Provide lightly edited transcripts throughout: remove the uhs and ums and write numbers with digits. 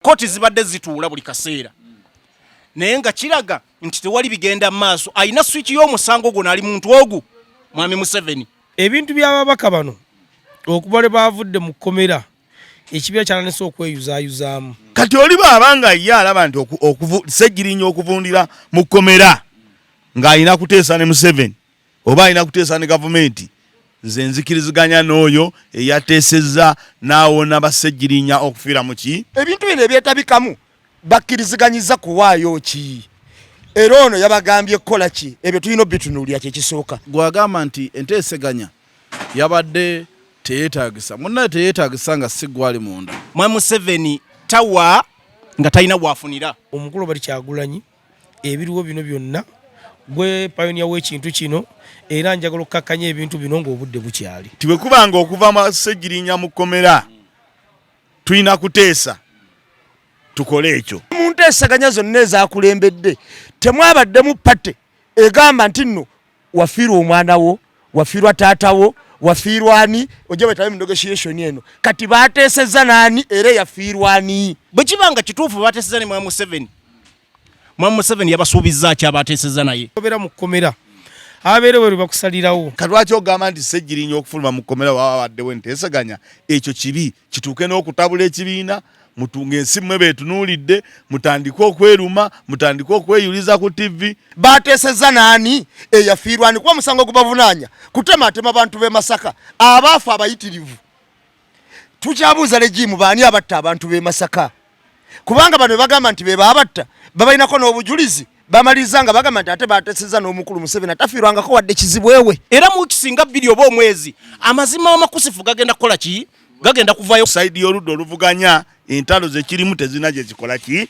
Kooti zibadde zituula buli kaseera, naye nga kiraga nti tewali bigenda mu maaso. Alina swiki y'omusango guno ali muntu ogu, Mwami Museveni. Ebintu by'ababaka bano okuba lwe baavudde mu kkomera, ekibiina kyatandise okweyuzaayuzaamu. Kati oli bw'aba nga ye alaba nti Ssegirinya okuvundira mu kkomera ng'alina kuteesa ne Museveni oba alina kuteesa ne gavumenti, nze nzikiriziganya n'oyo eyateesezza n'awona Bassegirinya okufiira mu ki. Ebintu bino ebyetabikamu bakkiriziganyiza kuwaayo ki, era ono yabagambye kukola ki? Ebyo tulina obitunuulira, kyekisooka. Gwagamba nti enteeseganya yabadde teyeetagisa, munnaye teyeetagisa nga si gwali munda. Mwami Museveni tawa nga talina wafunira. Omukulu Robert Kyagulanyi, ebiriwo bino byonna gwe pioneer w'ekintu kino, era njagala okukakkanya ebintu bino ng'obudde bukyali. Ti bwe kuba nga okuva Ssegirinya mu kkomera tulina kuteesa, tukole ekyo. Mu nteeseganya zonna ezakulembedde temwabaddemu party egamba nti nno wafiirwa omwana wo, wafiirwa taata wo, wafiirwa ani, ojja wetabe mu negotiation eno. Kati bateesezza naani era eyafiirwa ani? Bwe kiba nga kituufu bateesezza ne Mwami Museveni, Mwami Museveni yabasuubizza ki abateesezza naye? Obeera mu kkomera, ababeere bweru bakusalirawo. Kati lwaki ogamba nti Ssegirinya okufuluma mu kkomera waba babaddewo enteeseganya? Ekyo kibi, kituuke n'okutabula ekibiina, mutunga ensi mmwe beetunuulidde, mutandike okweruma, mutandike okweyuliza ku TV. Bateesezza naani, eyafiirwa ani? Kuba omusango gubavunaanya kutematema bantu b'e Masaka abaafa abayitirivu. Tukyabuuza regime, baani abatta abantu b'e Masaka? Kubanga bano bagamba nti be baabatta, babalinako n'obujulizi. Bamaliriza nga bagamba nti ate bateesezza n'omukulu Museveni atafiirwangako wadde kizibu ewe. Era mu kisinga 2 oba omwezi, amazima amakusifu gagenda kukola ki? Gagenda kuvayo. Side y'oludda oluvuganya, entalo zekirimu tezirina gye zikola ki,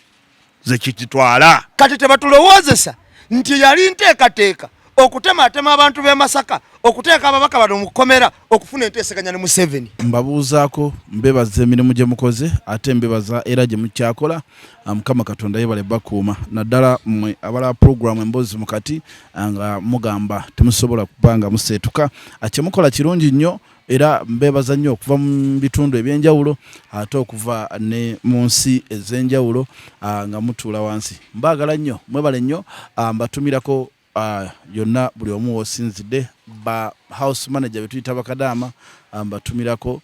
zekitwala. Kati tebatulowoozesa nti yali nteekateeka okutematema abantu b'e Masaka, okuteeka ababaka bano mu kkomera, okufuna enteeseganya ne Museveni. Mbabuuzaako, mbebaza emirimu gye mukoze, ate mbebaza era gye mukyakola. Mukama Katonda yebale bakuuma, naddala mmwe abalaba pulogulaamu Emboozi Mukati nga mugamba temusobola kuba nga museetuka. Kye mukola kirungi nnyo, era mbebaza nnyo okuva mu bitundu ebyenjawulo ate okuva ne mu nsi ez'enjawulo nga mutuula wansi. Mbaagala nnyo, mwebale nnyo. Mbatumirako yonna buli omu w'osinzidde, ba house manager betuyita bakadaama, mbatumirako.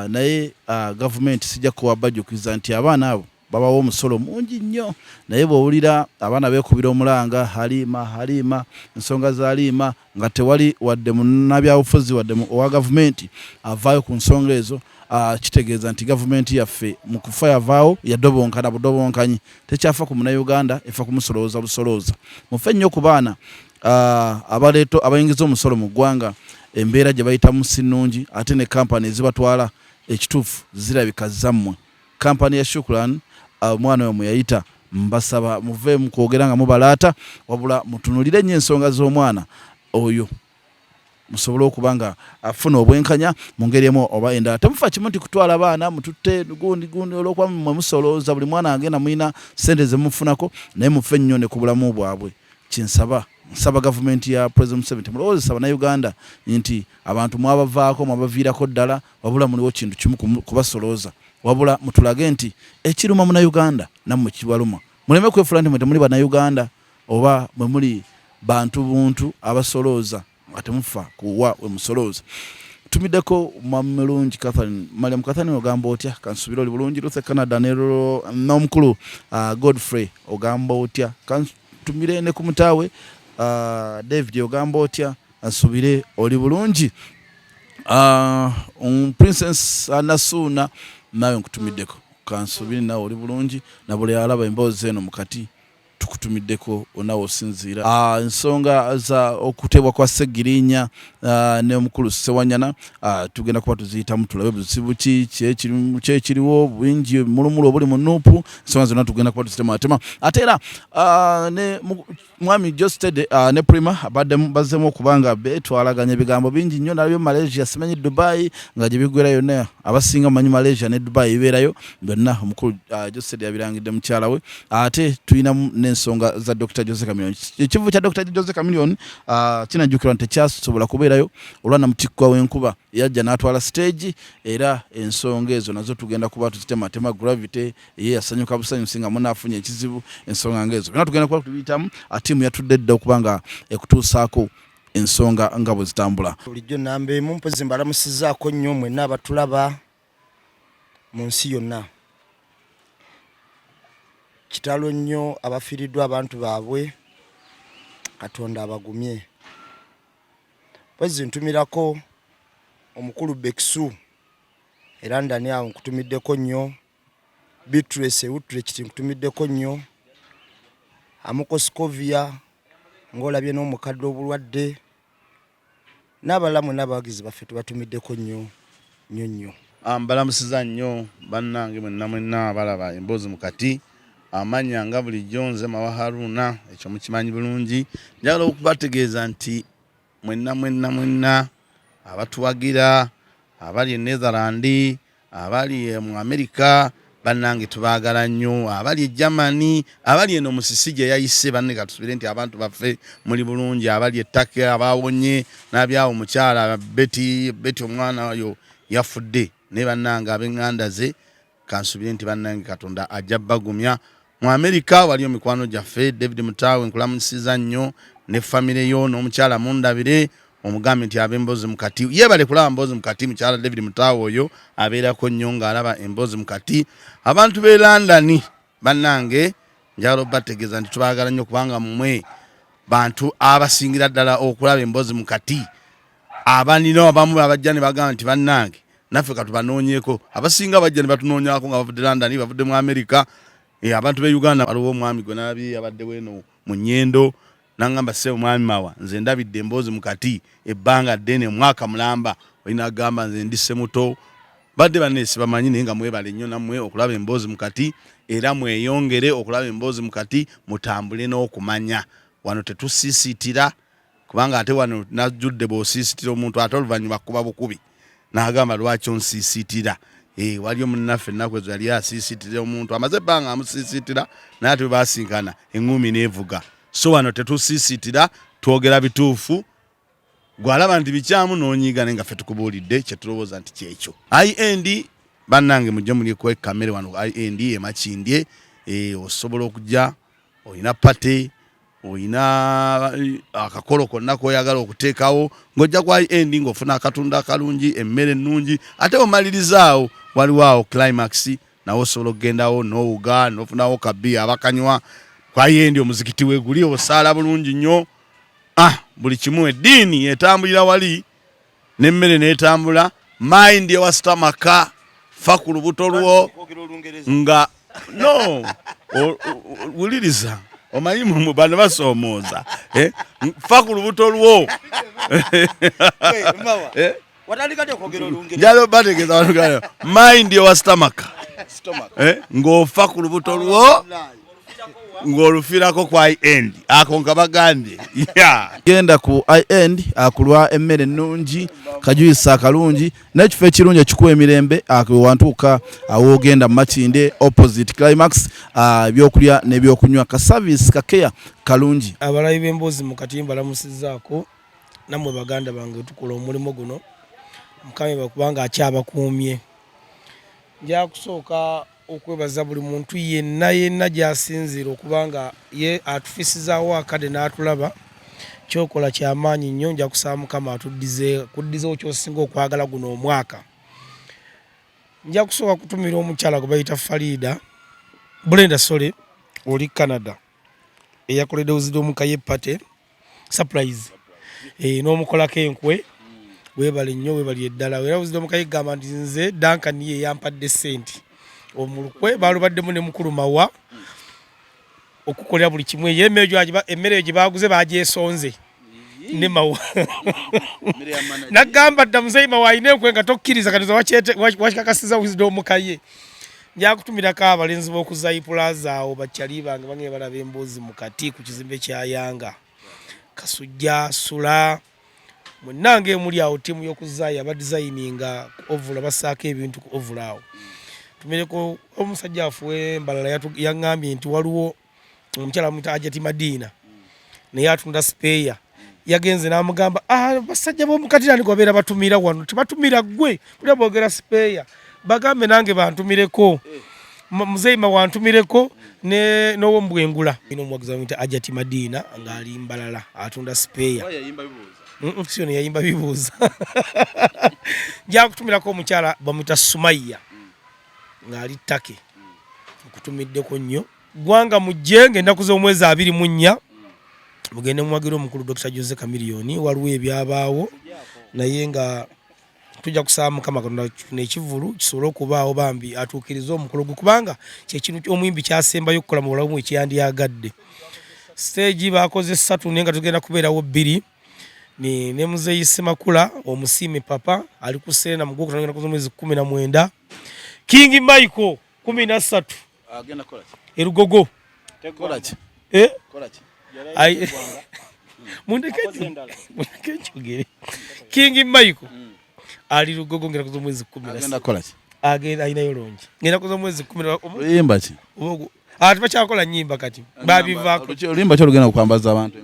Naye gavumenti sijja kuwa bajjukiza nti abaana abo babawa omusolo mungi nnyo, naye bw'owulira abaana beekubira omulanga Halima, Halima, ensonga za Halima, nga tewali wadde munnabyabufuzi wadde owa gavumenti avaayo ku nsonga ezo, kitegeeza nti gavumenti yaffe mu kufa yavaawo yadobonkana budobonkanyi, tekyafa ku Munnayuganda, efa kumusolooza busolooza. Mufe nnyo ku baana abaleeto abayingiza omusolo mu ggwanga, embeera gye bayitamu si nnungi, ate ne kampani ezibatwala ekituufu zirabika zammwe. Kampani ya Shukran, omwana oyo mwe yayita. Mbasaba muve mu kwogera nga mubalaata, wabula mutunulire nnyo ensonga z'omwana oyo, musobole okuba nga afuna obwenkanya mu ngeri emu oba endala. Temufa kimu nti kutwala baana mututte gundi gundi, olwokuba mwe musolooza buli mwana agenda mulina ssente zemufunako, naye mufe nnyo ne ku bulamu bwabwe. Kyensaba, nsaba gavumenti ya President Museveni, temulowoozesa Bannayuganda nti abantu mwabavaako, mwabaviirako ddala, wabula muliwo kintu kimu kubasolooza. Wabula mutulage nti ekiruma Munnayuganda nammwe kibaluma. Muleme kwefuula nti mwe temuli Bannayuganda oba mwe muli bantu buntu abasolooza nga temufa kuwa we musolooza. Tumiddeko Mwami Mulungi Catherine, Mariam Catherine, ogamba otya? Kansubire oli bulungi. Luthe Canada n'omukulu Godfrey, ogamba otya? Kantumire ne ku mutaawe David, ogamba otya? Nsubire oli bulungi. Princess Nasuuna, naawe nkutumiddeko, kansubire naawe oli bulungi. Na buli alaba emboozi eno mukati tukutumiddeko onawe osinziira. Ensonga za okuteebwa kwa Ssegirinya ne omukulu Ssewanyana tugenda kuba tuziyitamu, tulabe buzibu ki kyekiriwo, bingi mulumulu obuli mu NUP. Ensonga zonna tugenda kuba tuzitematema. Ate era ne Mwami Jostede ne Prima bazzemu okuba nga betwalaganya ebigambo bingi nnyo nalabye Malaysia, simanyi Dubai, nga gye biggwera yonna. Abasinga mumanyi Malaysia ne Dubai bibeerayo byonna. Omukulu Jostede yabirangidde mukyala we. Ate tulinamu n'ensonga ensonga za Dr. Jose Chameleone. Ekivu kya Dr. Jose Chameleone kinajjukirwa nti tekyasobola kubeerayo olwa namutikkwa w'enkuba yajja n'atwala stage, era ensonga ezo nazo tugenda kuba tuzitematema. Gravity ye yasanyuka busanyusi nga munaafunye ekizibu, ensonga ng'ezo byonna tugenda kuba tubiyitamu. Tiimu yatudde dda okuba nga ekutuusaako ensonga nga bwe zitambula. Bulijjo namba emu, mpozi mbalamusizaako nnyo mwenna abatulaba mu nsi yonna. Kitalo nnyo abafiiriddwa abantu baabwe, Katonda abagumye. Mpozi ntumirako omukulu Beksu era ndani awo, nkutumiddeko nnyo. Beatrice Utrecht, nkutumiddeko nnyo. Amukoscovia, ng'olabye n'omukadde obulwadde, n'abalala mwenna abawagizi baffe tubatumiddeko nnyo nnyo nnyo. Mbalamusiza nnyo bannange mwenna mwenna abalaba Emboozi Mukati. Amannya nga bulijjo nze Mawa Haruna, ekyo mukimanyi bulungi. Njagala okubategeeza nti mwenna mwenna mwenna abatuwagira abali e Netherland, abali mu America, bannange tubaagala nnyo, abali e Germany, abali eno musisi gye yayise, banne katusubire nti abantu baffe muli bulungi, abali e Turkey abawonye n'abyawo omukyala Betty, Betty omwana oyo yafudde, naye bannange ab'eŋŋanda ze kansubire nti bannange Katonda ajja bagumya. Mu Amerika waliyo mikwano gyaffe, David Mutaawe nkulamusiza nnyo ne famire yo n'omukyala mundabire, omugambe nti ab'Emboozi Mukati yeebale kulaba Mboozi Mukati. Mukyala David Mutaawe oyo abeerako nnyo ng'alaba Emboozi Mukati. Abantu b'e London bannange njagala obategeeza nti tubaagala nnyo, kubanga mmwe bantu abasingira ddala okulaba Emboozi Mukati. Abanina abamu abajja ne bagamba nti bannange naffe katubanoonyeeko, abasinga bajja ne batunoonyako nga bavudde London, bavudde mu America. Abantu b'e Uganda, waliwo omwami gwe nalabye abaddewo eno mu Nyendo, nangamba, "Ssebo mwami Mawa, nze ndabidde Emboozi Mukati ebbanga ddene, omwaka mulamba." Olina agamba, "Nze ndi Semuto." Badde banne sibamanyi, naye nga mwebale nnyo nammwe okulaba Emboozi Mukati, era mweyongere okulaba Emboozi Mukati, mutambule n'okumanya. Wano tetusiisiitira, kubanga ate wano najjudde bw'osiisitira omuntu ate oluvannyuma kuba bukubi n'agamba, "Lwaki onsiisiitira?" Waliyo munnaffe ennaku ezo yali asiisitira omuntu, amaze ebbanga amusiisitira, naye ate bwe basinkana eŋŋumi n'evuga. So wano tetusiisitira, twogera bituufu. Gwalaba nti bikyamu n'onyiiga, naye nga ffe tukubuulidde kyetulowooza nti kyekyo. Ind bannange, mujje mulyeko ekamere wano ind emakindye. Osobola okujja, olina party, olina akakolo konna koyagala okuteekawo, ng'ojja ku ind ng'ofuna akatunda akalungi, emmere ennungi. Ate omaliriza waliwo awo Climax, nawe osobola okugendawo n'owuga n'ofunawo kabiya abakanywa. Ku ind omuzikiti weeguli, osaala bulungi nnyo. Buli kimu, eddiini etambulira wali n'emmere n'etambula. Mind your stomach, fa ku lubuto lwo nga no wuliriza, omanyi bano basoomooza, eh? Fa ku lubuto lwo. Eh? Njalo bategeeza bantu, mind your stomach, eh? Ng'ofa ku lubuto lwo, ng'olufiirako ku ind ako nka bagambye. Genda ku ind akulwa emmere ennungi, kajuyisa akalungi n'ekifo ekirungi ekikuwa emirembe. Wantuuka awoogenda mu Makindye opposite Climax, ebyokulya n'ebyokunywa, ka service kakeya kalungi. Abalabi b'Emboozi Mukati mbalamusizzaako nammwe baganda bange tukola omulimu guno. Mukama bakubanga akyabakuumye. Nja kusooka okwebaza buli muntu yenna yenna gy'asinziira okuba nga ye atufisizaawo akadde n'atulaba. Kyokola kyamaanyi nnyo. Nja kusaba Mukama atuddize kuddizewo kyosinga okwagala guno omwaka. Nja kusooka kutumira omukyala gwe bayita Farida Brenda Sole oli Canada, eyakoledde Wisdom Kaye party surprise, n'omukolako enkwe. Weebale nnyo, weebalire ddala. Era Wisdom Kaye gamba nti nze Duncan ye yampadde ssente, omulukwe balubaddemu ne mukulu Mawa okukolera buli kimu. Eyo emmere eyo gye baguze bagyesonze ne Mawa, nagamba dda muzeyi Mawa alina enkwe nga tokkiriza. Kati wakikakasiza Wisdom Kaye. Njakutumirako abalenzi b'oku Plaza awo, bakyali bange bange balaba Emboozi Mukati ku kizimbe kya Yanga Kasujja Sula, mwenna ng'emuli awo, ttiimu y'okuzaayo abadizayininga ku ovula, bassaako ebintu ku ovula awo. Tumireko omusajja afuwe Mbalala, yaŋŋambye nti waliwo Omukyala muyita Ajati Madiina, naye atunda sipeeya. Yagenze n'amugamba, ah, basajja b'omukati ani gwabeera batumira wano? Tebatumira ggwe, kulya boogera sipeeya, bagambe nange bantumireko. Muzeeyi mawantumireko n'owomubwengula. Ina omuwagizi bamuyita Ajati Madiina ng'ali Mbalala, atunda sipeeya. Sio neyayimba bibuuza. Njakutumirako omukyala bamuyita Sumaiya ng'ali Take, nkutumiddeko nnyo. Ggwanga mujje ng'ennaku z'omwezi 24 mugende muwagire omukulu Dr. Jose Chameleone. Waliwo ebyabaawo, naye nga tujja kusaba Mukama Katonda kino ekivvulu kisobole okubaawo, bambi atuukirize omukolo gwe, kubanga kyekintu omuyimbi kyasembayo okukola mu bulamu bwe kyeyandiyagadde. Stage bakoze ssatu, naye nga tugenda kubeerawo bbiri. Ne muzeeyi Ssemakula omusiime papa ali ku Serena mu gwokutaano ng'ennaku z'omwezi 19. King Michael 13 erugogo. Eh? Mundeke njogere. King Michael ali Lugogo ng'ennaku z'omwezi 13, agenda alinayo longi ng'ennaku z'omwezi 10. Oluyimba ki? Ah, tebakyakola nyimba kati, babivaako. Oluyimba ki olugenda okwambaza abantu?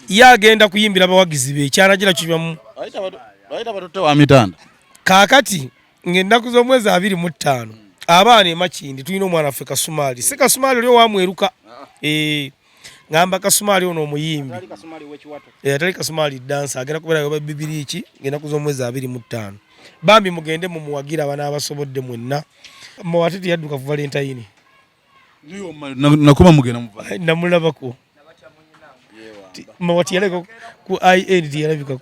Ye agenda kuyimbira abawagizi be ekyanagira kibamu. Bayita batutte wa mitanda. Kaakati ng'ennaku z'omwezi 25, abaana emakindi tulina omwana waffe Kasumaali, si Kasumaali oli owamweruka, eh, ngamba Kasumaali ono omuyimbi, atali Kasumaali dansa, agenda kubeera bibiriiki ng'ennaku z'omwezi 25. Bambi mugende mumuwagira abana abasobodde mwenna. Mawate teyadduka ku Valentine. Nakoma mugenda. Namulabako. Mawati yalabika ku in, teyalabikako,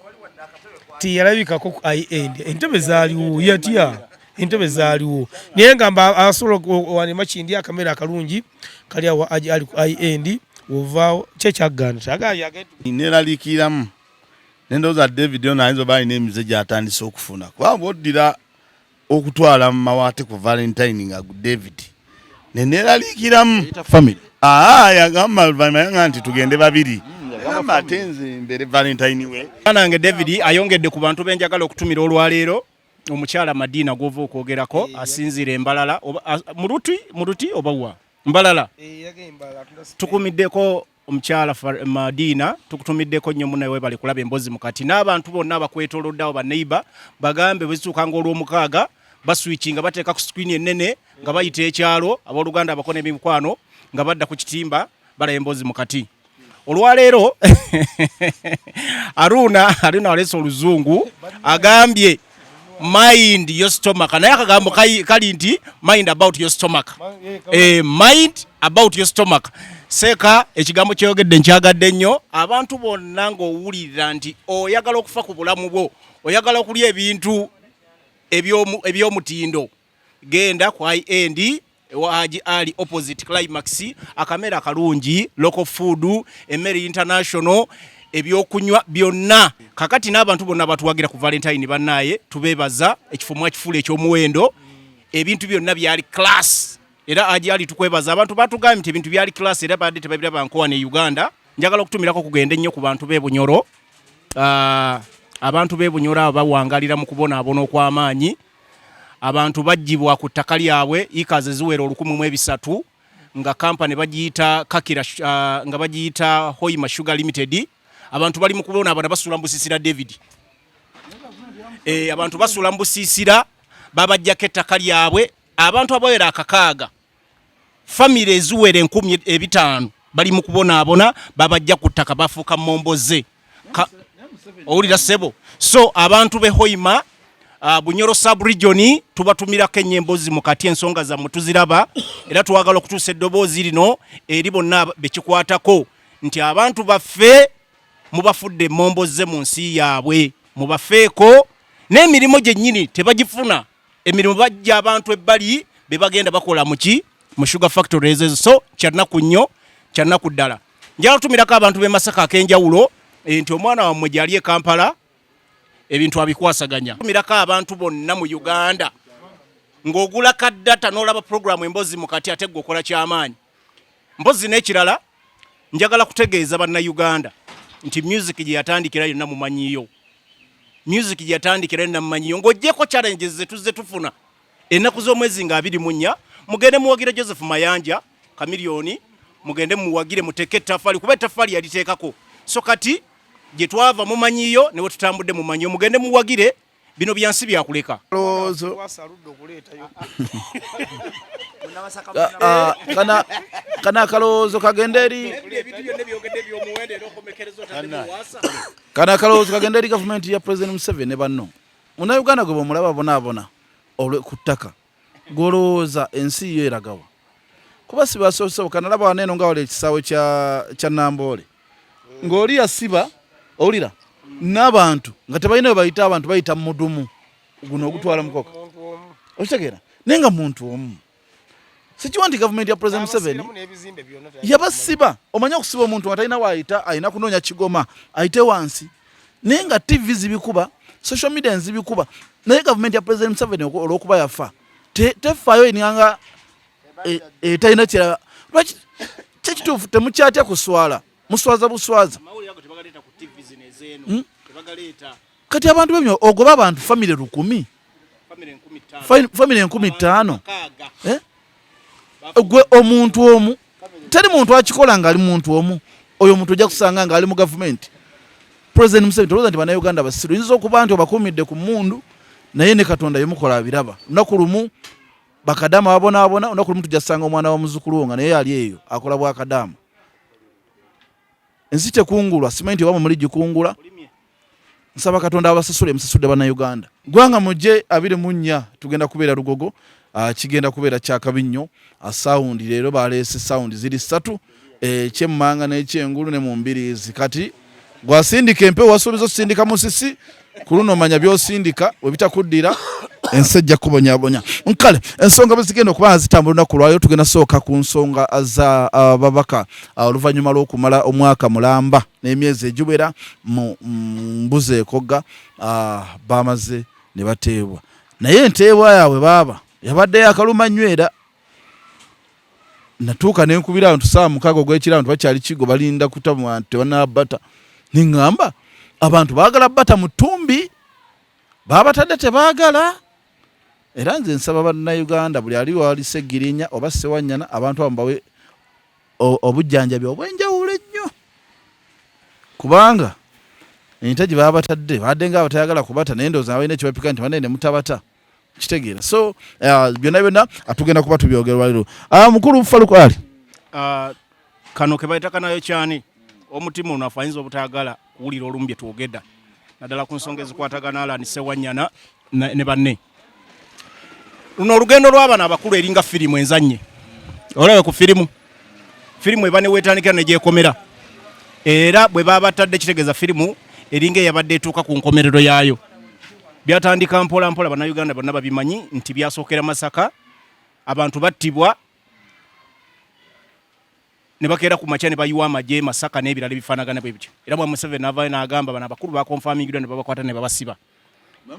teyalabikako ku in. Entebe zaaliwo, yatya entebe zaaliwo, naye ngamba asobola wane Makindi akamere akalungi kali awo ali ku ind wovaawo kyekyagaana. Neraliikiriramu nendowooza David ono ayinza oba alina emize gyatandise okufuna, kuba bwoddira okutwala mu Mawaate ku Valentine nga David neneraliikiramu. Aa, yagamba oluvannyuma yanga nti tugende babiri, yagamba ate nze mbere Valentine we. Nange David ayongedde ku bantu benjagala okutumira olwaleero, omukyala Madina gwova okwogerako, asinziira Embalala Muluti, Muluti oba wa Mbalala. Tukumiddeko omukyala Madina, tukutumiddeko nnyo munaye, webale kulaba Emboozi Mukati n'abantu bonna abakwetolodde awo, baneiba bagambe bwe zituukanga olw'omukaaga baswitchinga, bateeka ku screen ennene nga bayita ekyalo, abooluganda, abakona emikwano nga badda ku kitimba balaba Emboozi Mukati. Olwaleero Aruna aleese oluzungu, agambye "mind your stomach", naye akagambo kali nti "mind about your stomach", mind about your stomach. Seeka ekigambo kyeyogedde nkyagadde nnyo. Abantu bonna ng'owulirira nti oyagala okufa ku bulamu bwo, oyagala okulya ebintu eby'omutindo, genda ku ind ewa Haji Ali opposite Climax. Akamere akalungi, local food, emmere international, ebyokunywa byonna. Kakati n'abantu bonna batuwagira ku Valentine, bannaye tubeebaza, ekifo mwakifuula ekyomuwendo, ebintu byonna byali class. Era Haji Ali tukwebaza, abantu batugambye nti ebintu byali class era badde tebabiraba nkowa ne Uganda. Njagala okutumirako kugende nnyo ku bantu b'e Bunyoro. Ah, abantu b'e Bunyoro abo bawangalira mu kubonaabona okw'amaanyi. Abantu baggyibwa ku ttaka lyabwe, acres eziwera 1300, nga kampani bagiyita Kakira, nga bagiyita Hoima Sugar Limited. Abantu bali mu kubonaabona, basula mu busiisira. David, abantu basula mu busiisira, babajjako ettaka lyabwe. Abantu abawera 60, famire eziwera 5,000 bali mu kubonaabona, babajja ku ttaka, bafuuka momboze. Owulira ssebo? So abantu b'e Hoima, Bunyoro sub region, tubatumirako ennyo Emboozi Mukati. Ensonga zammwe tuziraba era twagala okutuusa eddoboozi lino eri bonna bekikwatako nti abantu baffe mubafudde emomboze mu nsi yaabwe, mubafeeko n'emirimu gyennyini tebagifuna. Emirimu bajja abantu ebbali be bagenda bakola muki mu sugar factories ezo. So kyannaku nnyo, kyannaku ddala. Njagala kutumirako abantu b'e Masaka ak'enjawulo, nti omwana wammwe gyali e Kampala ebintu abikwasaganya. Tumirako abantu bonna mu Uganda ng'ogula ka data n'olaba programu Emboozi Mukati, ate gwe okola kyamaanyi. Mpozi n'ekirala, njagala kutegeeza bannayuganda nti music gye yatandikira yonna mumanyiyo, music gye yatandikira yonna mumanyiyo, ng'oggyeko challenges ze tuzze tufuna. Ennaku z'omwezi nga 24 mugende muwagira Joseph Mayanja Chameleone. Mugende muwagire, muteeke ettaffaali, kuba ettaffaali yaliteekako. So kati gye twava mumanyiyo, ne we tutambudde mumanyiyo. Mugende muwagire, bino byansi byakuleka. Lowoozo kana kana akalowoozo kagenda eri kana akalowoozo kagenda eri gavumenti ya President Museveni ne banno. Munnayuganda gwe bwomulaba bonaabona ku ttaka, gwolowooza ensi yo eragawa? Kuba si basoose. Kanalaba wano eno nga wali ekisaawe kya Namboole, ng'oli yasiba, owulira, n'abantu nga tebalina we bayita. Abantu bayita mu mudumu guno ogutwala mukoka, okitegeera? Naye nga muntu omu sikiwa nti gavumenti ya President Museveni yabasiba. Omanye okusiba omuntu nga talina waayita, alina kunoonya kigoma ayite wansi, naye nga TV zibikuba, social media nzibikuba, naye gavumenti ya President Museveni olw'okuba yafa tefaayo, eringanga etalina kirala. Lwaki kyekituufu temukyatya kuswala? Muswaza buswaza. Kati abantu bebyo ogoba abantu famire 1000, famire 5000, eh? Gwe omuntu omu, teri muntu akikola ng'ali muntu omu. Oyo omuntu ojja kusanga ng'ali mu gavumenti. President Museveni, tolowooza nti Bannayuganda basiru. Oyinza okuba nti obakuumidde ku mmundu, naye ne Katonda yemukola abiraba. Lunaku lumu bakadaama babonaabona, olunaku lumu tujja kusanga omwana wa muzzukulu wo nga naye ali eyo akola bwakadaama. Ensi tekungulwa, simanyi nti oba muli gikungula. Nsaba Katonda abasasule, musasudde Bannayuganda. Gwanga mujje 24, tugenda kubeera Lugogo. Kigenda kubeera kyakabi nnyo. Sound leero baleese sound ziri ssatu, ekyemmanga n'ekyengulu ne mu mbiriizi. Kati gwasindika empewo, wasuubiza osindika musisi ku luno, manya by'osindika we bitakuddira, ensi ejja kubonyabonya. Nkale ensonga bwe zigenda okuba nga zitambula olunaku lwayo, tugenda sooka ku nsonga za ababaka. Oluvannyuma lw'okumala omwaka mulamba n'emyezi egiwera mu mbuzi ekogga, bamaze ne bateebwa, naye enteebwa yaabwe baaba yabadde yakaluma nnyo. Era natuuka nenkubira abantu saawa 6 ogw'ekiro, abantu bakyali kigo balinda kuta mu bantu, tebanabata. Neŋŋamba abantu baagala bata mu ttumbi, babatadde tebaagala. Era nze nsaba Bannayuganda, buli ali wali Segirinya oba Sewanyana, abantu abo bawe obujjanjabi obw'enjawulo ennyo, kubanga ente gye baba batadde badde nga abatayagala kubata, naye ndowooza balina ekibapika nti banne ne mutabata, kitegeera. So byonna byonna tugenda kuba tubyogera leero. Mukulu Faluku Ali. Kano ke bayita kanayo kyani, omutima onafu ayinza obutayagala kuwulira olumu bye twogedda, naddala ku nsonga ezikwatagana Allan Sewanyana ne banne. Luno olugendo lw'abano abakulu eringa firimu enzannye. Olabe ku firimu, firimu eba neweetandikira negyekomera, era bwe baba batadde kitegeeza firimu eringa eyabadde etuuka ku nkomerero yaayo. Byatandika mpola mpola, Bannayuganda bonna babimanyi nti byasookera Masaka, abantu battibwa ne bakeera ku makya ne bayiwa amagye Masaka n'ebirala ebifaanagana bwe bityo. Era bwa Museveni n'avaayo n'agamba bano abakulu bakonfamingirwa ne babakwata ne babasiba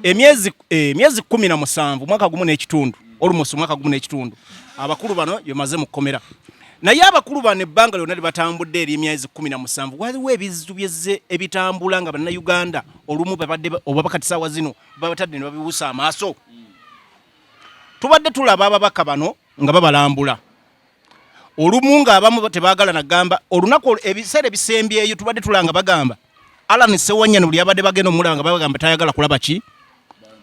emyezi 17, mwaka gumu n'ekitundu, almost omwaka gumu n'ekitundu abakulu bano bemaze mu kkomera. Naye abakulu bano ebbanga lyonna lyebatambudde eri emyezi 17, waliwo ebizibu byezze ebitambula nga Bannayuganda olumu babadde oba bakati saawa zino babatadde ne babibuusa amaaso. Tubadde tulaba ababaka bano nga babalambula olumu ng'abamu tebaagala nagamba olunaku. Ebiseera ebisembyeyo tubadde tulanga bagamba Alan Sewanyana buli abadde bagenda omulaba nga bagamba tayagala kulaba ki.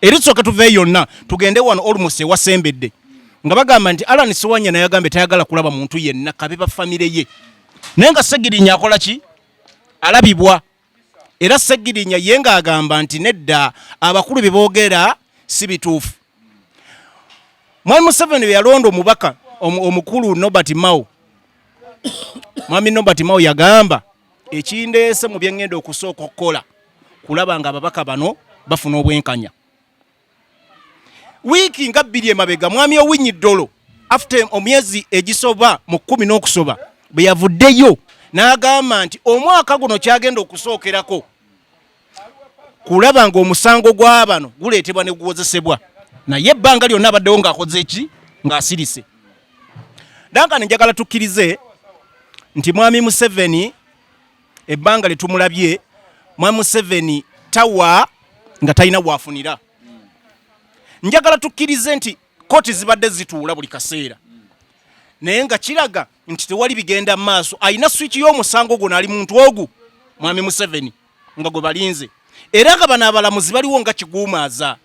Eri tusooke tuveeyo yonna tugende wano almost ewasembedde nga bagamba nti Alan Sewanyana yagambye tayagala kulaba muntu yenna, kabe ba famire ye, naye nga Segirinya akola ki? Alabibwa. Era Segirinya ye ng'agamba nti nedda, abakulu bye boogera si bituufu. Mwami Museveni bwe yalonda omubaka omukulu Norbert Mao, Mwami Norbert Mao yagamba, ekindeese mu byeŋŋenda okusooka okukola kulaba nga ababaka bano bafuna obwenkanya. Wiiki nga 2 emabega, mwami Owiny Dollo, after omyezi egisoba mu 10 n'okusoba, bwe yavuddeyo n'agamba nti omwaka guno kyagenda okusookerako kulaba ng'omusango gw'abano guleetebwa ne guwozesebwa, naye ebbanga lyonna abaddewo ng'akoze eki? Ng'asirise. Dankani, njagala tukkirize nti mwami Museveni ebbanga lye tumulabye, mwami Museveni tawa nga talina waafunira. Njagala tukkirize nti kooti zibadde zituula buli kaseera, naye nga kiraga Nti tewali bigenda mu maaso. Alina swiki y'omusango guno, ali muntu ogu Mwami Museveni nga gwe balinze, era nga bano abalamuzi baliwo nga kiguumaaza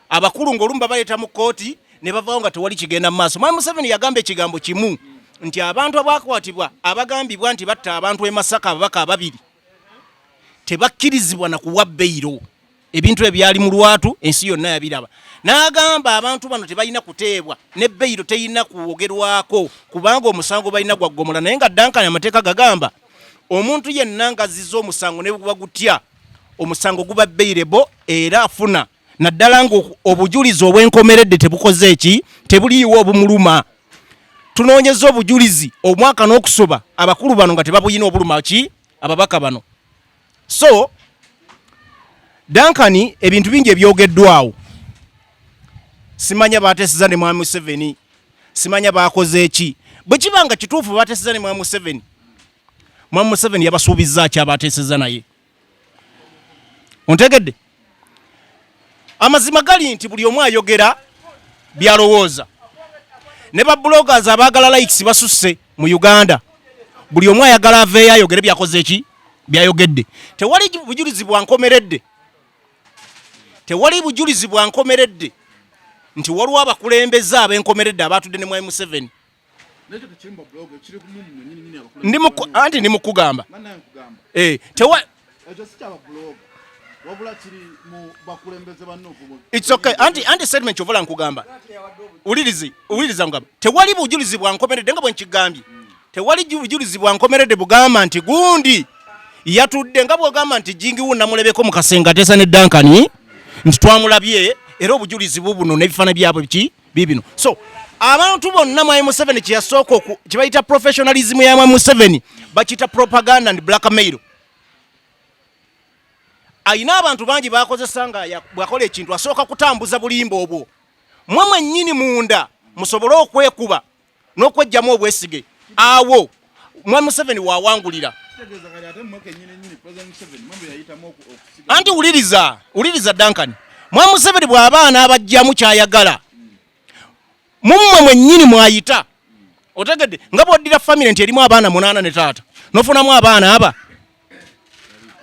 abakulu, ng'olumu babaleeta mu kkooti ne bavaawo nga tewali kigenda mu maaso. Mwami Museveni yagamba ekigambo kimu nti abantu abakwatibwa abagambibwa nti batta abantu e Masaka, ababaka ababiri, tebakkirizibwa na kuwa beyiro. Ebintu ebyali mu lwatu ensi yonna yabiraba. N'agamba abantu bano tebalina kuteebwa, ne beyiro teyina kwogerwako kubanga omusango balina gwaggomola. Naye nga Duncan, amateeka gagamba omuntu yenna ng'azizza omusango ne guba gutya, omusango guba bailable era afuna, naddala nga obujulizi obwenkomeredde tebukoze eki, tebuliiwo obumuluma. Tunoonyeza obujulizi omwaka n'okusoba, abakulu bano nga tebabuyina obuluma ki ababaka bano. So Duncan, ebintu bingi ebyogeddwawo, simanya bateeseza ne Mwami Museveni, simanya bakoze eki. Bwe kiba nga kituufu bateeseza ne Mwami Museveni, Mwami Museveni yabasuubizza ki abateeseza naye? Ontegedde? Amazima gali nti buli omu ayogera byalowooza, ne ba bloggers abaagala likes basusse mu Uganda. Buli omu ayagala aveeyo ayogere byakoze eki, byayogedde. Tewali bujulizi bwa nkomeredde, tewali bujulizi bwa nkomeredde nti waliwo abakulembeze ab'enkomeredde abatudde ne Mwami Museveni. Anti ndi mukugamba tewa It's okay. Anti statement kyovola nkugamba. Ulirizi, uliriza ngamba. Tewali bujulizi bwa nkomeredde nga bwe nkigambye. Tewali bujulizi bwa nkomeredde bugamba nti gundi yatudde, nga bw'ogamba nti Jingi namulebeko mu kasenge ateesa ne Duncan, nti twamulabye era obujulizi bubuno n'ebifaananyi byabwe ki bibino. So abantu bonna Mwami Museveni kye yasooka kye bayita professionalism ya Mwami Museveni, bakiyita propaganda and blackmail. Ayina abantu bangi bakozesa nga bw'akola ekintu asooka kutambuza bulimba obwo, mwe mwennyini munda musobole okwekuba n'okwejjamu obwesige. Awo Mwami Museveni wawangulira. Anti wuliriza, wuliriza Duncan, Mwami Museveni bw'aba anaabajjamu kyayagala, mummwe mwennyini mwayita. Otegedde? Nga bw'oddira famire nti erimu abaana munaana ne taata, n'ofunamu abaana aba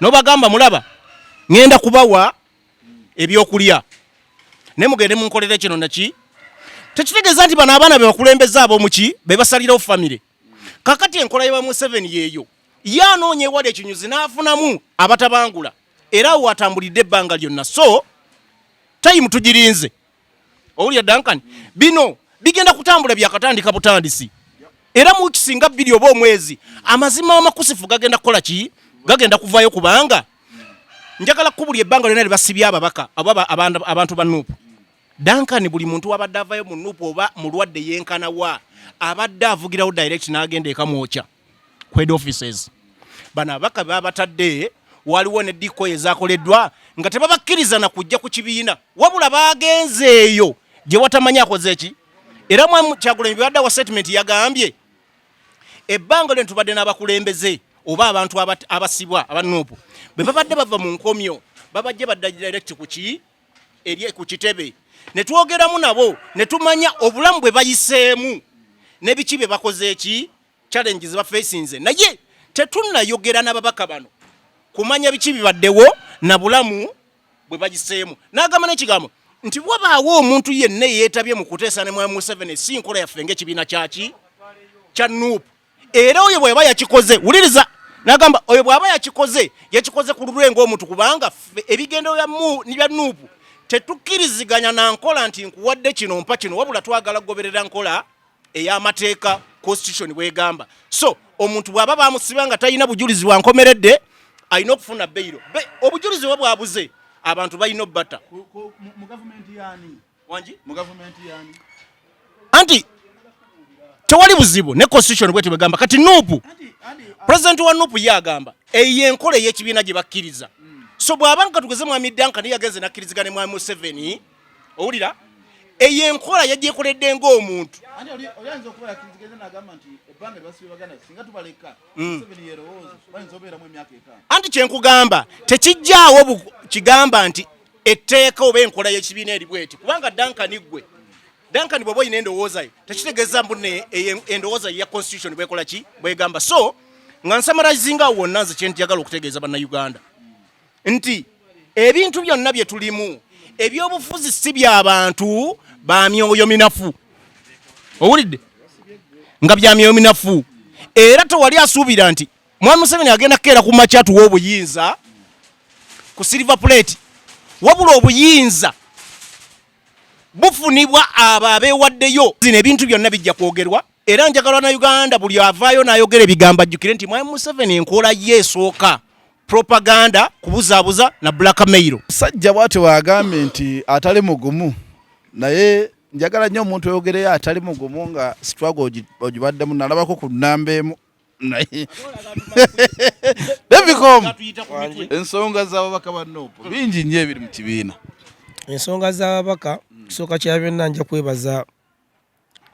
n'obagamba, "Mulaba, ŋŋenda kubawa ebyokulya, naye mugende munkolere kino naki." Tekitegeeza nti bano abaana be bakulembeze ab'omuki be basalirawo famire. Kakati enkola ya Museveni yeeyo, ye anoonya ewali ekinyuzi n'afunamu abatabangula, era awo atambulidde ebbanga lyonna. So time tugirinze. Owulira Duncan? Bino bigenda kutambula, byakatandika butandisi, era mu kisinga 2 oba omwezi amazima amakusifu gagenda kukola ki, gagenda kuvaayo. Kubanga njagala kubuli ebbanga lyonna libasibye ababaka oba abantu ba NUP, Duncan, buli muntu wabadde avayo mu NUP oba mulwadde yenkana wa, abadde avugirawo direct n'agenda ekamwokya ku head offices. Bano ababaka babatadde, waliwo ne decoy ezakoleddwa nga tebabakkiriza na kujja ku kibiina, wabula bagenze eyo gye watamanyi akoze eki. Era Mwami Kyagulanyi bwe wa statement yagambye, ebbanga lyonna tubadde n'abakulembeze oba abantu abasibwa aba NUP, bwe babadde bava mu nkomyo babajje badda direct ku ki eri ku kitebe, ne twogeramu nabo ne tumanya obulamu bwe bayiseemu ne biki bye bakoze eki, challenges bafeesinze. Naye tetunnayogera n'ababaka bano kumanya biki bibaddewo na bulamu bwe bagiseemu. N'agamba n'ekigambo nti wabaawo omuntu yenna eyeetabye mu kuteesa ne Mwami Museveni, si nkola yaffe ng'ekibiina kyaki kya NUP. Era oyo bw'aba yakikoze, wuliriza, n'agamba oyo bw'aba yakikoze, yakikoze ku lulwe ng'omuntu, kubanga ffe ebigendo bya NUP tetukkiriziganya na nkola nti nkuwadde kino mpa kino, wabula twagala kugoberera nkola ey'amateeka, constitution bwegamba. So omuntu bw'aba bamusiba nga talina bujulizi bwa nkomeredde, alina okufuna beyiro. Obujulizi bwe bwabuze, abantu balina obbata. Mu gavumenti yani? Wangi? Mu gavumenti yani? Anti tewali buzibu ne constitution bwetyo bwegamba. Kati NUP, president wa NUP ye agamba eyo enkola ey'ekibiina gye bakkiriza. So bw'aba nga tugeze Mwami Duncan yagenze nakkirizigana ne Mwami Museveni, owulira, eyo enkola yagyekoledde ng'omuntu. Anti oli oyinza okuba yakkiriziganya n'agamba nti ebbanga lyebasibye baganda, singa tubaleka, Museveni yerowooza bayinza obeeramu emyaka 5. Anti kyenkugamba, tekijjaawo kigamba nti etteeka oba enkola y'ekibiina eri bweti, kubanga Duncan, ggwe Duncan bw'oba olina endowooza yo tekitegeeza mbu endowooza ya constitution bwekola ki bwegamba. So nga nsummarizinga awo wonna, nze kyenjagala okutegeeza Bannayuganda nti ebintu byonna bye tulimu ebyobufuzi si by'abantu ba myoyo minafu. Owulidde nga bya myoyo minafu, era tewali asuubira nti Mwami Museveni agenda kukeera ku makya tuwa obuyinza ku silver plate, wabula obuyinza bufunibwa abo abeewaddeyo. Zino ebintu byonna bijja kwogerwa, era njagala na Uganda buli avaayo n'ayogera ebigambo ajjukire nti Mwami Museveni enkola ye esooka propaganda, kubuzaabuza na blackmail. Musajja bw'atyo bw'agambye nti atali mugumu, naye njagala nnyo omuntu oyogereyo atali mugumu nga struggle ogibaddemu. Nalabako ku nnamba emu, naye Davicom, ensonga z'ababaka ba NUP bingi nnyo ebiri mu kibiina. Ensonga z'ababaka, kisooka kya byonna nja kwebaza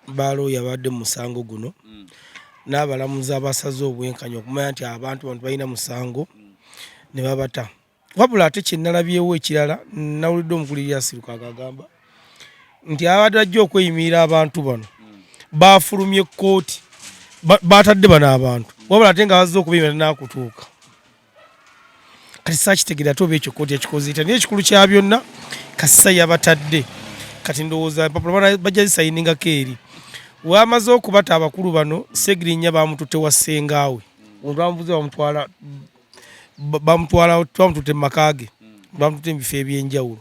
balooya abadde mu musango guno n'abalamuzi abasaze obwenkanya okumanya nti abantu bano balina musango ne babata. Wabula ate kyenalabyewo ekirala, nawulidde omukulu Erias Lukwago agamba nti abadde bajja okweyimirira abantu bano bafulumye kkooti, batadde bano abantu, wabula ate nga bazze okubeyimirira nakutuuka. Kati saakitegeera ate oba ekyo kkooti yakikoze etya, naye ekikulu kya byonna kasisa yabatadde. Kati ndowooza empapula bajja zisayiningako eri wamaze okubata abakulu bano. Segirinya bamututte wa ssengaawe, omuntu bamuvuze bamutwala bamutwala bamututte mu maka ge, bamututte mu bifo ebyenjawulo.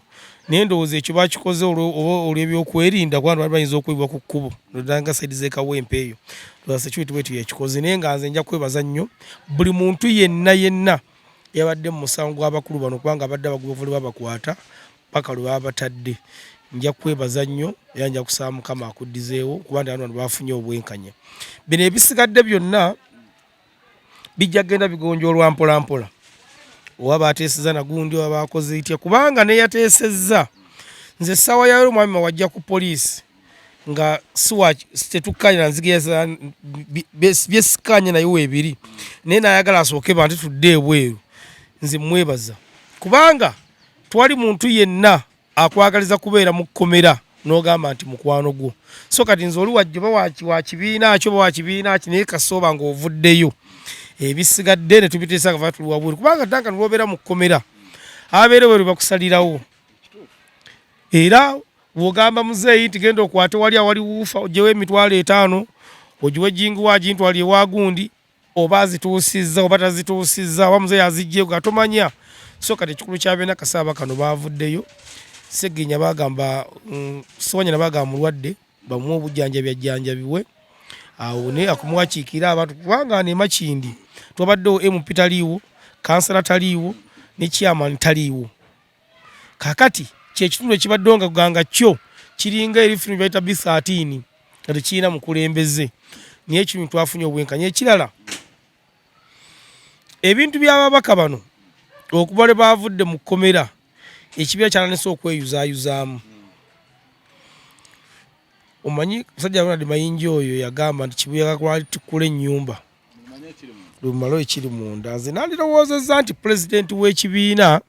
Naye ndowooza ekyo bakikoze oba olw'ebyokwerinda, kubanga bali bayinza okwebwa ku kkubo nga side z'ekawempe eyo. Ndowooza security bwetyo yakikoze. Naye nga nze nja kwebaza nnyo buli muntu yenna yenna yabadde mu musango gw'abakulu bano, kubanga abadde abagoba babakwata paka lwe babatadde. Nja kwebaza nnyo era nja kusaba Mukama akuddizeewo, kuba nti abantu bano bafunye obwenkanya. Bino ebisigadde byonna bijja kugenda bigonjoolwa mpola mpola, oba bateeseza nagundi oba bakoze itya, kubanga neyateesezza nze essaawa yayo omwami wajja ku poliisi nga tetukkanya na nzigiriza byesikkaanya naye weebiri, naye nayagala asooke bantu tudde ebweru. Nze mwebaza kubanga twali muntu yenna akwagaliza kubeera mu kkomera n'ogamba nti mukwano gwo. So kati nze oli wajja oba wa kibiina kyo oba wa kibiina ki, naye kasooba ng'ovuddeyo, ebisigadde ne tubiteesa nga va tuli wabweru, kubanga Duncan lwobeera mu kkomera abeera ebweru bakusalirawo. Era bw'ogamba muzeeyi nti genda okwate wali awali wuufa ogyewo 50,000 ogiwe jingu wagintwali ewa gundi, oba azituusizza oba tazituusizza, oba muzeeyi aziggyeko nga tomanya. So kati ekikulu kya byonna kasaaba kano baavuddeyo. Segirinya bagamba, Ssewanyana bagamba mulwadde, bamuwe obujjanjabi ajjanjabiwe awone akumuwakiikira abantu, kubanga ne Makindye twabaddewo MP taliiwo, kansala taliiwo, ne chairman taliiwo. Kakati kyekitundu ekibaddewo nga ganga kyo kiringa eri firimu bayita B13 nga tekirina mukulembeze, naye ekintu twafunye obwenkanya. Ekirala, ebintu by'ababaka bano okuba lwe baavudde mu kkomera, ekibiina kyatandise okweyuzaayuzaamu. Omanyi musajja Ronald Mayinja oyo yagamba nti kibuyaga kwalitikula ennyumba lumalo ekiri munda. Nze nandirowoozezza nti pulezidenti w'ekibiina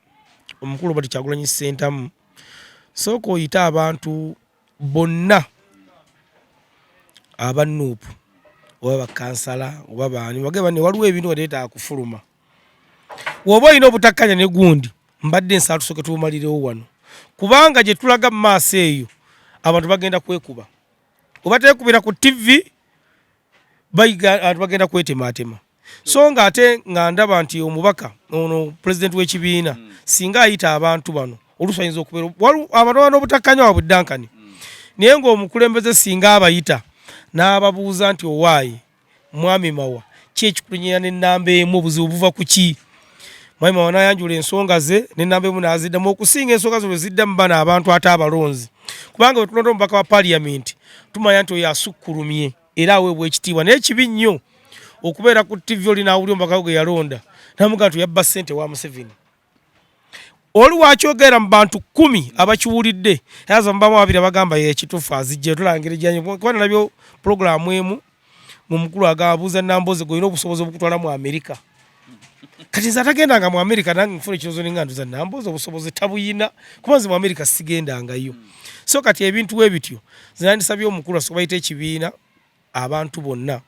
omukulu Robert Kyagulanyi Ssentamu, sooka oyite abantu bonna aba NUP oba bakansala oba baani, bagende banne, waliwo ebintu nga teetaaga kufuluma. Woba olina obutakkanya ne gundi, mbadde nsaba tusooke tubumalirewo wano, kubanga gye tulaga mu maaso eyo abantu bagenda kwekuba, oba teekubira ku TV, abantu bagenda kwetemaatema. So nga ate nga ndaba nti omubaka ono pulezidenti w'ekibiina singa ayita abantu bano, oluusi ayinza okubeera abantu baba n'obutakkanya wabwe Duncan, naye ng'omukulembeze singa abayita n'ababuuza nti owaayi mwami Mawa, ki ekikulinyira n'ennamba emu, obuzibu buva ku ki? Mwami Mawa n'ayanjula ensonga ze n'ennamba emu n'aziddamu, okusinga ensonga ze lwe ziddamu bano abantu ate abalonzi, kubanga bwe tulonda omubaka wa paliyamenti tumanya nti oyo asukkulumye era aweebwa ekitiibwa. Naye kibi nnyo okubeera ku TV oli n'awulira omubaka gwe yalonda n'amugamba nti yabba ssente wa Museveni. Oli wakyogera mu bantu 10 abakiwulidde, era mubamu ababiri abagamba ye kituufu azijje tulangira ejjanyi, kuba nalabyo pulogulaamu emu ng'omukulu agamba abuuza Nambooze gwe olina obusobozi obukutwala mu Amerika. Kati nze atagendanga mu Amerika nange nfuna ekirowoozo ninga nduza Nambooze obusobozi tabuyina, kuba nze mu Amerika sigendangayo. So kati ebintu we bityo, zinandisabye omukulu asooka bayita ekibiina, abantu bonna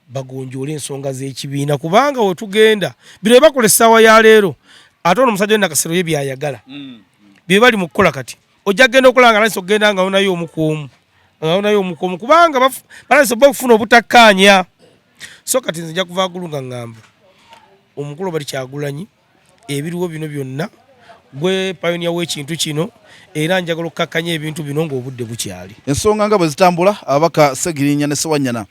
bagonjoole ensonga z'ekibiina, kubanga wetugenda bino byebakola essaawa ya leero, ate ono omusajja Nakasero ye byayagala bye bali mu kukola kati ojja kugenda okulaba nga alandise okugenda nga onayo omu ku omu, nga onayo omu ku omu, kubanga balandise oba okufuna obutakkaanya. So kati nze nja kuva gulu nga ŋŋamba omukulu Robert Kyagulanyi, ebiriwo bino byonna gwe pioneer w'ekintu kino, era njagala okukakkanya ebintu bino ng'obudde bukyali. Ensonga nga bwe zitambula, ababaka Segirinya ne Sewanyana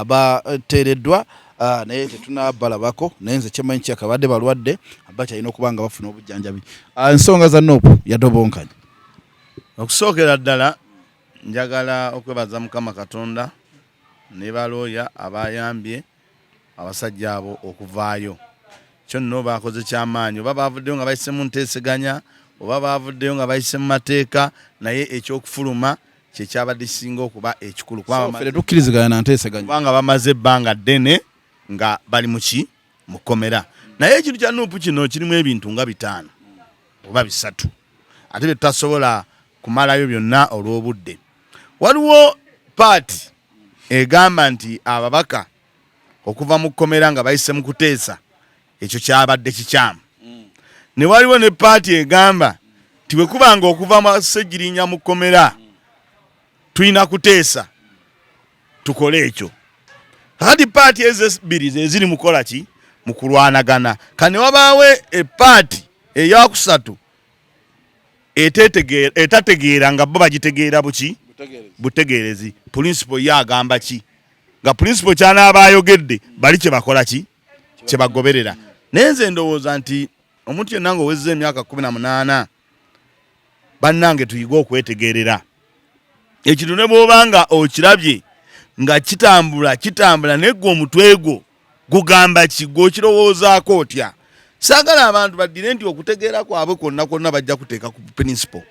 bateereddwa, naye tetunabalabako, naye nze kyemanyi kyakabadde balwadde, bakyalina okuba nga bafuna obujjanjabi. Ensonga za NUP yadobonkanye. Okusookera ddala njagala okwebaza Mukama Katonda ne balooya abayambye abasajja abo okuvaayo. Kyo nno baakoze kyamaanyi, oba baavuddeyo nga bayise mu nteeseganya oba baavuddeyo nga bayise mu mateeka, naye ekyokufuluma kyekyabadde kisinga okuba ekikulu, tukkiriziganya na nteeseganya, kubanga bamaze ebbanga ddene nga bali muki mu kkomera. Naye ekintu kya NUP kino kirimu ebintu nga 5 oba 3, ate bye tutasobola kumalayo byonna olw'obudde. Waliwo paati egamba nti ababaka okuva mu kkomera nga bayise mu kuteesa, ekyo kyabadde kikyamu. Ne waliwo ne paati egamba nti bwe kubanga okuva mu Ssegirinya mu kkomera tulina kuteesa tukole ekyo. Kakati paati ezo ebbiri ze ziri mu kukola ki? Mu kulwanagana. Kane wabaawo epaati eyakusatu etategeera nga bo bagitegeera buki butegeerezi. Pulinsipo ye agamba ki? Nga pulinsipo kyanaaba ayogedde bali kye bakola ki? Kye bagoberera. Naye nze ndowooza nti omuntu yenna ng'owezza emyaka 18, bannange tuyige okwetegerera ekintu, ne bw'oba nga okirabye nga kitambula kitambula, naye gwe omutwe gwo gugamba ki? Gwe okirowoozaako otya? Saagala abantu baddire nti okutegeera kwabwe kwonna kwonna bajja kuteeka ku principle,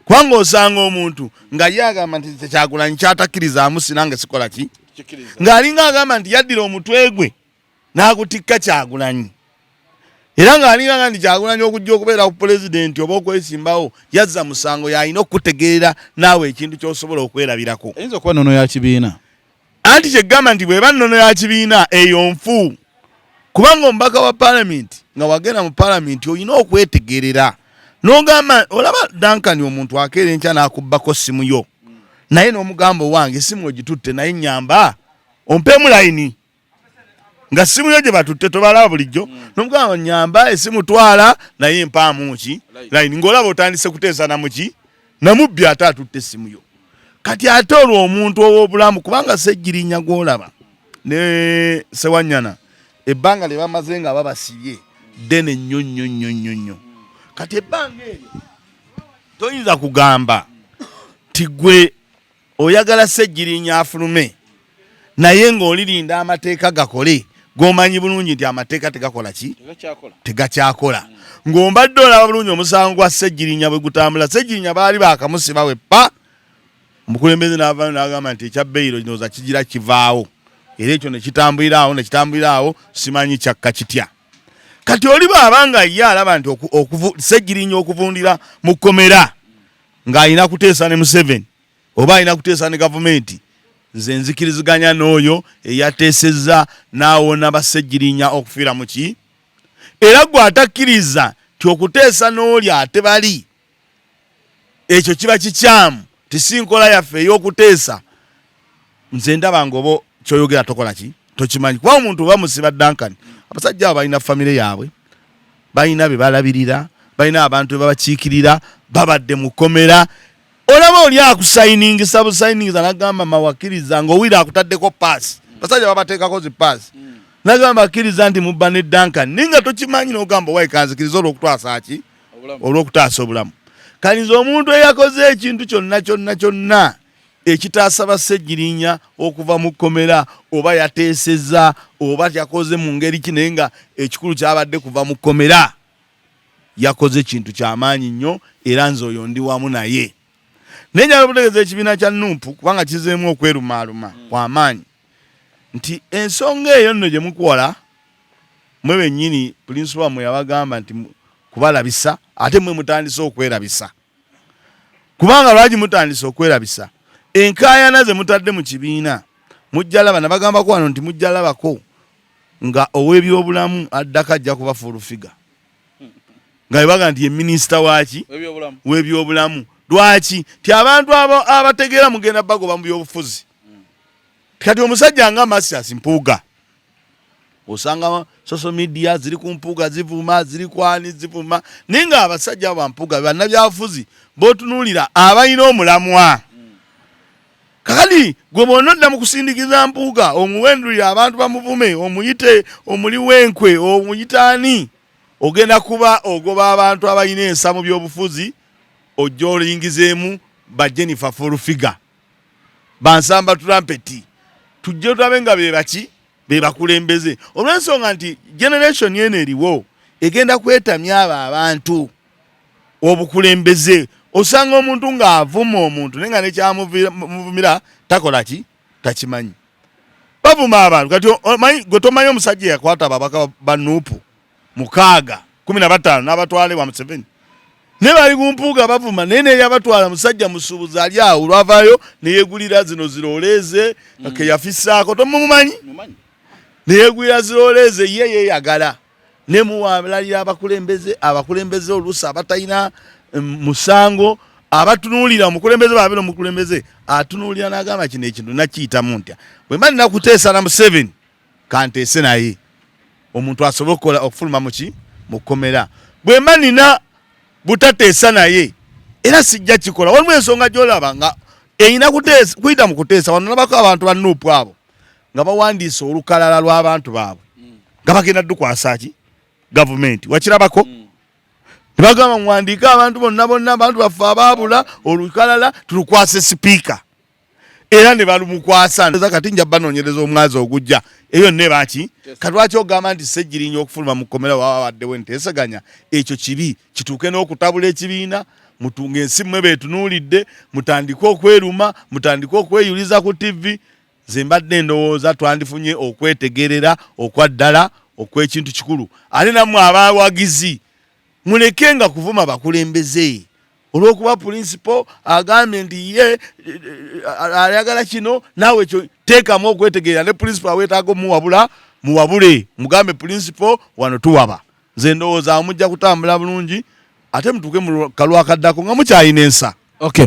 kubanga osanga omuntu nga ye agamba nti nze Kyagulanyi kyatakkirizaamu sinange sikola ki, ng'alinga agamba nti yaddira omutwe gwe n'agutikka Kyagulanyi, era ng'alinga nga nti Kyagulanyi okujja okubeera ku pulezidenti oba okwesimbawo yazza musango, yalina okukutegeerera naawe ekintu ky'osobola okwerabirako. Eyinza okuba nnono ya kibiina. Anti kyegamba nti bw'eba nnono ya kibiina eyo nfu, kubanga omubaka wa palamenti nga wagenda mu palamenti olina okwetegerera n'ogamba, olaba Duncan, omuntu akeera enkya n'akubbako ssimu yo, naye n'omugamba owange essimu ogitutte, naye nnyamba ompeemu layini, nga ssimu yo gye batutte tobalaba bulijjo, n'omugamba nnyamba essimu twala naye mpaamu ki layini, ng'olaba otandise kuteesa na muki namubbi ate atutte essimu yo. Kati ate olwo omuntu ow'obulamu, kubanga Ssegirinya gw'olaba ne Sewanyana ebbanga lye bamaze nga babasibye ddene nnyo nnyo nnyo nnyo nnyo. Kati ebbanga eryo toyinza kugamba nti gwe oyagala Ssegirinya afulume, naye ng'olirinda amateeka gakole, g'omanyi bulungi nti amateeka tegakola ki, tegakyakola. Ng'ombadde olaba bulungi omusango gwa Ssegirinya bwe gutambula. Ssegirinya baali baakamusiba we pa omukulembeze n'avaayo n'agamba nti ekya beyiro ndowooza kigira kivaawo, era ekyo ne kitambulira awo ne kitambulira awo, simanyi kyakka kitya. Kati oli bw'aba nga ye alaba nti Ssegirinya okuvundira mu kkomera ng'alina kuteesa ne Museveni oba alina kuteesa ne gavumenti, nze nzikiriziganya n'oyo eyateesezza n'awona Bassegirinya okufiira mu ki. Era gwe atakkiriza nti okuteesa n'oli ate bali ekyo kiba kikyamu, ti si nkola yaffe ey'okuteesa, nze ndaba nga oba kyoyogera tokola ki, tokimanyi. Kuba omuntu oba musiba Duncan, abasajja abo balina famire yaabwe, balina be balabirira, balina abantu be babakiikirira, babadde mu kkomera. Olaba oli akusayiningisa busayiningisa nagamba mawakiriza ng'owira akutaddeko paasi, basajja babateekako zi paasi, nagamba akkiriza nti mubba ne Duncan, naye nga tokimanyi, n'ogamba owaye kanzikiriza olw'okutwasa ki, olw'okutaasa obulamu. Kati nze omuntu eyakoze ekintu kyonna kyonna kyonna ekitaasa Bassegirinya okuva mu kkomera, oba yateeseza oba yakoze mu ngeri ki, naye nga ekikulu kyabadde kuva mu kkomera, yakoze kintu kyamaanyi nnyo, era nze oyo ndi wamu naye. Naye njagala okutegeeza ekibiina kya NUP, kubanga kizeemu okwerumaaluma kwamaanyi, nti ensonga eyo nno gye mukola mwe bennyini, pulinsipo wammwe yabagamba nti kubalabisa, ate mwe mutandise okwerabisa. Kubanga lwaki mutandise okwerabisa enkaayana ze mutadde mu kibiina? Mujja laba, nabagambako wano nti mujja labako nga ow'ebyobulamu addako ajja kuba full figure, nga bebaga nti ye minisita waki w'ebyobulamu. Lwaki ti abantu abategeera mugenda bagoba mu byobufuzi? Kati omusajja nga Mathias Mpuuga, osanga social media ziri ku Mpuuga zivuma, ziri kwani zivuma, naye nga abasajja abo Mpuuga bannabyabufuzi botunuulira abalina omulamwa. Kakati gwe bw'onodda mu kusindikiza Mpuuga, omuwendulira abantu bamuvume, omuyite omuli w'enkwe, omuyite ani, ogenda kuba ogoba abantu abalina ensa mu byobufuzi, ojja olingizeemu ba Jennifer full figure, bansamba turampeti, tujje tulabe nga be baki be bakulembeze, olw'ensonga nti generation eno eriwo egenda kwetamya abo abantu obukulembeze. Osanga omuntu ng'avuma omuntu naye nga nekyamuvumira takola ki, takimanyi. Bavuma abantu kati omanyi gwe tomanyi omusajja yakwata ababaka ba NUP 6, 15 n'abatwala ewa Museveni, naye bali ku Mpuuga bavuma, naye neyabatwala musajja musuubuzi ali awo, olwavaayo neyegulira zino ziroleeze keyafisaako, tomumumanyi, neyegulira ziroleeze ye yeyagala nemuwalalira abakulembeze. Abakulembeze oluusi abatalina musango, abatunuulira omukulembeze babeera omukulembeze atunuulira n'agamba kino ekintu nakiyitamu ntya, bwe mba nina kuteesa na Museveni kanteese naye omuntu asobole okukola okufuluma muki mu kkomera, bwe mba nina butateesa naye era sijja kikola. Waliwo ensonga gy'olaba nga erina kuyita mu kuteesa. Wano nabako abantu ba NUP abo nga bawandiise olukalala lw'abantu baabwe nga bagenda dukwasa ki gavumenti, wakirabako? Nebagamba muwandiike abantu bonna bonna, abantu baffe abaabula, olukalala tulukwase sipiika, era ne balumukwasa. Kati nja banoonyereza omwazi ogujja eyo ne baki. Kati lwaki ogamba nti Ssegirinya okufuluma mu kkomera waba babaddewo enteeseganya? Ekyo kibi kituuke n'okutabula ekibiina, mutunga ensi mmwe beetunuulidde, mutandike okweruma, mutandike okweyuliza ku TV. Nze mbadde ndowooza twandifunye okwetegerera okwa ddala okw'ekintu kikulu. Ate nammwe abawagizi muleke nga kuvuma bakulembeze olw'okuba pulinsipo agambye nti ye ayagala kino, naawe ekyo teekamu okwetegerera. Ne pulinsipo aweetaaga omuwabula, muwabule, mugambe pulinsipo wano tuwaba. Nze ndowooza awo mujja kutambula bulungi, ate mutuuke mu kalwa akaddako nga mukyalina ensa. Okay.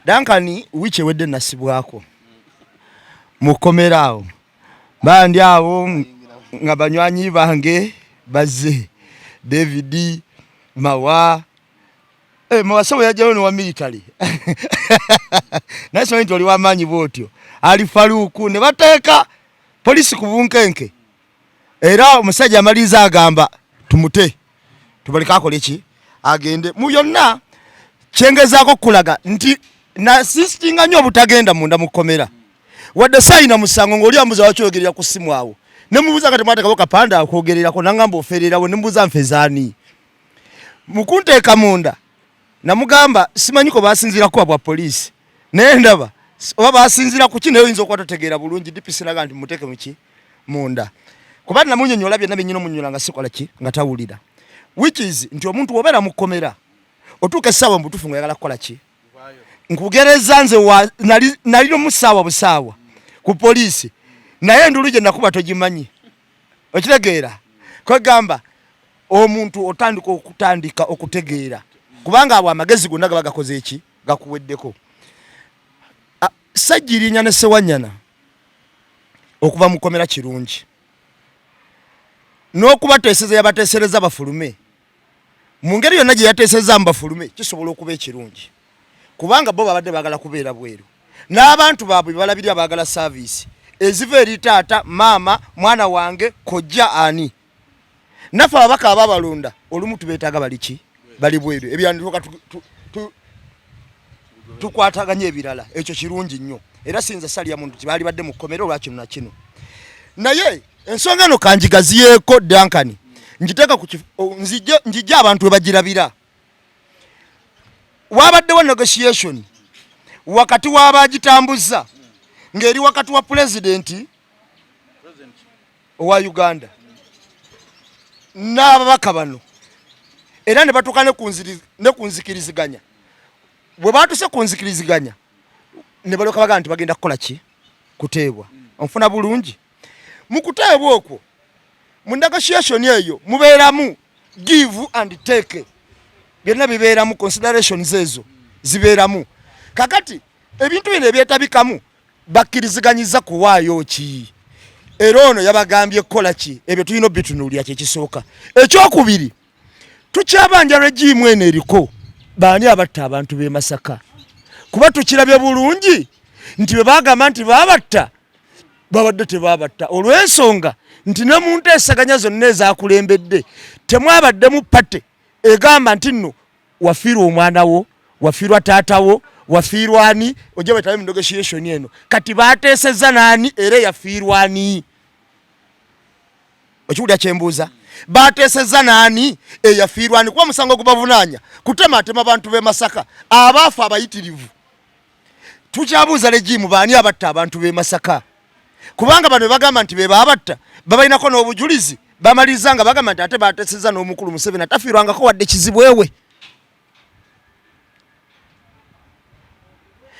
Duncan, wiiki ewedde nasibwako mu kkomera awo, bandi awo nga banywanyi bange bazze, David Mawa, Mawa sebo yajjayo ne wa military, naye simanyi nti oli w'amaanyi bw'otyo, Ali Faluuku, ne bateeka polisi ku bunkenke, era omusajja amaliriza agamba tumute tubaleke akole ki, agende. Mu byonna kyengezaako okukulaga nti nasisitinga nnyo obutagenda munda mu kkomera, wadde saayina musango. Ng'oli ambuza wakyogerera ku ssimu awo, ne mubuuza kati mwateekako kapande akwogererako, nangamba ofererawo, ne mubuuza nfezaani mu kunteeka munda. Namugamba simanyi ko basinziira kuba bwa poliisi, naye ndaba oba basinziira kuki, naye oyinza okuba totegeera bulungi. DPC naga nti muteeke muki munda, kuba namunyonyola byonna byenyina omunyonyola nga sikola ki nga tawulira, which is nti omuntu wobeera mu kkomera otuuka essaawa mu butuufu ng'oyagala kukola ki. Nkugereza nze nali nomusaawa busaawa ku poliisi, naye endulu gye nakuba togimanyi, okitegeera? Kwegamba omuntu otandika okutandika okutegeera, kubanga abo amagezi gonna gaba gakoze eki, gakuweddeko. Ssegirinya ne Ssewanyana okuva mu kkomera kirungi, n'okubateeseza yabateesereza bafulume mu ngeri yonna gye yateesezaamu bafulume, kisobola okuba ekirungi, kubanga bo babadde baagala kubeera bweru n'abantu baabwe bebalabirira, baagala saaviisi eziva eri taata, maama, mwana wange, kojja, ani. Naffe ababaka ababalonda olumu tubeetaaga bali ki, bali bweru, ebyanduka tukwataganye ebirala. Ekyo kirungi nnyo, era siyinza salya muntu tibaali badde mu kkomera olwa kino na kino. Naye ensonga eno kanjigaziyeeko, Duncan, ngiteeka ku njije abantu we bagirabira. Wabaddewo negotiation wakati w'abagitambuza ng'eri wakati wa pulezidenti owa Uganda n'ababaka bano, era ne batuuka ne ku nzikiriziganya. Bwe baatuse ku nzikiriziganya ne balyoka bagamba nti bagenda kukola ki? Kuteebwa. Onfuna bulungi? Mu kuteebwa okwo, mu negotiation eyo mubeeramu give and take, byonna bibeeramu, considerations ezo zibeeramu. Kakati ebintu bino ebyetabikamu bakkiriziganyiza kuwaayo ki, era ono yabagambye kukola ki? Ebyo tulina obitunuulira, kyekisooka. Ekyokubiri, tukyabanja regimu eno eriko baani abatta abantu b'e Masaka, kuba tukirabye bulungi nti bwe bagamba nti babatta, babadde tebabatta, olw'ensonga nti ne mu nteesaganya zonna ezakulembedde temwabaddemu pate egamba nti nno wafiirwa omwana wo, wafiirwa taata wo, wafiirwa ani, ojja bwetabe mu negotiation eno. Kati bateesezza naani era eyafiirwa ani? Okiwulira kyembuuza? Bateesezza naani, eyafiirwa ani? Kuba omusango gubavunaanya kutematema bantu b'e Masaka abaafa abayitirivu. Tukyabuuza regimu baani abatta abantu b'e Masaka, kubanga bano bagamba nti be baabatta babalinako n'obujulizi. Bamaliriza nga bagamba nti ate bateesezza n'omukulu Museveni atafiirwangako wadde kizibu ewe.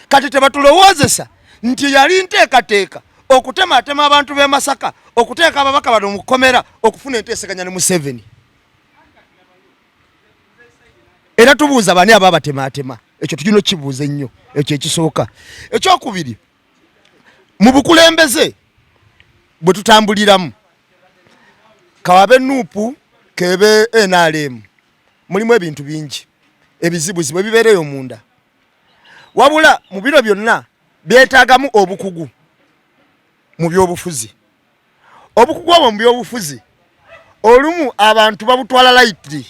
Kati tebatulowoozesa nti yali nteekateeka okutematema abantu b'e Masaka, okuteeka ababaka bano mu kkomera, okufuna enteeseganya ne Museveni. Era tubuuza bani ababatematema? Ekyo tulina okukibuuza ennyo. Ekyo ekisooka. Ekyokubiri, mu bukulembeze bwe tutambuliramu, kawabe NUP kebe NRM, mulimu ebintu bingi ebizibuzibu ebibeereyo munda, wabula mu bino byonna byetaagamu obukugu mu byobufuzi. Obukugu obwo mu byobufuzi olumu abantu babutwala lightly,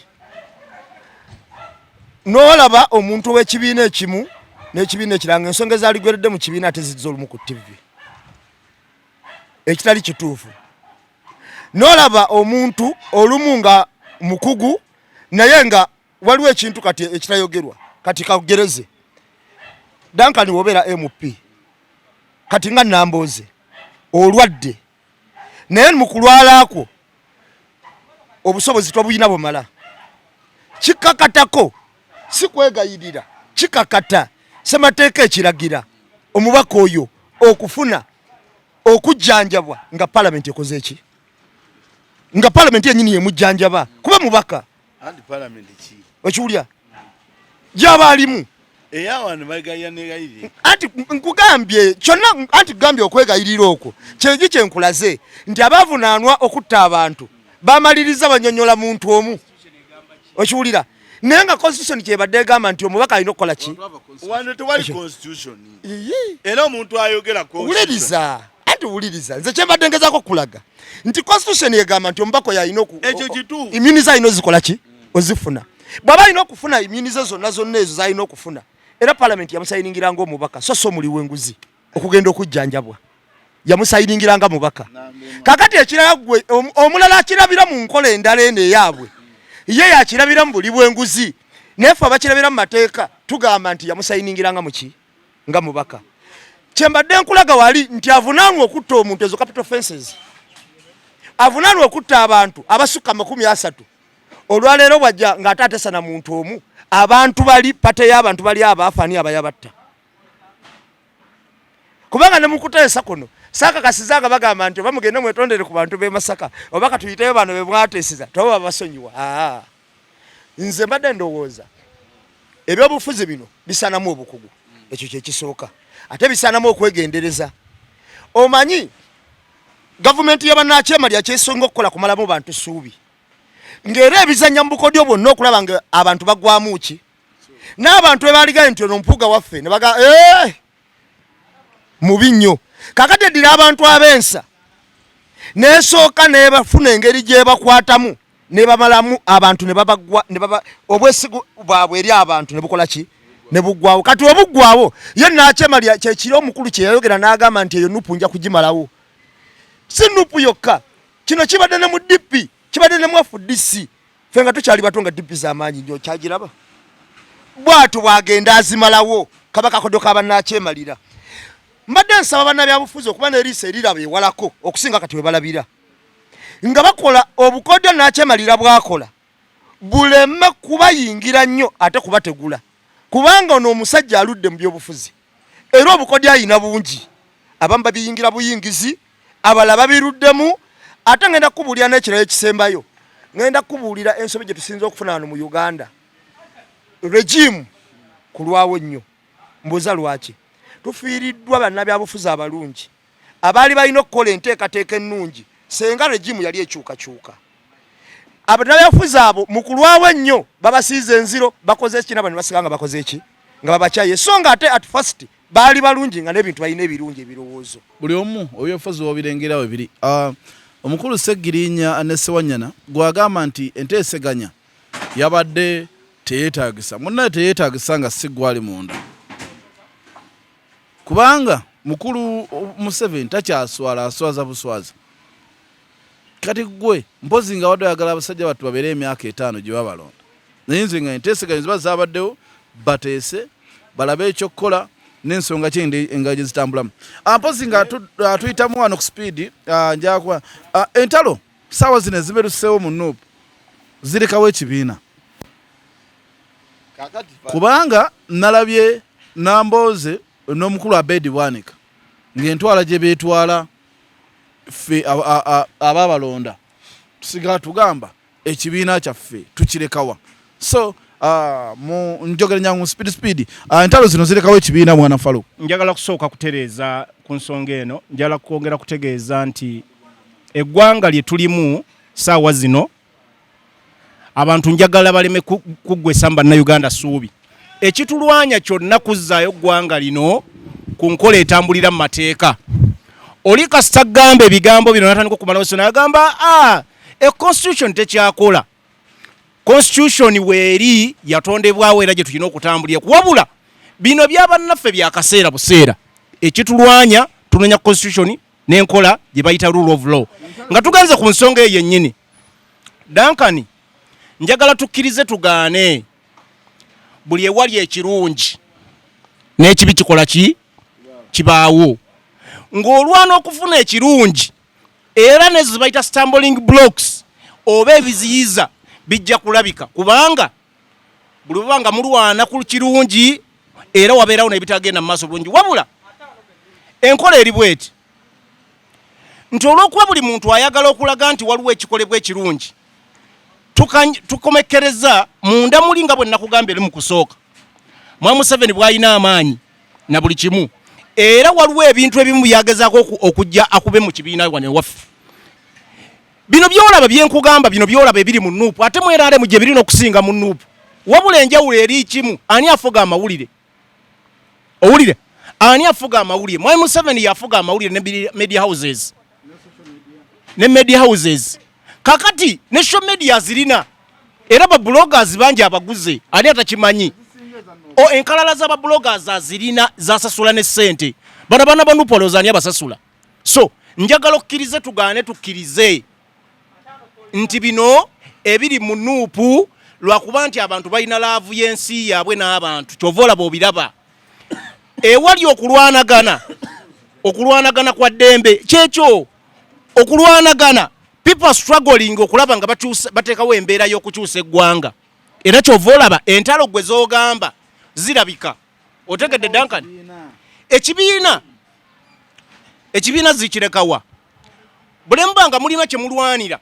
n'olaba omuntu ow'ekibiina ekimu n'ekibiina ekiranga ensonga ezaligweredde mu kibiina ate zizza olumu ku TV, ekitali kituufu. N'olaba omuntu olumu nga mukugu, naye nga waliwo ekintu kati ekitayogerwa. Kati kagereze Duncan, wobeera MP kati nga Nambooze olwadde, naye mu kulwala kwo obusobozi tobulina bumala, kikakatako, si kwegayirira, kikakata semateeka ekiragira omubaka oyo okufuna okujjanjabwa nga palamenti ekoze eki, nga palamenti yenyini yemujjanjaba, kuba mubaka. Okiwulya gyaba alimu. Anti nkugambye kyonna, anti kugambye okwegayirira okwo kyegi kyenkulaze nti abavunaanwa okutta abantu bamaliriza banyonyola muntu omu. Okiwulira? Naye nga constitution kyebadde egamba nti omubaka alina okukola ki? Wano tewali constitution. Era omuntu ayogera wuliriza, anti wuliriza, nze kyembadde ngezaako okulaga nti constitution egamba nti omubaka oyo alina immunize, alina ozikola ki? Ozifuna. Bw'aba alina okufuna immunize zonna zonna ezo zalina okufuna, era palamenti yamusayiningira ngaomubaka, so so omuli w'enguzi okugenda okujjanjabwa yamusayiningira nga mubaka. Kakati ekirala, gwe omulala akirabira mu nkola endala eno eyaabwe, ye yakirabira mu buli bw'enguzi, naye ffe abakirabira mu mateeka tugamba nti yamusayiningira nga muki? Nga mubaka. Kyembadde nkulaga wali nti avunaanwa okutta omuntu, ezo capital offenses, avunaanwa okutta abantu abasukka 30, olwaleero bwajja ng'ate atesa na muntu omu, abantu bali pate y'abantu bali abaafa ani abayabatta? Kubanga ne mukuteesa kuno saakakasiza nga bagamba nti oba mugende mwetondere ku bantu b'e Masaka, oba katuyiteyo bano be mwateeseza toba babasonyiwa. Nze mbadde ndowooza ebyobufuzi bino bisaanamu obukugu, ekyo kyekisooka, ate bisaanamu okwegendereza. Omanyi gavumenti y'abannakyemalya kyesinga okukola kumalamu bantu ssuubi, ng'era ebizannya mu bukodyo bwonna okulaba nga abantu bagwamu ki, n'abantu ebaligaye nti ono Mpuuga waffe ne baga eh! mubi nnyo. Kakati eddira abantu ab'ensa nesooka nebafuna engeri gyebakwatamu nebamalamu abantu, nebabagwa nebaba obwesigu bwabwe eri abantu ne bukola ki? Ne buggwawo. Kati obuggwawo ye nakyemalya kyekiri omukulu kye yayogera n'agamba nti eyo NUP nja kugimalawo. Si NUP yokka, kino kibadde ne mu DP, kibadde ne mu FDC. Ffe nga tukyali bato nga DP z'amaanyi nnyo, kyagiraba bw'atyo bw'agenda azimalawo, kaba kakodyo ka bannakyemalira. Mbadde nsaba bannabyabufuzi okuba n'eriiso eriraba ewalako okusinga kati we balabira, nga bakola obukodyo nakyemalira bwakola buleme kubayingira nnyo ate kubategula. Kubanga ono omusajja aludde mu byobufuzi era obukodyo ayina bungi, abamu babiyingira buyingizi, abalala babiruddemu. Ate ngenda kukubuulira n'ekirala ekisembayo, ngenda kukubuulira ensobi gye tusinza okufuna wano mu Uganda, regime kulwawo nnyo. Mbuuza lwaki tufiiriddwa bannabyabufuzi abalungi abaali balina okukola enteekateeka ennungi senga regime yali ekyukakyuka. Abannabyabufuzi abo mu kulwawo ennyo babasiiza enziro, bakoze eki nabo ne basigala nga bakoze eki, nga babakyaye, so nga ate at first baali balungi nga n'ebintu balina ebirungi ebirowoozo. Buli omu ebyobufuzi wobirengera we biri. Omukulu Ssegirinya ne Ssewanyana gw'agamba nti enteeseganya yabadde teyeetagisa, munnaye teyeetagisa nga si gwali munda, kubanga mukulu Museveni takyaswala, aswaza buswaza. Kati gwe mpozi nga wadde oyagala abasajja battu babeere emyaka 5 gye babalonda, naye nze nga enteeseganya ziba zabaddewo, bateese balabe ekyokukola n'ensonga ki engeri gye zitambulamu. Mpozi nga tuyitamu wano ku sipiidi, njakuba entalo saawa zino eziberuseewo mu NUP zirekawo ekibiina, kubanga nalabye Nambooze n'omukulu Abedi Bwanika ng'entwala gye beetwala ffe ababalonda tusigala tugamba ekibiina kyaffe tukirekawa. So mu njogera nyangu speed speed, entalo zino zirekawo ekibiina mwana Falu. Njagala kusooka kutereeza ku nsonga eno, njagala kwongera kutegeeza nti eggwanga lye tulimu saawa zino abantu njagala baleme kuggwesa bannayuganda ssuubi. Ekitulwanya kyonna kuzzaayo ggwanga lino ku nkola etambulira mu mateeka. Oli kasita gamba ebigambo bino natandika okumala so nagamba a constitution tekyakola. Constitution weeri yatondebwawo era gye tulina okutambulira, wabula bino byabannaffe byakaseera buseera. Ekitulwanya tunonya constitution n'enkola gye bayita rule of law. Nga tugenze ku nsonga eyo yennyini, Duncan, njagala tukkirize tugaane buli ewali ekirungi n'ekibi kikola ki kibaawo. Ng'olwana okufuna ekirungi era nezo zebayita stumbling blocks oba ebiziyiza bijja kulabika, kubanga buli bwe nga mulwana ku kirungi era wabeerawo n'ebitagenda mu maaso bulungi. Wabula enkola eri bweti nti olw'okuba buli muntu ayagala okulaga nti waliwo ekikolebwa ekirungi, tukomekkereza munda muli nga bwe nakugambye eri mu kusooka, Mwami Museveni bw'alina amaanyi na buli kimu, era waliwo ebintu ebimu byagezaako okujja akube mu kibiina wano ewaffe. Bino byolaba byenkugamba, bino byolaba ebiri mu NUP, ate mweraremu gye birina okusinga mu NUP. Wabula enjawulo eri kimu, ani afuga amawulire? Owulire, ani afuga amawulire? Mwami Museveni yafuga amawulire ne media houses, ne media houses kakati ne social media zirina, era ba bloggers bangi abaguze, ani atakimanyi? O enkalala z'aba bloggers azirina, zasasula ne ssente. Bano bana ba NUP olowooza ani abasasula? So njagala okkirize tugaane tukkirize nti bino ebiri mu NUP lwakuba nti abantu balina love y'ensi yaabwe n'abantu, kyova olaba obiraba ewali okulwanagana, okulwanagana kwa ddembe kyekyo okulwanagana, people are struggling okulaba nga bateekawo embeera y'okukyusa eggwanga, era kyova olaba entalo gwe z'ogamba zirabika. Otegedde Duncan? Ekibiina zikirekawa buli muba nga mulina kye mulwanira.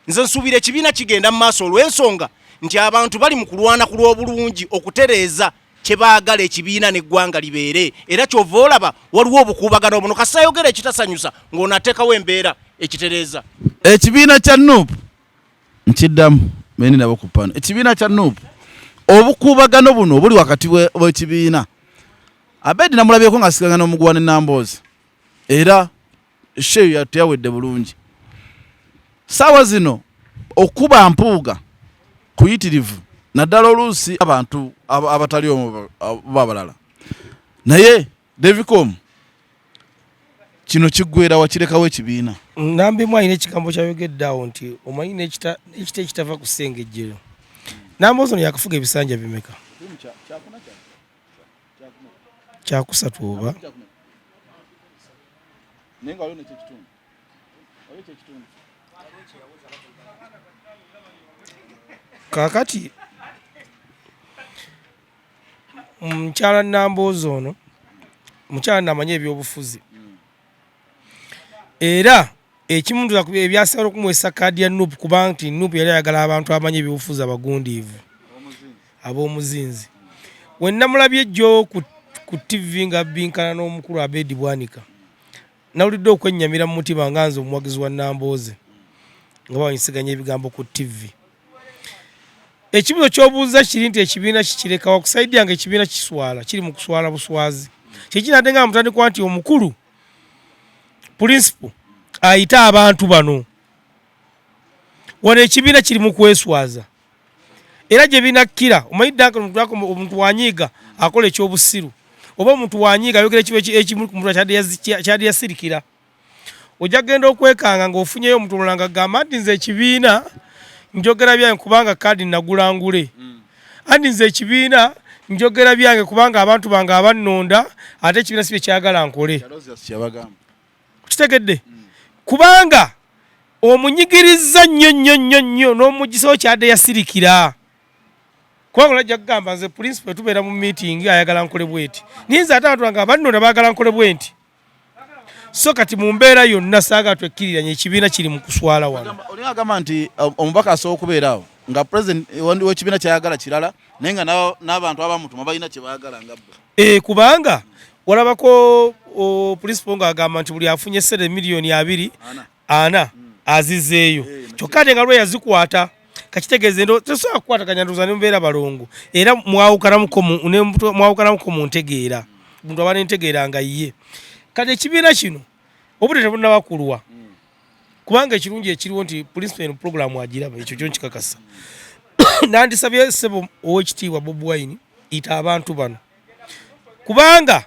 Nze nsuubira ekibiina kigenda mu maaso olw'ensonga nti abantu bali mu kulwana ku lw'obulungi okutereeza kye baagala ekibiina n'eggwanga libeere, era kyova olaba waliwo obukuubagano buno. Kasita ayogera ekitasanyusa ng'ono ateekawo embeera ekitereeza. Ekibiina kya NUP nkiddamu bendi nabo ku pano. Ekibiina kya NUP, obukuubagano buno obuli wakati w'ekibiina, Abedi namulabyeko nga asiganga n'omuguwa ne Namboozi, era sheyo teyawedde bulungi. Saawa zino okuba Mpuuga kuyitirivu, naddala oluusi abantu abatali omu oba abalala, naye Devicom kino kiggwera wakirekawo ekibiina. Nambimu alina ekigambo kyayogedde awo nti omanyi n'ekita ekitava ku ssengejjero. Namboozi ono yakafuga ebisanja bimeka? Kyakusatu oba? Kaakati Mukyala Nambooze ono mukyala namanyi ebyobufuzi, era ekimu ebyasinga okumuweesa kaadi ya NUP, kubanga nti NUP yali ayagala abantu abamanyi ebyobufuzi abagundiivu ab'omuzinzi. We namulabye jjo ku TV nga abbinkana n'omukulu Abedi Bwanika, nawulidde okwennyamira mu mutima nga nze omuwagizi wa Nambooze nga bawanyisiganya ebigambo ku TV. Ekibuzo ky'obuuza kiri nti ekibiina kikirekawa? Ku side yange ekibiina kiswala, kiri mu kuswala buswazi. Kyekinadde nga mutandikwa nti omukulu principal ayite abantu bano wano, ekibiina kiri mu kweswaza era gye binakkira. Omanyi omuntu wanyiiga akola ekyobusiru, oba omuntu wanyiiga ayogera ekiba ekimuli ku mutwe kyadde yasirikira. Ojja kugenda okwekanga ng'ofunyeyo omuntu omulala nga gamba nti nze ekibiina njogera byange kubanga kaadi nagula ngule, anti nze ekibiina njogera byange kubanga abantu bange abannonda, ate ekibiina si bye kyagala nkole. Kitegedde kubanga omunyigiriza nnyo nnyo nnyo nnyo n'omugisawo kyadde yasirikira, kubanga olajja kugamba nze principal tubeera mu meeting ayagala nkole bweti, naye nze ate abantu bange abannonda baagala nkole bwenti. So kati mu mbeera yonna saagala twekkiriranye, ekibiina kiri mu kuswala wano. Oli agamba nti omubaka asobola okubeera awo nga president w'ekibiina kyayagala kirala, naye nga n'abantu abamutuma balina kye baagala nga bo. Kubanga walabako principal ng'agamba nti buli afunye sente 20 miliyoni 40 azizeeyo, kyokka ate nga lwe yazikwata kakitegeeza endo tesobola kukwataganya ndowooza ne mubeera balongo, era mwawukanamuko mu ntegeera. Omuntu aba n'entegeera nga ye. Kati ekibiina kino obudde tebunnaba kulwa, kubanga ekirungi ekiriwo nti principal eno program agiraba, ekyo kyo nkikakasa. Nandisabye ssebo owekitiibwa Bobi Wine yita abantu bano, kubanga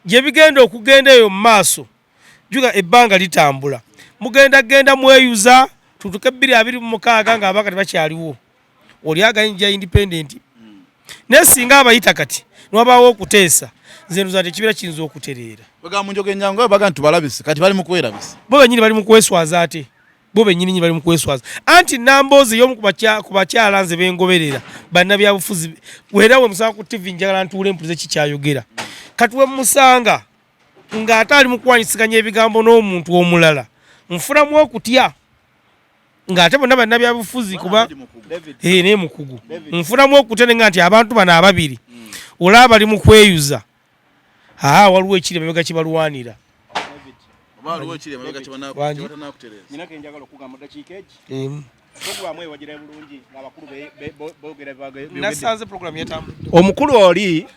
gye bigenda okugenda eyo mu maaso juga ebbanga litambula, mugenda genda mweyuza tutuke 2026 nga abaka tebakyaliwo, oli agayinja independent. Naye singa abayita kati niwabaawo okuteesa, nze ndoza nti ekibiina kiyinza okutereera. Bagamba mu njogera enyangu baga nti tubalabise, kati bali mu kwerabisa. Bo bennyini bali mu kweswaza, ate bo bennyini nyini bali mu kweswaza. Anti Nambooze y'omu ku bakyala nze bengoberera bannabyabufuzi, era we musanga ku TV njagala ntuule mpulize kikyayogera. Kati we musanga ng'ate ali mu kuwanyisiganya ebigambo n'omuntu omulala, nfunamu okutya ng'ate bonna bannabyabufuzi kuba naye mukugu. Nfunamu okutya nenga nti abantu bano ababiri olaba bali mu kweyuza, aa waliwo ekiri emabega kibalwanira. Oba waliwo ekiri emabega Wangi. kyebatanakutereeza. Nyina kenjagala okugamba dakiika egi. Emu. Programu eyo wagira bulungi ng'abakulu boogera byogedde. Nasanze program yatambudde. Omukulu oli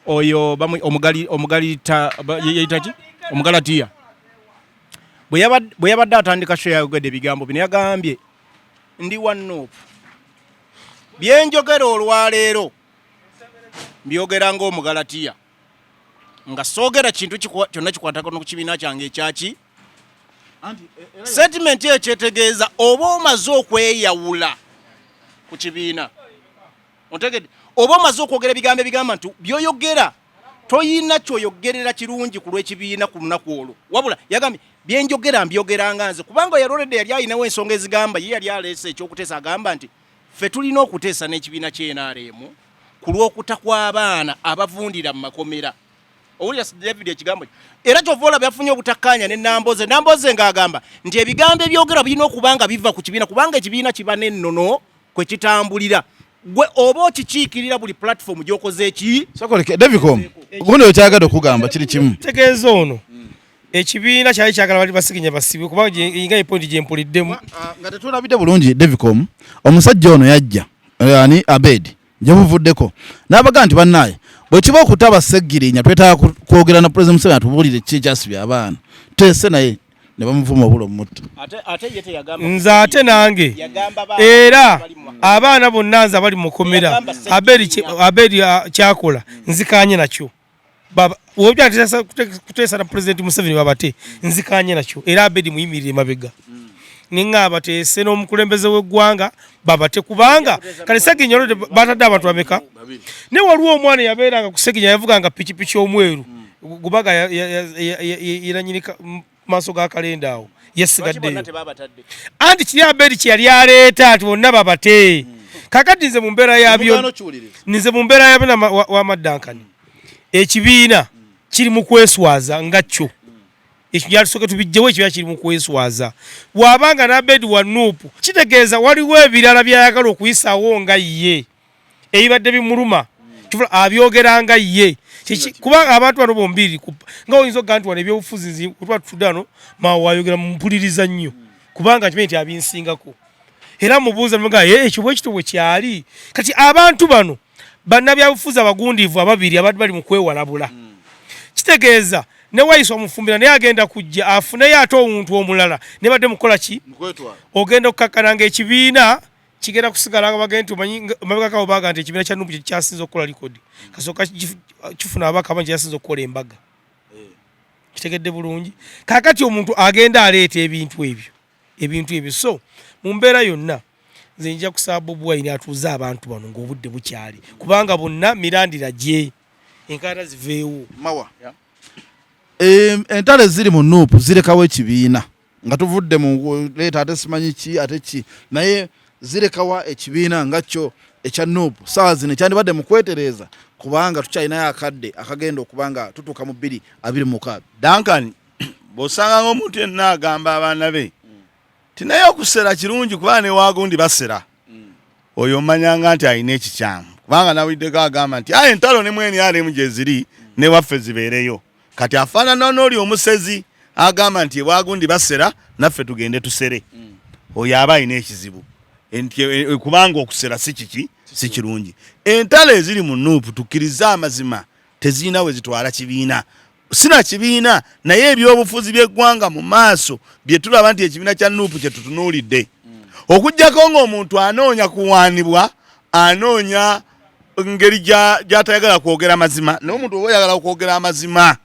oyo omugali omugalita yeyita ki, omugalatiya, bwe yabadde atandika show yayogedde ebigambo bino. Yagambye, "Ndi wa NUP, byenjogera olwaleero mbyogera ng'omugalatiya, nga soogera kintu kyonna kikwatagana ku kibiina kyange ekyaki." Sentiment eyo kyetegeeza oba omaze okweyawula ku kibiina, ontegedde, oba omaze okwogera ebigambo ebigamba nti byoyogera toyina kyoyogerera kirungi ku lw'ekibiina ku lunaku olwo. Wabula yagambye, "Byenjogera mbyogeranga nze," kubanga yaloledde yali alinawo ensonga ezigamba ye yali aleese ekyokuteesa. Agamba nti ffe tulina okuteesa n'ekibiina ky'NRM ku lw'okuta kw'abaana abavundira mu makomera. Owulira David ekigambo kye? Era kyova olaba yafunye obutakkaanya ne Namboze. Namboze ng'agamba nti ebigambo ebyogerwa birina okuba nga biva ku kibiina, kubanga ekibiina kiba n'ennono kwe kitambulira, gwe oba okikiikirira buli platform gy'okoze eki. Sokoleke Davicom, gundi okyagadde okugamba kiri kimu. Tegeeza ono ekibiina kyali kyagala bali basiginya basibwe, kubanga nga ye point gye mpuliddemu. Nga tetulabidde bulungi Davicom, omusajja ono yajja ani Abed gye buvuddeko n'abaga nti bannaaye bwe kiba okutaba Ssegirinya twetaaga kwogera na President Museveni atubuulire ki ekyasibye abaana, teese naye ne bamuvuma obula omutta. Ate ye teyagamba. Nze ate nange Yagamba era bali mu abaana bonna nze abali mukomera. Yagamba Abedi Abedi kyakola nzikanye nakyo. Wobya kuteesa na President Museveni babate, nzikanye nakyo. Era Abedi muyimirire mabega ninga bateese n'omukulembeze w'eggwanga babate, kubanga kale Seginya olwedde batadde abantu bameka? Naye waliwo omwana yabeeranga ku Seginya, yavuganga pikipiki omweru gubaga yeranyini maaso ga kalenda awo. Lwaki bonna yasigaddeyo tebabatadde? Anti kiri Abedi kyeyali aleeta nti bonna babate. Kakati nze mu mbeera yabyo, nze mu mbeera yabyo wamaddankani, ekibiina kiri mu kweswaza nga kyo. Ekyo kyalisooke tubijjewo. Ekibiina kiri mu kweswaza. Bw'abanga n'Abedi wa Nuupu, kitegeeza waliwo ebirala by'ayagala okuyisawo nga ye ebibadde bimuluma, kifula abyogera nga ye. Kubanga abantu bano bombiri nga oyinza okugaa nti wano ebyobufuzi nzi tuba tutudde wano, mawe wayogera mpuliriza nnyo, kubanga nkimanyi nti abinsingako, era mubuuza nga ekyo bwekito bwe kyali. Kati abantu bano bannabyabufuzi abagundiivu ababiri abadde bali mu kwewalabula, kitegeeza ne Waiswa Mufumbira naye agenda kujja afuneyo ate omuntu omulala ne badde mukukola ki, ogenda okukakkana nga ekibiina kigenda kusigala nga bagenda nti omanyi mabegakawo baga nti ekibiina kya Nupu kyasinze okukola likodi, kasooka kifuna ababaka abangi, kyasinze okukola embaga. Kitegedde bulungi. Kakati omuntu agenda aleeta ebintu ebyo, ebintu ebyo. So mu mbeera yonna nze nja kusaba Bobi Wine atuuze abantu bano ng'obudde bukyali, kubanga bonna mirandira gye enkaata ziveewo. Mawa, entalo eziri mu Nuupu zirekawo ekibiina nga tuvudde mu leeta ate simanyi ki ate ki, naye zirekawa ekibiina nga kyo ekya Nuupu saawa zino ekyandibadde mu kwetereeza, kubanga tukyalinayo akadde akagenda okuba nga tutuuka mu 2026? Duncan, bw'osanga ng'omuntu yenna agamba abaana be ti naye okusera kirungi kubanga newagundi basera, oyo omanyanga nti alina ekikyamu, kubanga nawuliddeko agamba nti aye entalo ne mu NRM gye ziri newaffe zibeereyo. Kati afaanana n'oli omusezi agamba nti ewagundi basera, naffe tugende tusere. Oyo aba alina ekizibu nti kubanga okusera si kiki, si kirungi. Entalo eziri mu Nuupu, tukkirize amazima, tezirina we zitwala kibiina, sina kibiina, naye ebyobufuzi by'eggwanga mu maaso bye tulaba nti ekibiina kya Nuupu kye tutunuulidde, okugjako ng'omuntu anoonya kuwaanibwa, anoonya ngeri gy'atayagala kwogera mazima. Naye omuntu oba oyagala okwogera amazima,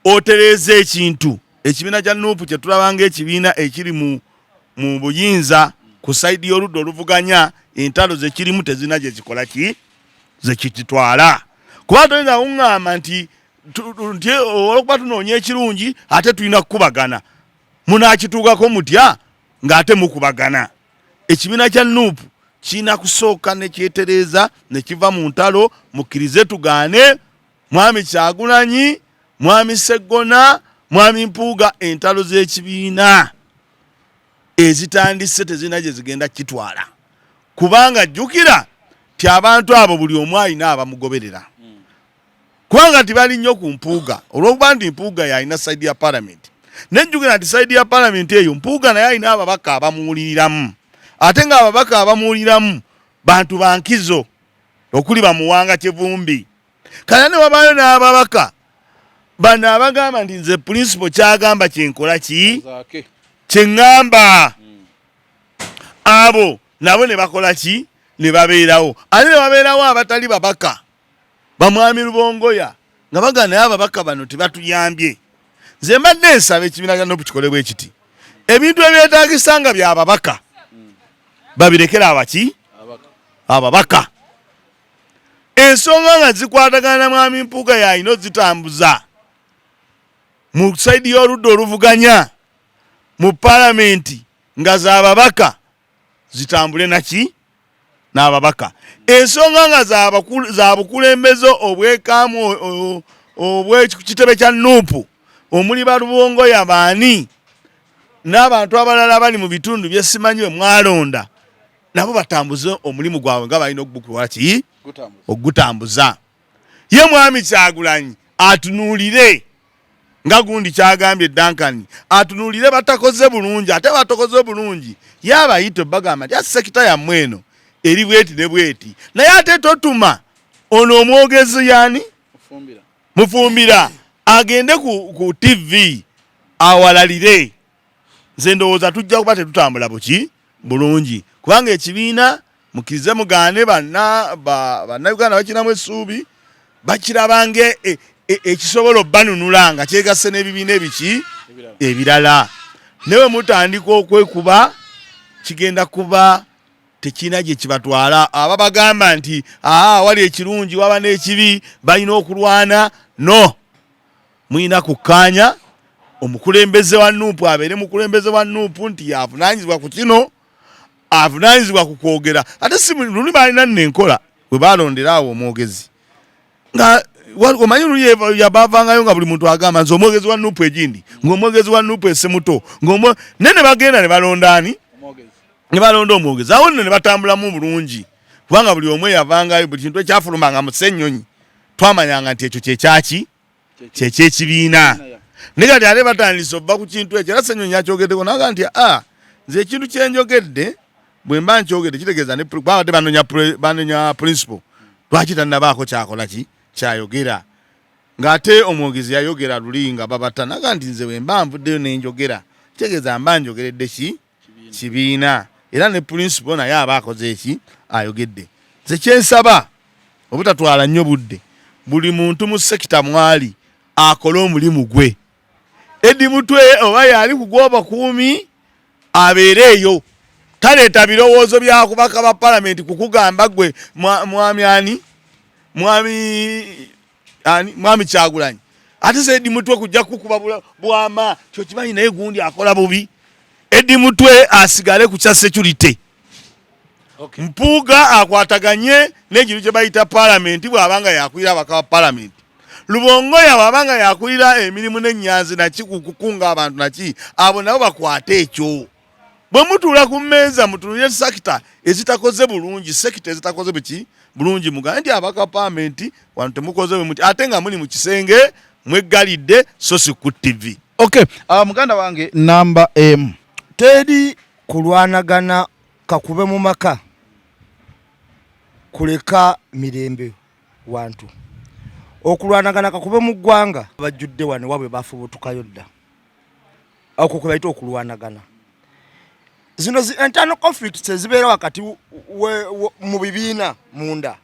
otereeza ekintu. Ekibiina kya Nuupu kye tulaba ng'ekibiina ekiri mu buyinza ku side y'oludda oluvuganya, entalo zekirimu tezirina gye zikola ki, zekitwala, kuba toyinza kuŋŋamba nti olwokuba tunoonya ekirungi ate tulina kukubagana. Munaakituukako mutya ng'ate mukubagana? Ekibiina kya Nuupu kirina kusooka nekyetereeza nekiva mu ntalo. Mukkirize tugaane, Mwami Kyagulanyi, Mwami Seggona, Mwami Mpuuga, entalo z'ekibiina ezitandise tezirina gye zigenda kitwala, kubanga jjukira ti abantu abo buli omu alina abamugoberera, kubanga tibali nnyo ku Mpuuga olw'okuba nti Mpuuga yalina side ya palamenti. Nejjukira nti side ya palamenti eyo Mpuuga naye alina ababaka abamuwuliriramu, ate ng'ababaka abamuwuliramu bantu bankizo okuli bamuwanga Kivumbi. Kale ne wabaayo n'ababaka bano abagamba nti nze principal kyagamba kyenkola ki kyeŋŋamba, abo nabo ne bakola ki, ne babeerawo. Ate ne babeerawo abatali babaka, bamwami Lubongoya, nga bagamba naye ababaka bano tebatuyambye. Nze mbadde nsaba ekibiina kya Nupu kikole bwe kiti: ebintu ebyetaagisa nga byababaka babirekere abaki, ababaka. Ensonga nga zikwatagana na Mwami Mpuuga yalina ozitambuza mu side y'oludda oluvuganya mu palamenti, nga zababaka zitambule naki, n'ababaka. Ensonga nga za bukulembeze obwekaamu obwekitebe kya Nuupu omuli balubongoya baani n'abantu abalala bali mu bitundu byesimanyi we mwalonda, nabo batambuze omulimu gwabwe nga balina okugukolaki, okugutambuza. Ye Mwami Kyagulanyi atunuulire nga gundi kyagambye Duncan, atunuulire batakoze bulungi, ate batakoze bulungi ye abayite bagamba nti sector yammwe eno eri bweti ne bweti. Naye ate totuma ono omwogezi yani Mufumbira agende ku TV awalalire. Nze ndowooza tujja kuba tetutambula buki bulungi, kubanga ekibiina mukkirize mugaane, bannayuganda bakiramu essuubi, bakirabanga ekisobola obbanunula nga kyegasse n'ebibiina ebiki ebirala. Naye bwe mutandika okwekuba, kigenda kuba tekirina gye kibatwala. Ababagamba nti aa wali ekirungi waba n'ekibi balina okulwana, no mulina kukkaanya. Omukulembeze wa Nuupu abeere mukulembeze wa Nuupu nti yavunaanyizibwa ku kino. Avunaanyizibwa ku kwogera ate si luli balina nno enkola we balondera awo omwogezi nga omanyi luli yabavangayo nga buli muntu agamba nze omwogezi wa nupu egindi ng'omwogezi wa nupu esemuto naye ne bagenda ne balonda ani ne balonda omwogezi awo nno ne batambulamu bulungi kubanga buli omu eyavangayo buli kintu ekyafulumanga mu ssennyonyi twamanyanga nti ekyo kyekyaki kyekyekibiina naye kati ate batandise ova ku kintu ekyo era ssenyonyi yakyogeddeko naga nti a ah, nze ekintu kyenjogedde bwe mba nkyogedde kitegeeza babadde banonya principal lwaki tannabaako kyakola ki kyayogera ng'ate omwogezi yayogera luli nga babata naga nti nze bwe mba nvuddeyo nenjogera kitegeeza mba njogeredde ki kibiina era ne principal naye aba akoze eki ayogedde nze kyensaba obutatwala nnyo budde buli muntu mu sekita mwali akole omulimu gwe edi mutwe oba yali kugwobakuumi abeere eyo taleeta birowoozo byakubaka ba palamenti kukugamba gwe mwami ani mwami ani mwami Kyagulanyi ate se Eddie Mutwe kujja kukuba bwama kyokimanyi naye gundi akola bubi Eddie Mutwe asigale ku kya security okay. Mpuuga akwataganye n'ekintu kye bayita palamenti bw'abanga yakulira abaka ba palamenti Lubongoya bw'abanga yakulira emirimu n'ennyanzi naki kukunga abantu naki abo nabo bakwate ekyo Bwe mutuula ku mmeeza mutunulire sakita ezitakoze bulungi, sekita ezitakoze biki bulungi, mugambe nti abaka paamenti wano temukoze bwe muti, ate nga muli mu kisenge mweggalidde so si ku ttivi. Okay, muganda wange namba emu. Teri kulwanagana kakube mu maka kuleka mirembe wantu. Okulwanagana kakube mu ggwanga bajjudde wano wabwe bafubutukayo dda. Okwo kwe bayita okulwanagana. Zino zi internal conflicts ezibeera wakati mu bibiina munda.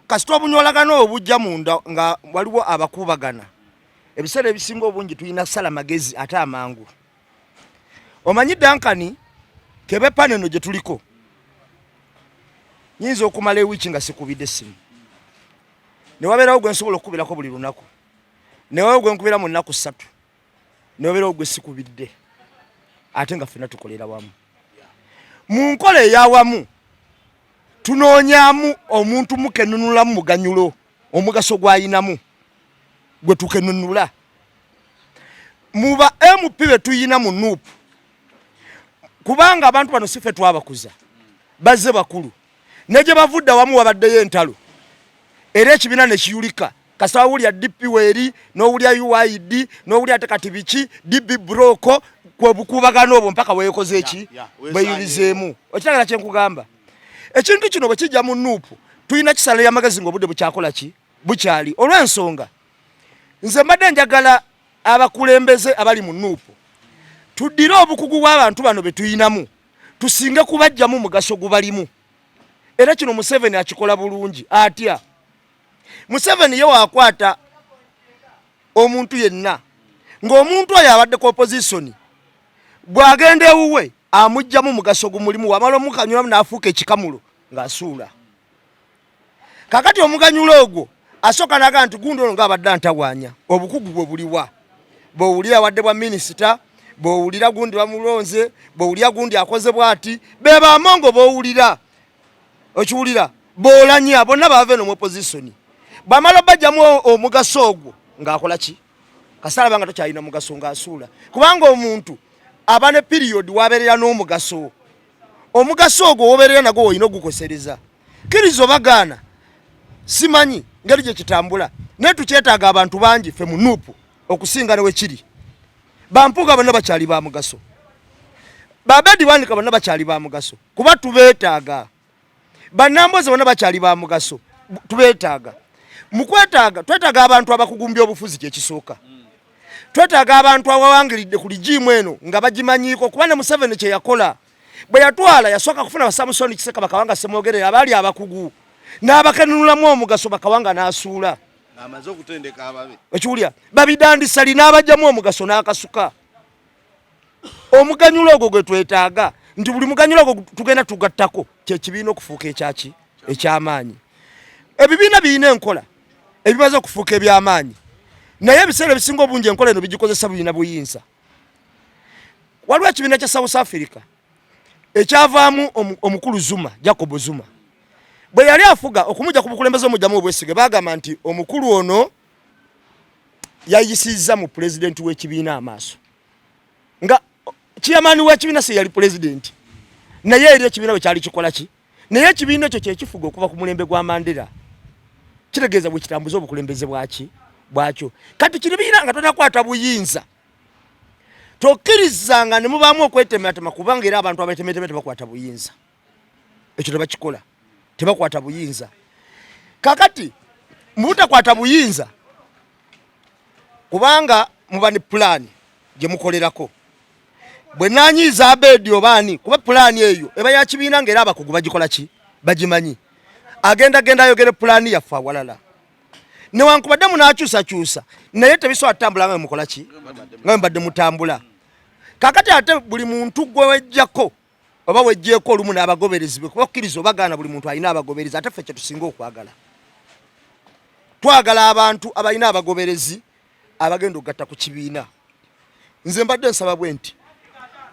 Kasita obunyolagana obujja munda nga waliwo abakuubagana, ebiseera ebisinga obungi tulina kusala magezi ate amangu. Omanyi Duncan, kebe paneno gye tuliko, nyinza okumala ewiiki nga sikubidde essimu, ne wabeerawo gwe nsobola okukubirako buli lunaku, ne wabeerawo gwe nkubira mu nnaku ssatu, ne wabeerawo gwe sikubidde, ate nga ffenna tukolera wamu. Mu nkola ey'awamu tunoonyaamu omuntu mukenunulamu muganyulo, omugaso gw'ayinamu gwe tukenunula. Mu ba MP be tuyina mu NUP, kubanga abantu bano si ffe twabakuza, bazze bakulu, ne gye bavudde awamu wabaddeyo entalo, era ekibiina ne kiyulika. Kasita wawulira DP weeri, n'owulira UID, n'owulira ate kati biki DB broko, kwe bukuubagano obwo mpaka weekoze eki bweyulizeemu. Okiragala kye nkugamba, ekintu kino bwe kijja mu NUP tulina kisala amagezi ng'obudde bukyakola ki bukyali. Olw'ensonga nze mbadde njagala abakulembeze abali mu NUP tuddire obukugu bw'abantu bano be tuyinamu, tusinge kubajjamu mugaso gubalimu. Era kino Museveni akikola bulungi. Atya? Museveni ye wakwata omuntu yenna ng'omuntu oyo abadde ku opposition, bw'agenda ewuwe amugyamu mugaso gumulimu, wamala omukanyulamu n'afuuka ekikamulo ng'asuula. Kakati omuganyulo ogwo asooka n'agamba nti gundi ono ng'abadde antawaanya, obukugu bwe buliwa? Bw'owulira abadde bwa minisita, bw'owulira gundi bamulonze, bw'owulira gundi akoze bw'ati, be bamongo b'owulira, okiwulira b'olanya bonna baava eno mu opposition. Bw'amala obajjamu omugaso ogwo ng'akola ki? Kasita alaba nga tokyalina mugaso ng'asuula, kubanga omuntu aba ne period w'abeerera n'omugaso. Omugaso ogwo w'obeerera nagwo olina ogukosereza. Kkiriza oba gaana, simanyi ngeri gye kitambula, naye tukyetaaga abantu bangi ffe mu NUP okusinga ne we kiri. Bampuuga bonna bakyali ba mugaso, Babedi Bwanika bonna bakyali ba mugaso, kuba tubeetaaga. Bannamboze bonna bakyali ba mugaso, tubeetaaga. Mu kwetaaga twetaaga abantu abakugumbya obufuzi, kyekisooka. Twetaaga abantu abawangiridde ku ligiimu eno nga bagimanyiiko, kuba ne Museveni kye yakola bwe yatwala yasooka kufuna ba Samusoni Kiseka, Bakawanga Ssemwogerere abaali abakugu n'abakenunulamu omugaso, Bakawanga n'asuula. Ng'amaze okutendeka ababe. Okiwulira? Babidandisali n'abajjamu omugaso n'akasuka. Omuganyulo ogwo gwe twetaaga, nti buli muganyulo ogwo tugenda tugattako kye kibiina okufuuka ekyaki eky'amaanyi. Ebibiina birina enkola ebimaze okufuuka eby'amaanyi, naye ebiseera ebisinga obungi enkola eno bigikozesa birina buyinza. Waliwo ekibiina kya South Africa Ekyavaamu omukulu Zuma, Jacob Zuma, bwe yali afuga okumujja ku bukulembeze omujjamu obwesige, baagamba nti omukulu ono yayisizza mu pulezidenti w'ekibiina amaaso, nga chairman w'ekibiina si yali pulezidenti, naye eri ekibiina bwe kyali kikola ki, naye ekibiina ekyo kyekifuga okuva ku mulembe gwa Mandela, kitegeeza bwe kitambuza obukulembeze bwaki bwakyo. Kati kiribiina nga tonakwata buyinza, tokkirizanga ne mubaamu okwetematema, kubanga era abantu abetemetema tebakwata buyinza, ekyo tebakikola, tebakwata buyinza. Kakati mubutakwata buyinza, kubanga muba ne pulaani gye mukolerako, bwe nanyiiza Abedi obaani, kuba pulaani eyo eba ya kibiina ng'era abakugu bagikola ki, bagimanyi, agenda genda ayogere pulaani yaffe awalala, newankubadde munakyusakyusa, naye tebisobola tutambula nga mukola ki, nga mbadde mutambula. Kakati ate buli muntu gwe wejjako oba wejjeeko olumu n'abagoberezi be, kuba kkiriza obagaana, buli muntu alina abagoberezi, ate ffe kyetusinga okwagala, twagala abantu abalina abagoberezi abagenda okugatta ku kibiina. Nze mbadde nsaba bwe nti,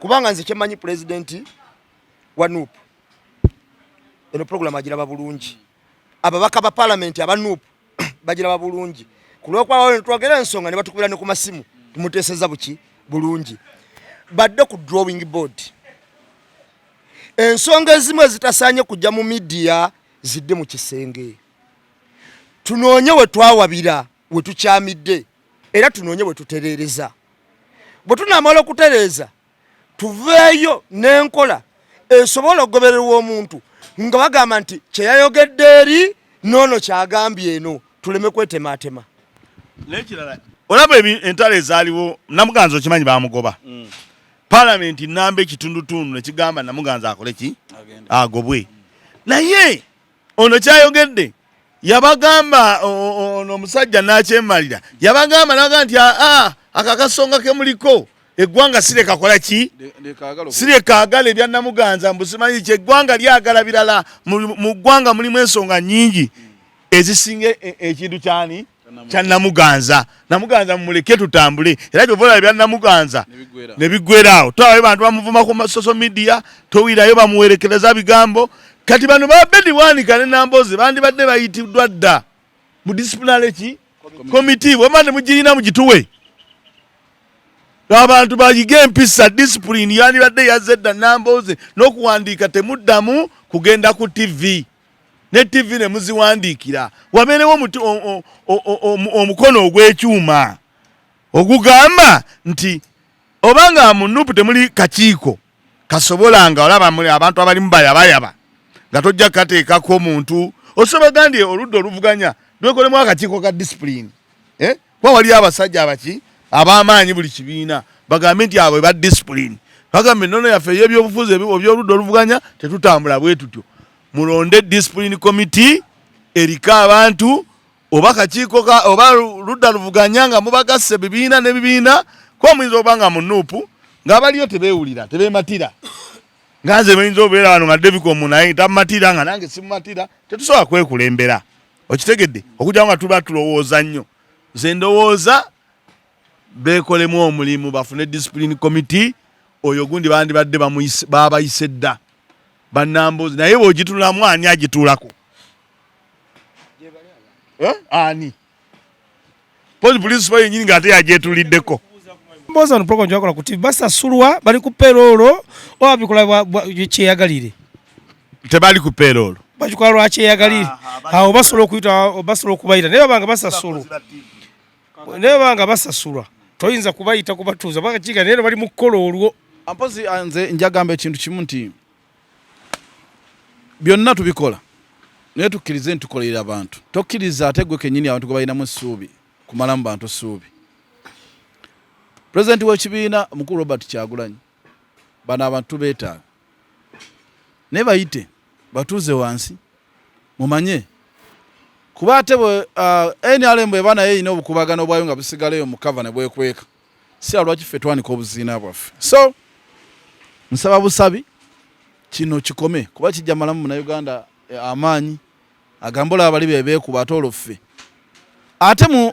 kubanga nze kyemmanyi, pulezidenti wa NUP eno puroguramu agiraba bulungi, ababaka ba palamenti aba NUP bagiraba bulungi, ku lwokuba twogera ensonga ne batukubira ne ku masimu, tumuteeseza buki bulungi, badde ku drawing board, ensonga ezimu ezitasaanye kujja mu midiya zidde mu kisenge, tunoonye we twawabira, we tukyamidde, era tunoonye we tutereereza. Bwe tunaamala okutereeza, tuveeyo n'enkola esobola okugobererwa omuntu nga bagamba nti kyeyayogedde eri noono kyagambye eno, tuleme kwetematema. N'ekirala, olaba entalo ezaaliwo, Namuganza okimanyi bamugoba. Palamenti namba ekitundutundu nekigamba Namuganza akole ki, agobwe. Naye ono kyayogedde yabagamba, ono omusajja nakyemalira yabagamba naga nti aa akakasonga kemuliko eggwanga sirekakola ki, sirekaagala ebya Namuganza, mbu simanyi ki, eggwanga lyagala birala. Mu ggwanga mulimu ensonga nnyingi ezisinga ekintu kyani kya Namuganza. Namuganza mumuleke tutambule. Era kyova olaba ebya Namuganza ne biggwera awo, tolabayo bantu bamuvuma ku social media, towirayo bamuwerekereza bigambo. Kati bano ba Abedi Bwanika ne Namboze bandibadde bayitiddwa dda mu disciplinary ki committee, bwema ne mugirina mugituwe, abantu bayige empisa, discipline yandibadde yazze dda. Namboze n'okuwandiika temuddamu kugenda ku TV, ne TV ne muziwandiikira, wabeerewo omukono ogw'ekyuma ogugamba nti obanga mu NUP temuli kakiiko kasobola, nga olaba muli abantu abalimu bayabayaba nga tojja kukateekako omuntu osobola gandye oludda oluvuganya lwekolemu akakiiko ka discipline, eh? Kuba waliyo abasajja abaki ab'amaanyi buli kibiina, bagambe nti abo ba discipline, bagambe ennono yaffe ey'ebyobufuzi ebyoludda oluvuganya tetutambula bwe tutyo, mulonde discipline committee eriko abantu oba kakiiko ka oba ludda luvuganya nga mubagasse bibiina n'ebibiina, kuba muyinza okuba nga mu NUP ng'abaliyo tebeewulira, tebeematira, nga nze muyinza obeera wano nga Devicom naye tamatira, nga nange simumatira, tetusobola kwekulembera, okitegedde, okujjako nga tuba tulowooza nnyo. Nze ndowooza beekolemu omulimu, bafune discipline committee. Oyo gundi bandibadde babayise dda bannambozi, naye bw'ogitunulamu ani agituulako, eh? Ani pozi principal yenyini ng'ate yagyetuliddeko. Mbozi ono program gyebakola ku TV basasulwa, bali ku payroll oba bikola kyeyagalire? Tebali ku payroll. Bakikola lwa kyeyagalire, awo basobola okuyita, basobola okubayita, naye babanga basasulwa, naye babanga basasulwa toyinza kubayita kubatuuza bakiga, naye bali mu kukola olwo. Mpozi nze njagamba ekintu kimu nti byonna tubikola, naye tukkirize nti tukolerera abantu. Tokkiriza ate gwe kennyini abantu gwe balinamu essuubi kumalamu bantu ssuubi. Pulezidenti w'ekibiina omukulu Robert Kyagulanyi, bano abantu tubeetaaga, naye bayite batuuze wansi mumanye, kuba ate bwe NRM bweba naye erina obukubagano bwayo nga busigalayo mu kava ne bwekweka, si lwaki ffe twanika obuziina bwaffe. So nsaba busabi kino kikome, kuba kijja malamu Munnayuganda amaanyi agamba olaba bali bebeekuba, ate olwo ffe ate mu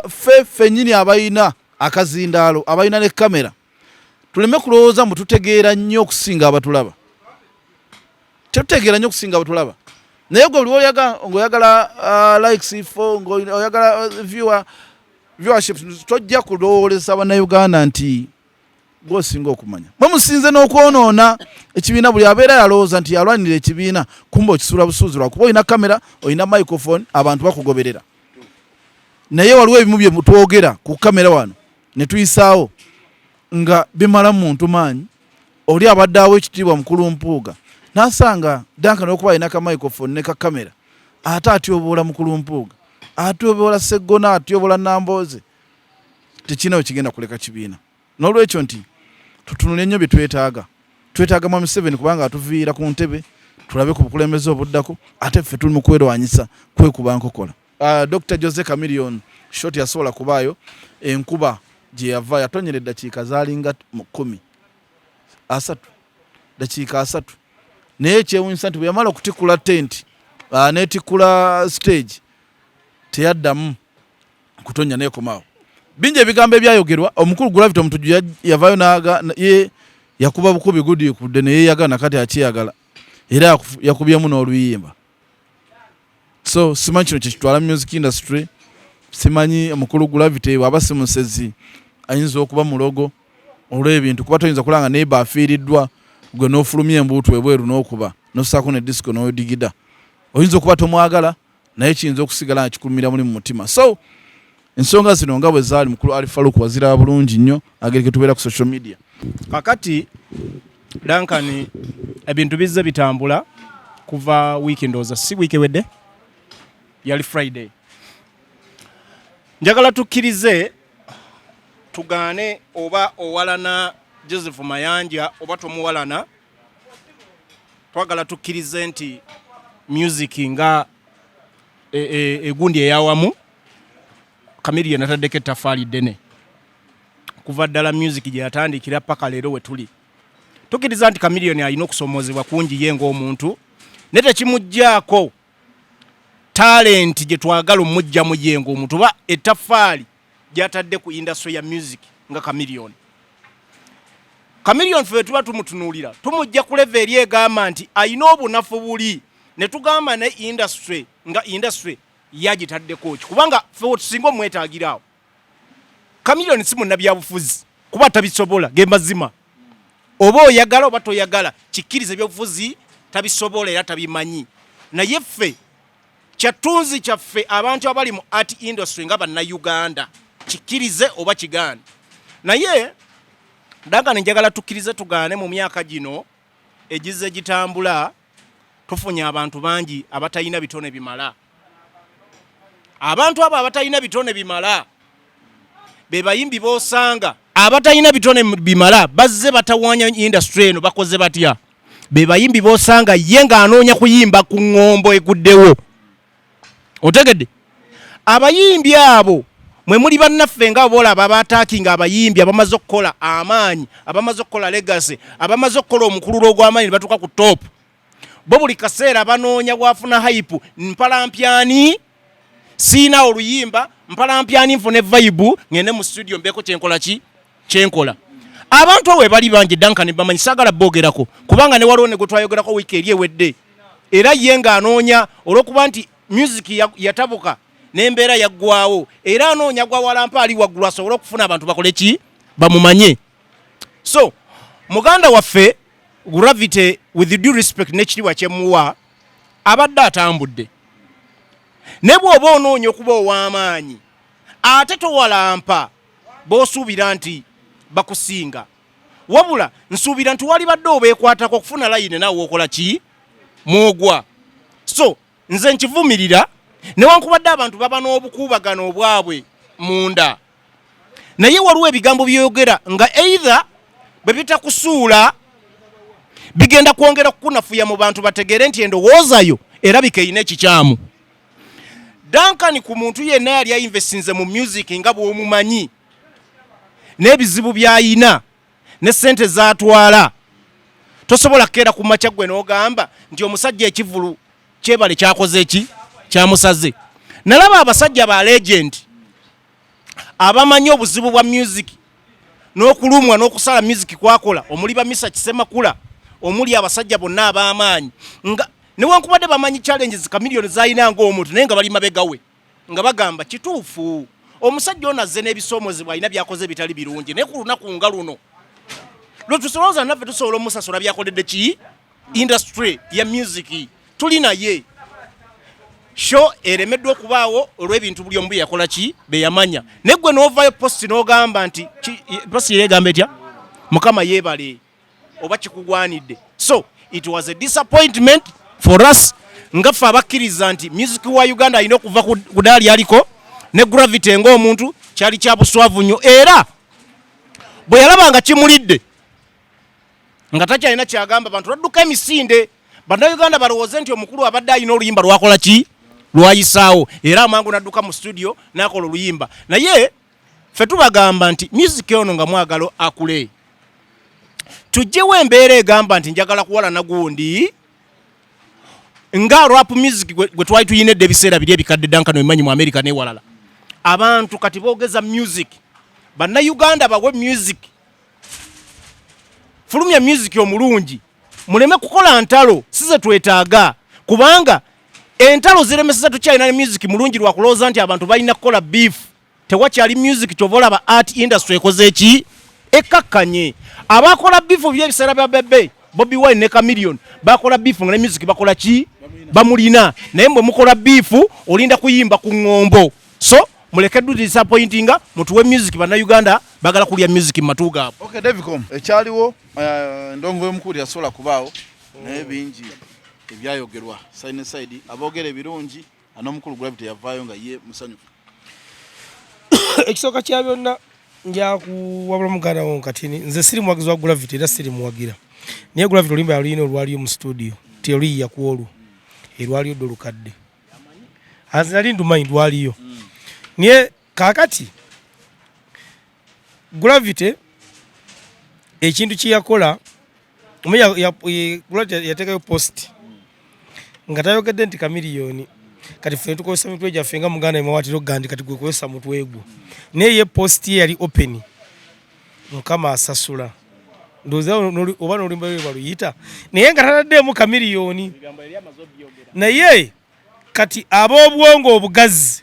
ffe ffennyini abalina akazindaalo, abalina ne kamera, tuleme kulowooza mbu tutegeera nnyo okusinga abatulaba. Tetutegeera nnyo okusinga bwe tulaba. Naye gwe buli ng'oyagala likes fo ng'oyagala viewership, tojja kulowooleza Bannayuganda nti gwosinga okumanya. Mwe musinze n'okwonoona ekibiina. Buli abeera yalowooza nti yalwanira ekibiina, kumba okisuula busuuzi lwakuba olina kamera, olina microphone, abantu bakugoberera. Naye waliwo ebimu bye twogera ku kamera wano ne tuyisaawo nga bimala muntu maanyi. Oli abadde awo ekitiibwa mukulu Mpuuga, n'asanga Duncan okuba alina ka microphone ne ka kamera, ate atyoboola mukulu Mpuuga, atyoboola Seggona, atyoboola Nambooze. Tekirina we kigenda kuleka kibiina. N'olwekyo nti tutunule nnyo bye twetaaga. Twetaaga Mwami Museveni kubanga atuviira ku ntebe, tulabe ku bukulembeze obuddako, ate ffe tuli mu kwerwanyisa kwekuba nkokola. Dr Jose Chameleone shot yasobola kubaayo enkuba gye yava yatonyera eddakiika zaalinga mu 30, dakiika 30. Naye ekyewunyisa nti bwe yamala okutikula tenti, n'etikkula stage, teyaddamu kutonya neekomaawo. Bingi ebigambo ebyayogerwa. Omukulu Gravity Omutujju yavaayo n'aga ye yakuba bukubi gudikudde neyeyagala, kati akyeyagala era yakubyemu n'oluyimba. So simanyi kino kyekitwala music industry. Simanyi omukulu Gravity bw'aba si musezi, ayinza okuba mulogo olw'ebintu, kuba toyinza kulanga neighbor afiiriddwa, gwe n'ofulumya embuutu ebweru n'okuba n'ossaako ne disco n'odigida. Oyinza okuba tomwagala, naye kiyinza okusigala nga kikulumira muli mu mutima. So ensonga zino nga bwe zaali, mukulu Ali Faluku waziraba bulungi nnyo agereke tubeera ku social media. Kakati Duncan, ebintu bizze bitambula kuva wiiki, ndowooza si wiiki ewedde, yali Friday. Njagala tukkirize tugaane oba owalana Joseph Mayanja oba tomuwalana, twagala tukkirize nti music nga egundi eyawamu, Chameleone ataddeko ettafaali ddene kuva ddala music gye yatandikira paka leero we tuli. Tukkiriza nti Chameleone alina okusomoozebwa kungi ye ng'omuntu, naye tekimugjaako talent gye twagala omugjamu ye ng'omuntu oba ettaffaali gy'atadde ku industry ya music nga Chameleone. Chameleone ffe tuba tumutunuulira, tumujja ku level eri egamba nti alina obunafu buli, ne tugamba ne industry nga industry yagitaddeko ki, kubanga ffe tusinga omwetagiraawo. Chameleone si munnabyabufuzi kuba tabisobola, ge mazima. Oba oyagala oba toyagala, kikkiriza ebyobufuzi tabisobola era tabimanyi. Naye ffe kyatunzi kyaffe abantu abali mu art industry nga Bannayuganda, kikkirize oba kigaane. Naye Duncan, njagala tukkirize tugaane, mu myaka gino egizze gitambula tufunye abantu bangi abatalina bitone bimala. Abantu abo abatalina bitone bimala be bayimbi b'osanga abatalina bitone bimala bazze batawanya industry eno. Bakoze batya? Be bayimbi b'osanga ye ng'anoonya kuyimba ku ŋŋombo eguddewo. Otegedde? Abayimbi abo mwe muli bannaffe nga boolaba abataakinga, abayimbi abamaze okukola amaanyi, abamaze okukola legacy, abamaze okukola omukululo ogw'amaanyi ne batuuka ku top. Bo buli kaseera banoonya bwafuna hype, mpalampyani siina oluyimba, mpalampyani nfune vibe, ngende mu studio mbeeko kyenkola ki kyenkola. Abantu abo bali bangi, Duncan, bamanyi saagala boogerako, kubanga ne waliwo ne gwe twayogerako wiiki eri ewedde, era ye ng'anoonya olw'okuba nti music yatabuka n'embeera yaggwawo, era anoonya gwawalampa ali waggulu asobole okufuna abantu bakole ki, bamumanye. So muganda waffe Gravity, with due respect n'ekitiibwa kyemuwa, abadde atambudde, ne bw'oba onoonya okuba ow'amaanyi, ate towalampa b'osuubira nti bakusinga. Wabula nsuubira nti walibadde obeekwatako okufuna layini naawe okola ki mwogwa. So nze nkivumirira, newankubadde abantu baba n'obukuubagano obwabwe munda, naye waliwo ebigambo byeyogera nga either bwe bitakusuula bigenda kwongera kukunafuya mu bantu, bategeere nti endowooza yo erabika erina ekikyamu. Duncan, ku muntu yenna yali ainvestinze mu music nga bw'omumanyi n'ebizibu by'ayina ne sente zatwala, tosobola kukeera ku makya gwe n'ogamba nti omusajja ekivulu kyebale kyakoze eki kyamusaze. Nalaba abasajja ba legend abamanyi obuzibu bwa music n'okulumwa n'okusala music kwakola, omuli ba Misa Kisemakula. Omuli abasajja bonna ab'amaanyi nga newankubadde bamanyi challenges Chameleone zalina ng'omuntu, naye nga bali mabega we nga bagamba kituufu, omusajja ono azze n'ebisoomozebwa, alina byakoze bitali birungi, naye ku lunaku nga luno lwe tusolooza naffe tusobola omusasula byakoledde ki industry ya music. Tuli naye show eremeddwa okubaawo olw'ebintu buli omu bye yakola ki bye yamanya, naye gwe n'ovaayo post n'ogamba nti post era egamba etya? Mukama yeebale oba kikugwanidde. So it was a disappointment for us nga ffe abakkiriza nti music wa Uganda alina okuva ku daali aliko ne Gravity ng'omuntu. Kyali kya buswavu nnyo, era bwe yalaba nga kimulidde nga takyalina kyagamba bantu, lwadduka emisinde Bannayuganda balowooze nti omukulu abadde alina oluyimba lwakola ki lwayisaawo, era amangu nadduka mu studio n'akola oluyimba. Naye ffe tubagamba nti music ono nga mwagala akule, tugyewo embeera egamba nti njagala kuwalana gundi nga rap music gwe twali tuyina edda ebiseera biri ebikadde. Duncan, obimanyi, mu America newalala abantu kati boogeza music. Bannayuganda bawe music, fulumya music omulungi, muleme kukola ntalo si ze twetaaga, kubanga entalo ziremeseza. Tukyalina ne music mulungi lwakulowooza nti abantu balina kukola beef, tewakyali music. Kyova olaba art industry ekoze eki ekkakkanye. Abakola beef byebiseera bya Bebe, Bobi Wine ne Chameleone bakola beef nga ne music bakola ki bamulina, naye mbwe mukola beef olinda kuyimba ku ŋŋombo. So muleke du disappointinga, mutuwe music. Bannayuganda bagala kulya music mu matu gaabwe. Okay, Davicom, ekyaliwo endongo y'omukulu yasobola kubaawo, naye bingi ebyayogerwa side ne side, aboogera ebirungi, n'omukulu Gravity yavaayo nga ye musanyufu. Ekisooka kya byonna, njakuwabula muganda wo Katini. Nze siri muwagizi wa Gravity era siri muwagira, naye Gravity oluyimba yaluyina olwaliyo mu studio, teruyiya ku olwo erwaliyo dde olukadde. Nze nali ndumanyi lwaliyo, naye kaakati Gravity ekintu kye yakola, Gravity yateekayo post nga tayogedde nti Chameleone. Kati ffe tukozesa mitwe gyaffe nga muganda emawatiro gandi, kati gwe kozesa mutwe gwo, naye ye post ye yali open. Mukama asasula, ndowooza oba n'oluyimba lwe baluyita, naye nga tataddeemu Chameleone. Naye kati ab'obwongo obugazi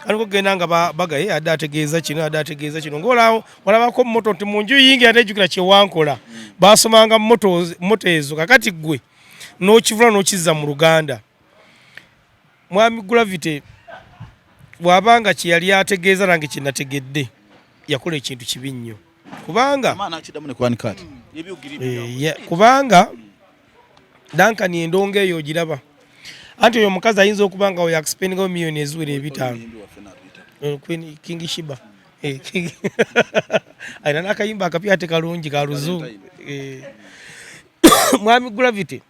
aliko kugenda nga bagaye adde ategeeza kino, adde ategeeza kino, ngaolaba walabako motto nti mu nju yingi ate ejjukira kyewankola, basomanga motto ezo. Kakati gwe n'okivula n'okizza mu Luganda. Mwami Gravity bw'aba nga kye yali ategeeza nange kye nategedde, yakola ekintu kibi nnyo kubanga Amaana akiddamu ne kwanika ati Kubanga Duncan, endongo eyo ogiraba anti oyo omukazi ayinza okuba nga oyo akuspendingawo miliyoni eziwera 500. Queen King Shiba. Alina n'akayimba akapya ate kalungi ka luzungu. Mwami Gravity,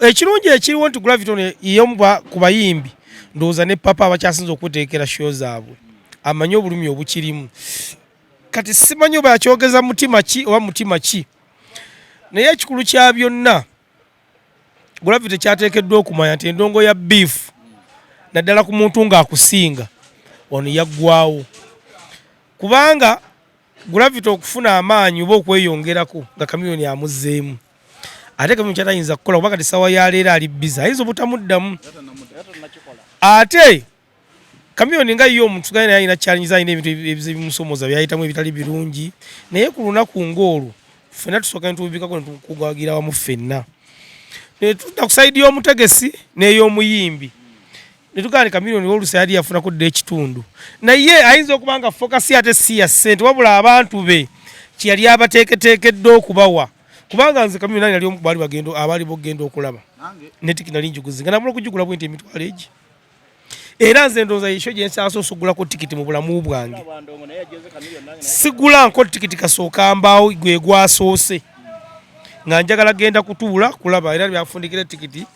ekirungi ekiriwo nti Gravity ono ye ku bayimbi ndowooza ne papa abakyasinza okweteekera show zaabwe, amanyi obulumi obukirimu. Kati simanyi oba yakyogeza mutima ki oba mutima ki, naye ekikulu kya byonna, Gravity kyateekeddwa okumanya nti endongo ya beef, naddala ku muntu ng'akusinga, wano yaggwawo, kubanga Gravity okufuna amaanyi oba okweyongerako nga Chameleone amuzzeemu, ate Chameleone kyatayinza kukola, kuba kati sawa ya leero ali busy, ayinza obutamuddamu. Ate Chameleone nga ye omuntu gani, naye alina challenges, alina ebintu ebizibu ebimusomooza byayitamu ebitali birungi, naye ku lunaku ng'olwo ffenna tusooka ne tubibikako ne tukugagira wamu ffenna, ne tudda ku side y'omutegesi n'ey'omuyimbi ne tugamba nti Chameleone oluusi yali yafunako dda ekitundu, naye ayinza okuba nga focus ate si ya ssente, wabula abantu be kye yali abateeketeekedde okubawa. Kubanga nze Chameleone nali omu ku baali bagenda, abaali bogenda okulaba ne tikiti nali njiguze nga namala okugigula bwe nti 80,000 egi, era nze ndowooza ye show gye nsasoose okugulako tikiti mu bulamu bwange. Sigulanko tikiti kasooka mbaawo gwe gwasoose nga njagala genda kutuula kulaba, era byafundikira tikiti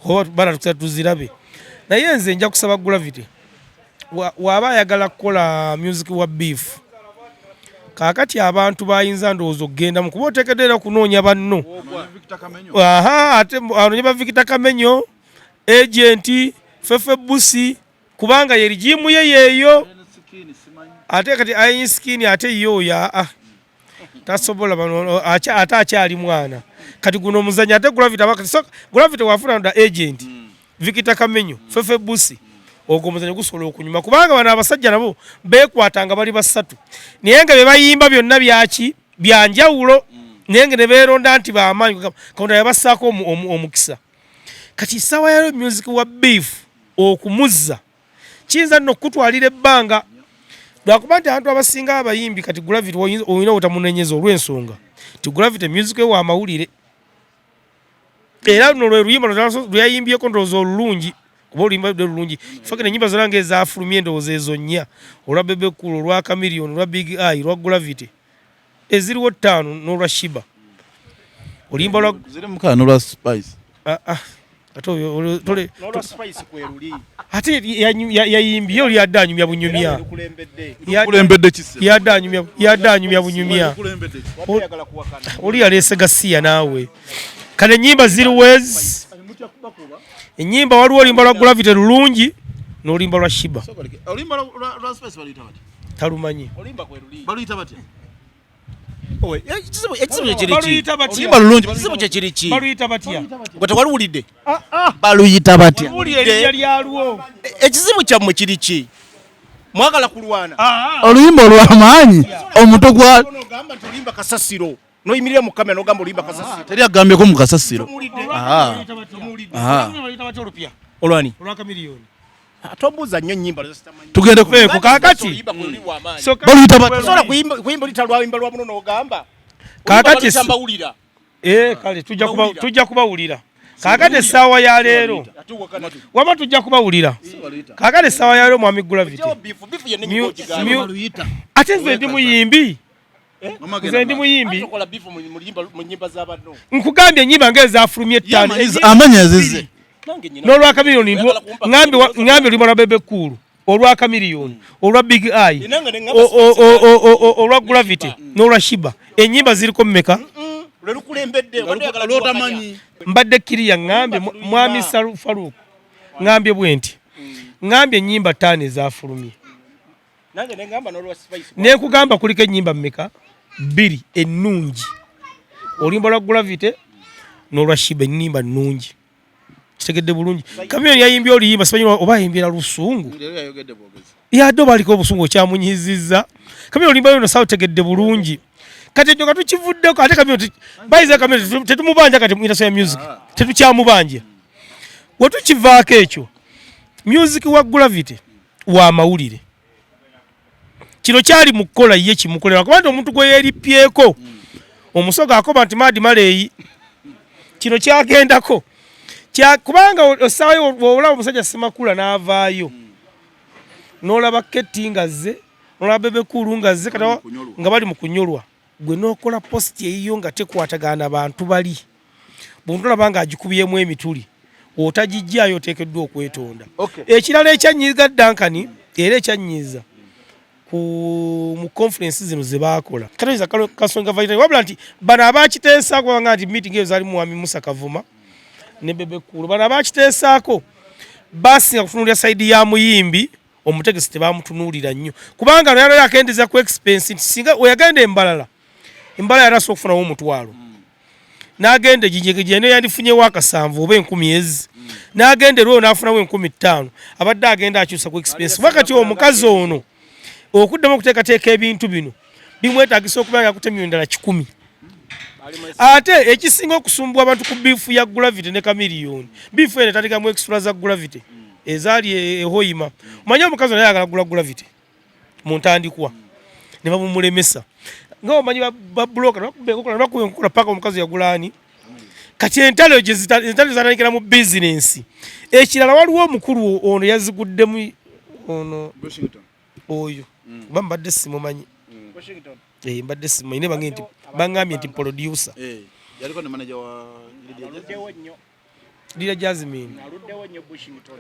oba bana tukisa tuzirabe. Naye nze nja kusaba Gravity, waaba ayagala kukola music wa beef, kaakati abantu bayinza ndowooza okugendamu, kuba oteekeddwa era okunoonya banno. Aha, ate anoonye ba Victor Kamenyo, agent Fefe Busi, kubanga ye regime ye yeeyo. Ate kati Alien Skin ate ye oyo aa. Tasobola bano ate akyali mwana. Kati guno omuzanyo ate Gravity abakati so Gravity wafuna nda agent. Victor Kamenyo, Fefe Busi. Ogwo omuzanyo gusobola okunyuma kubanga bano abasajja nabo beekwata nga bali basatu. Naye nga bye bayimba byonna byaki bya njawulo. Naye nga ne beeronda nti b'amaanyi, Katonda yabassaako omukisa. Kati essaawa ya music wa beef okumuzza kiyinza nno okukutwalira ebbanga, lwakuba nti abantu abasinga abayimbi kati Gravity olina obutamunenyeza olw'ensonga nti Gravity music we wa mawulire, era luno lwe luyimba lwe yayimbyeko ndowooza olulungi, kuba oluyimba lwe lulungi. Fakira ennyimba zonna ng'ezaafulumye endowooza ezo nnya, olwa Bebe Cool, olwa Chameleone, olwa Big Eye, olwa Gravity, eziriwo ttaano, n'olwa Sheebah, oluyimba lwa Ziri mukaa n'olwa Spice. Ah, ah. Ate oyo N'olwa Spice kweruli. Ate yayimbye oli yadde anyumya bunyumya. Lukulembedde. Kulembedde kisse. Yadde anyumya bunyumya. Kulembedde ki? Wadde oyagala kuwakana. Oli yaleese gasiya naawe. Kale ennyimba ziri wezi ennyimba, waliwo oluyimba lwa Gravity lulungi n'oluyimba lwa Sheebah. Oluyimba lwa Spice baluyita batya? Talumanyi. Olimba kweruli. Baluyita batya? Owe, ekizibu kye kiri ki? Baluyita batya? Oluyimba lulungi. Ekizibu kye kiri ki? Baluyita batya? Gwe tewaluwulidde? Baluyita batya? Wulira erinnya lyalwo. Ekizibu kyammwe kiri ki? Mwagala kulwana. Oluyimba olw'amaanyi omutwe gwa Ogamba nti olimba kasasiro, noyimirira mu kamera nogamba olimba kasasiro. Teri agambyeko mu kasasiro. Tomuwulidde? Aha. Aha. Baluyita batya olupya? Olwani? Olwa Chameleone. Tombuuza nnyo ennyimba zositamanyi. Tugende ku Feeko kaakati. Oluyimba kwe luli w'amaanyi. So, Baluyita batya? Osobola kuyimba oluyita lwayimba lwa muno n'ogamba Kaakati mbawulira. Eh, kale tujja kubawulira. Kaakati essaawa ya leero Ate owakana. wama tujja kubawulira. Kaakati essaawa ya leero, mwami Gravity, Beef yenna ogigamba. Ate nze ndi muyimbi, nze ndi muyimbi. Okola beef mu nnyimba z'abanno. Nkugambye ennyimba ng'ezafulumye ettaano Amanya azize. Nange nyina. N'olwa Chameleone Oyagala kumpa ŋŋambye oluyimba lwa Bebe Cool, olwa Chameleone, olwa Big Eye, Nange ne ŋŋamba olwa Gravity n'olwa Sheebah. Ennyimba ziriko mmeka? Lwe lukulembedde, obadde oyagala kuwakanya. Lwotamanyi. Mbadde kiriya ŋŋambye mwami Farouk, ŋŋambye bwe nti, ŋŋambye ennyimba ttaano ezafulumye. Nange ne ŋŋamba n'olwa Spice. Nenkugamba kuliko ennyimba mmeka? Bbiri ennungi, oluyimba lwa Gravity n'olwa Sheebah, ennyimba nnungi. Kitegedde bulungi. Chameleone yayimbye oluyimba, simanyi oba ayimbira lusungu yadde oba aliko obusungu okyamunyizizza. Chameleone oluyimba lweno saalutegedde bulungi. Kati ekyo nga tukivuddeko, ate Chameleone bayiza Chameleone tetumubanja kati mu industry ya music tetukyamubanja. Wetukivaako ekyo, music wa Gravity wa mawulire, kino kyali mu kukola ye kimukolera, kuba nti omuntu gwe yeeripyeko omusoga akoba nti maadi maleeyi kino kyagendako. Kubanga osaayo bw'olaba omusajja Semakula n'avaayo n'olaba Keti nga zze, n'olaba Bebe Cool nga zze, kati nga bali mu kunyolwa, gwe n'okola post eyiyo nga tekwatagana na bantu bali buntu, olaba ng'agikubyemu emituli, otagijjaayo, oteekeddwa okwetonda. Ekirala ekyanyiiza Duncan, era ekyanyiiza ku mu conference zino ze baakola, katoyinza kasonga valentine, wabula nti bano abakiteesaako banga nti meeting eyo zaali muwami Musa Kavuma ne Bebe Cool, bano abakiteesaako basinga kutunuulira side ya muyimbi, omutegesi tebamutunuulira nnyo, kubanga yali akendeza ku expense nti singa weyagenda embalala, embala yali asobola okufunawo 500, n'agenda ejinjegejje naye yandifunyewo akasanvu oba 1000 ezi, n'agenda erwewo n'afunawo 5000, abadde agenda akyusa ku expense. Kuba kati omukazi ono okuddamu okuteekateeka ebintu bino bimwetagisa okuba nga yakutemya endala 100. Ate ekisinga okusumbuwa abantu ku beef ya Gravity ne Chameleone, beef eno etandikamu extra za Gravity ezaali ehoyima. Omanye omukazi ono ayagala gula Gravity mu ntandikwa ne babumulemesa, nga omanyi babuloka nebakuba enkokola paka omukazi yagula ani. Kati entalo entalo zatandikira mu bizinensi. Ekirala, waliwo omukulu ono yaziguddemu ono oyo, kuba mbadde simumanyi. Mbadde simumanyi, naye baŋŋambye nti producer. Yaliko ne manager wa Lydia. Aluddewo nnyo. Lydia Jasmine. Aluddewo nnyo Bushington.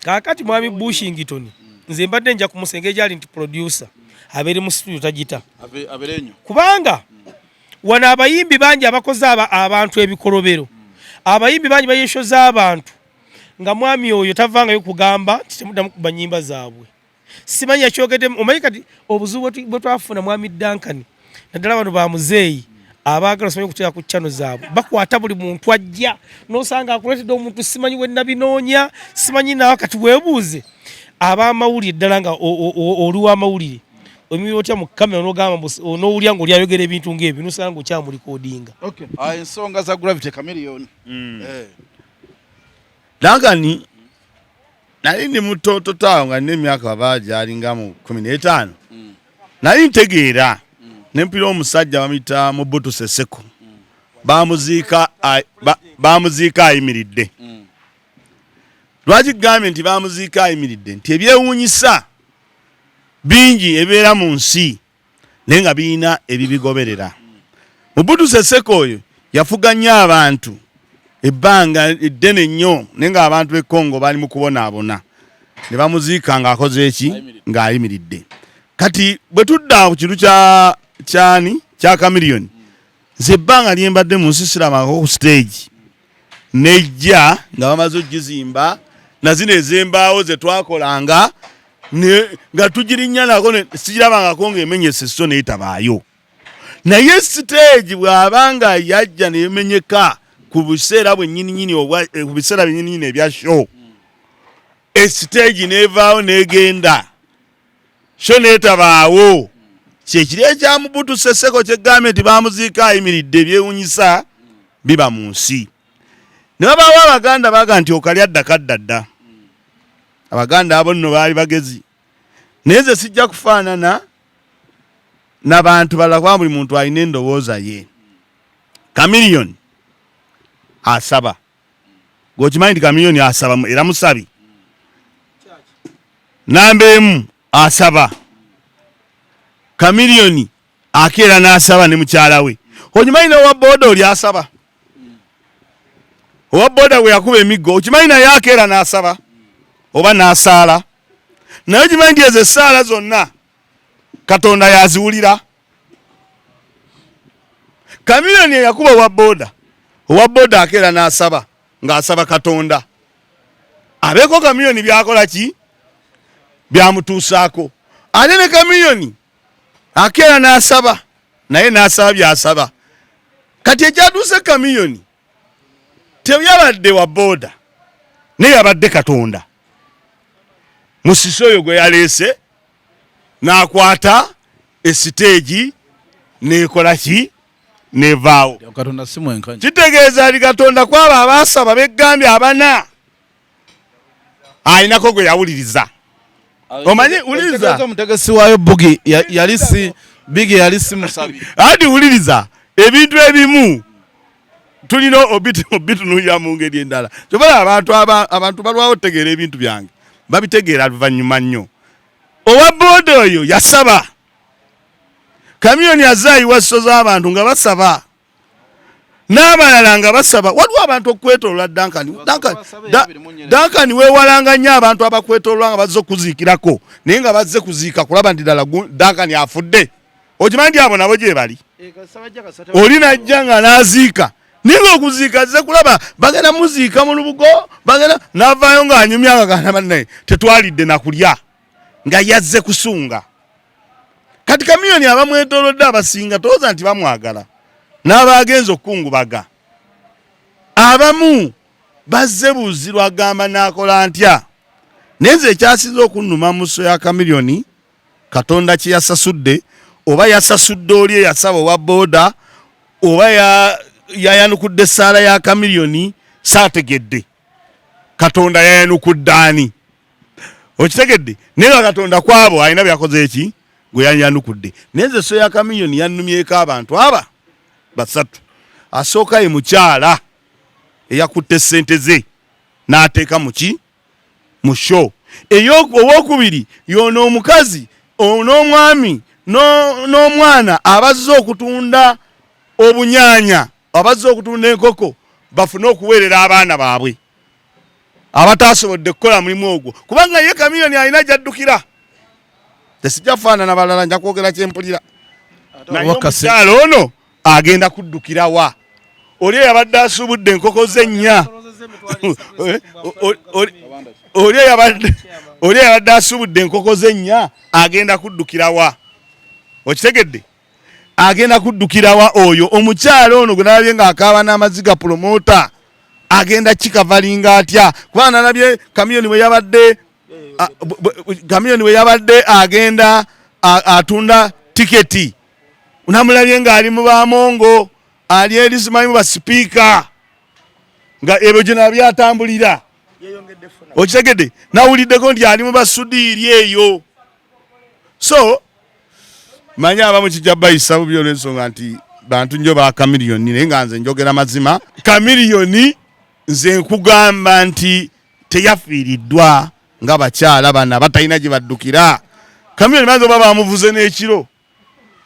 Kaakati mwami Bushington nze mbadde nja kumusenga egyali nti producer abeere mu studio tagita, Abeere nnyo. Kubanga wano abayimbi bangi abakoze abantu ebikolobero, abayimbi bangi bayeshoza abantu nga mwami oyo tavangayo kugamba nti temuddamu kuba nnyimba zaabwe. Simanyi yakyogedde. Omanyi kati obuzibu bwe twafuna, mwami Duncan, Naddala bano ba muzeeyi abaagala simanyi okuteeka ku channel zaabwe, bakwata buli muntu ajja n'osanga akuleetedde omuntu simanyi we nabinoonya simanyi nawe. Kati weebuuze ab'amawulire ddala nga oli w'amawulire, oyimirira otya mu kamera n'ogamba n'owulira ng'oli ayogera ebintu ng'ebyo n'osanga ng'okyamulikodinga? Ah, ensonga za Gravity Chameleone. Duncan, nali ndi mutototo awo nga nina emyaka aba gyalinga mu 15, nali ntegeera ne mpira omusajja bamuyita Mobutu Seseko, bamuziika ayimiridde. Lwaki kugambye nti bamuziika ayimiridde? Nti ebyewuunyisa bingi ebibeera mu nsi naye nga birina ebibigoberera. Mobutu Seseko oyo yafuga nnyo abantu ebbanga eddene nnyo, naye nga abantu b'e Congo bali mu kubonaabona, ne bamuziika ng'akoze eki? Ng'ayimiridde. Kati bwe tudda ku kintu kya kyani kya Chameleone, nze ebbanga lye mbadde mu nsi sirabangako ku stage nejja nga bamaze okugizimba na zino ez'embaawo ze twakolanga nga tugirinnya nako, sigirabangako ng'emenyese so neetabaayo. Naye siteegi bw'aba nga yajja neemenyeka ku biseera bwennyininyini ku biseera byennyininyini ebya show, esiteegi n'evaawo n'egenda, show neetabaawo. Kyekiri ekya Mobutu Seseko kyegambye nti bamuziika ayimiridde. Ebyewunyisa biba mu nsi ne babaawo. Abaganda baga nti okalya dda kadda dda. Abaganda abo nno baali bagezi, naye nze sijja kufaanana n'abantu balala, kuba buli muntu alina endowooza ye. Chameleone asaba, gweokimanyi nti Chameleone asaba era musabi namba emu. Asaba Chameleone, akeera n'asaba ne mukyala we. Okimanyi n'owa booda oli asaba? Owa booda bwe yakuba emiggo, okimanyi naye akeera n'asaba oba n'asaala? Naye okimanyi nti ezo essaala zonna Katonda yaziwulira? Chameleone eyakuba owa booda, owa booda akeera n'asaba ng'asaba Katonda abeeko Chameleone byakola ki byamutuusaako. Ate ne Chameleone akeera n'asaba naye n'asaba byasaba. Kati ekyatuuse Chameleone teyabadde wa booda, naye yabadde Katonda musisi oyo gwe yaleese n'akwata esiteegi nekola ki nevaawo. Katonda si mwenkanya. Kitegeeza ali Katonda kwabo abaasaba begambye abana alinako gwe yawuliriza. Omanyi, wuliriza. Omutegesi waayo bugi yali si bigi, yali si musabi. Ati wuliriza, ebintu ebimu tulina obitunuulira mu ngeri endala. Kyobala abantu abantu balwawo otegeera ebintu byange, babitegeera luvannyuma nnyo. Owa booda oyo yasaba, Chameleone azze ayiwa sso z'abantu nga basaba, n'abalala nga basaba. Waliwo abantu okwetolola Duncan. Duncan, weewalanga nnyo abantu abakwetolola nga bazze okuziikirako, naye nga bazze kuziika kulaba nti ddala Duncan afudde. Okimanyi nti abo nabo gye bali? Oli najja nga n'aziika, naye nga okuziika azze kulaba bagenda muziika mu lubugo, bagenda n'avaayo ng'anyumya nga gana bannaye tetwalidde nakulya, nga yazze kusunga. Kati Chameleone abamwetoolodde abasinga towooza nti bamwagala, n'abagenza okukungubaga abamu bazze buzirwa agamba naakola ntya. Naye nze ekyasinze okunnuma mu show ya Chameleone, Katonda kye yasasudde, oba yasasudde oli eyasaba owa booda, oba yayanukudde essaala ya Chameleone, saategedde Katonda yayanukudde ani. Okitegedde? Naye nga Katonda kwabo alina byakoze eki gwe yayanukudde. Naye nze show ya Chameleone yannumyeko abantu aba basatu. Asooka ye mukyala eyakutte ssente ze n'ateeka muki mu show. Owokubiri yono omukazi n'omwami n'omwana abazze okutunda obunyaanya, abazze okutunda enkoko bafune okuweerera abaana baabwe, abatasobodde kukola mulimu ogwo, kubanga ye Chameleone alina gy'addukira. Tesijja faanana balala, nja kwogera kyempulira. Naye omukyala ono agenda kuddukira wa? Oli eyabadde asuubudde enkoko ze nnya, oli eyabadde asuubudde enkoko ze nnya agenda kuddukira wa? Okitegedde? Agenda kuddukirawa oyo omukyalo ono gwe nalabye ng'akaaba n'amaziga? Promoter agenda kikavalinga atya? Kuba nalabye Chameleone bwe yabadde Chameleone bwe yabadde agenda atunda tiketi, namulabye ng'ali mu bamongo, ali eri simanyi mu basipiika, nga ebyo gye nabyatambulira. Okitegedde? Nawuliddeko nti ali mu basudiiri eyo. So manyi abamu kijja bayisa bubi olw'ensonga nti bantu nnyo ba Chameleone, naye nga nze njogera mazima. Chameleone, nze nkugamba nti teyafiiriddwa nga bakyala bano abatalina gye baddukira. Chameleone bayinza oba bamuvuze n'ekiro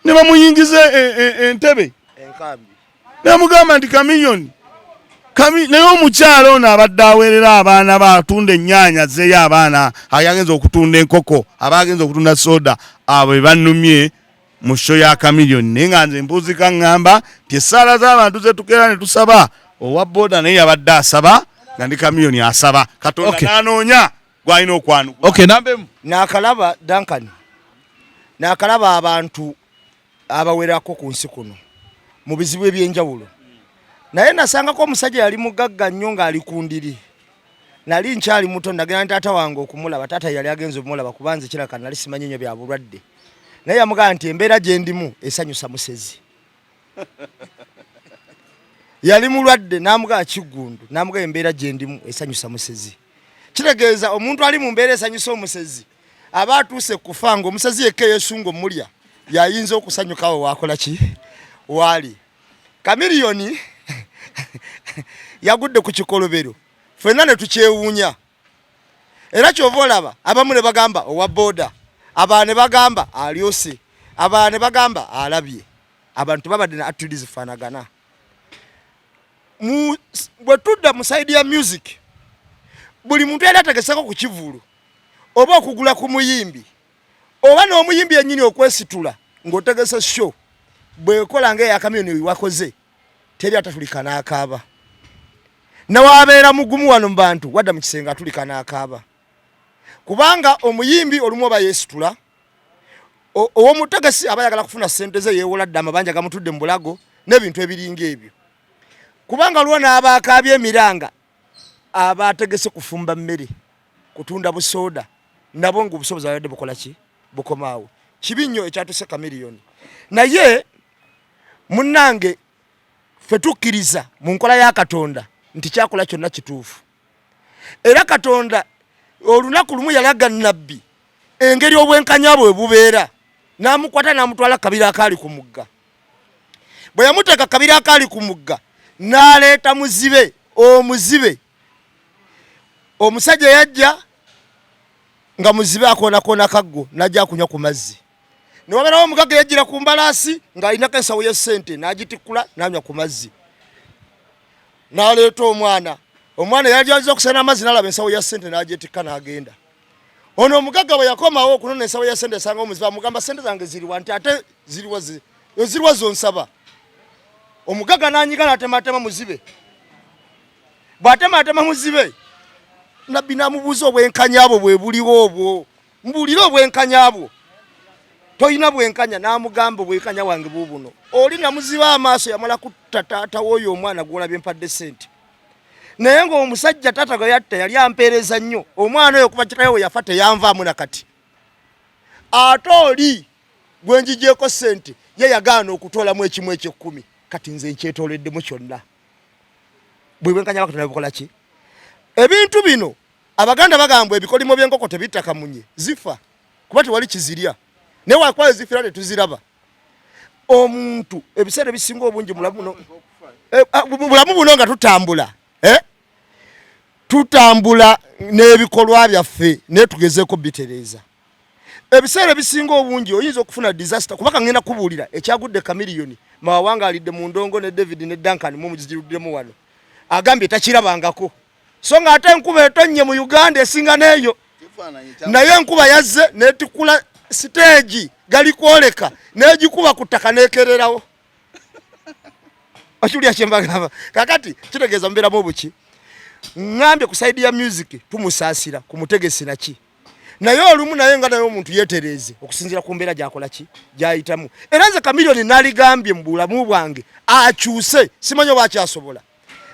ne bamuyingiza entebe namugamba nti Chameleone Kami, naye omukyala ono abadde aweerera abaana ba atunda ennyaanya, azzeeyo abaana, agenza okutunda enkoko, aba agenza okutunda soda, abo be bannumye mu show ya Chameleone. Naye nga nze mpuuzika ŋŋamba nti essaala z'abantu zetukeera ne tusaba, owa boda naye yabadde asaba nga ndi Chameleone asaba Katonda n'anoonya gw'alina okwanukula. Okay, namba emu. Nakalaba Duncan, nakalaba abantu abawerako ku nsi kuno mu bizibu ebyenjawulo, naye nasangako omusajja yali mugagga nnyo ng'ali ku ndiri. Nali nkyali muto, nagenda ne taata wange okumulaba. Taata yali agenze okumulaba kuba nze kiraka nali simanyi nnyo bya bulwadde, naye yamugamba nti embeera gye ndimu esanyusa musezi. Yali mulwadde, n'amugamba kiggundu, n'amugamba embeera gye ndimu esanyusa musezi. Kitegeeza omuntu ali mu mbeera esanyusa omusezi aba atuuse kufa, nga omusezi yekka eyesunga omulya yayinza okusanyukawo. Wakola ki waali Chameleone yagudde ku kikolobero, ffenna ne tukyewuunya. Era kyova olaba abamu ne bagamba owa boda, abalala ne bagamba alyose, abalala ne bagamba alabye. Abantu babadde na attitude zifaanagana. Bwe tudda mu side ya music, buli muntu yali ategeseko ku kivulu oba okugula ku muyimbi oba n'omuyimbi yennyini okwesitula ng'otegese show, bwekola nga eya Chameleone wakoze, teri atatulika n'akaaba. Nawabeera mugumu wano mu bantu, wadda mu kisenge atulika n'akaaba, kubanga omuyimbi olumu oba yeesitula, ow'omutegesi aba ayagala kufuna ssente ze, yeewola dda, amabanja gamutudde mu bulago n'ebintu ebiringa ebyo. Kubanga lwo n'aba akaabye emiranga, aba ategese kufumba mmere, kutunda busooda, nabo nga obusobozi abadde bukola ki bukomaawo. Kibi nnyo ekyatuse Chameleone, naye munnange ffe tukkiriza mu nkola ya Katonda nti kyakola kyonna kituufu. Era Katonda olunaku lumu yalaga nabbi engeri obwenkanya bwe bubeera, n'amukwata n'amutwala kabira akaali ku mugga. Bwe yamuteeka kabira akaali ku mugga, n'aleeta muzibe. Omuzibe omusajja yajja nga muzibe akoonakona kaggo, n'ajja akunywa ku mazzi. Ne wabeerawo omugagga yajjira ku mbalaasi ng'alinako ensawo y'essente, n'agitikkula n'anywa ku mazzi. N'aleeta omwana, omwana yali azze okusena amazzi, n'alaba ensawo ya ssente n'agyetikka n'agenda. Ono omugagga bwe yakomawo okunona ensawo ya ssente, esanga omuzibe, amugamba, "Ssente zange ziriwa?" Nti, "Ate ziriwa ziriwa zonsaba?" Omugagga n'anyiga n'atematema muzibe. Bw'atematema muzibe, nabbi n'amubuuza, "Obwenkanya bwo bwe buliwo obwo? Mbuulire obwenkanya bwo, tolina bwenkanya." N'amugamba, "Obwenkanya wange buubuno. Oli namuziba amaaso, yamala kutta taata w'oyo omwana gw'olabye mpadde ssente, naye ng'omusajja taata gwe yatta yali ampeereza nnyo. Omwana oyo kuva kitawe we yafa teyanvaamu na kati. Ate oli gwe njigyeko ssente ye yagaana okutoolamu ekimu eky'ekkumi. Kati nze nkyetooleddemu kyonna." Bwe bwenkanya bwa Katonda bukola ki? Ebintu bino Abaganda bagamba ebikolimo by'enkoko tebitta kamunye, zifa kuba tewali kizirya, naye wakuba zifira tetuziraba. Omuntu ebiseera ebisinga obungi mulamu bulamu buno nga tutambula, tutambula n'ebikolwa byaffe, naye tugezeeko bitereeza. Ebiseera ebisinga obungi oyinza okufuna disaster, kuba kangenda kubuulira ekyagudde Chameleone mawawanga alidde mu ndongo ne David ne Duncan mumuziruddemu wano, agambye takirabangako. So nga ate enkuba etonnye mu Uganda esinga n'eyo, naye enkuba yazze netikula siteegi gali kwoleka n'egikuba ku ttaka n'ekererawo. Okiwulira kyembagamba? Kakati kitegeeza mubeeramu obuki. Ŋŋambye ku side ya music tumusaasira ku mutegesi naki, Naye olumu naye nga naye omuntu yeetereeze okusinziira ku mbeera gy'akola ki gy'ayitamu. Era nze Chameleone naligambye mu bulamu bwange akyuse, simanyi oba akyasobola,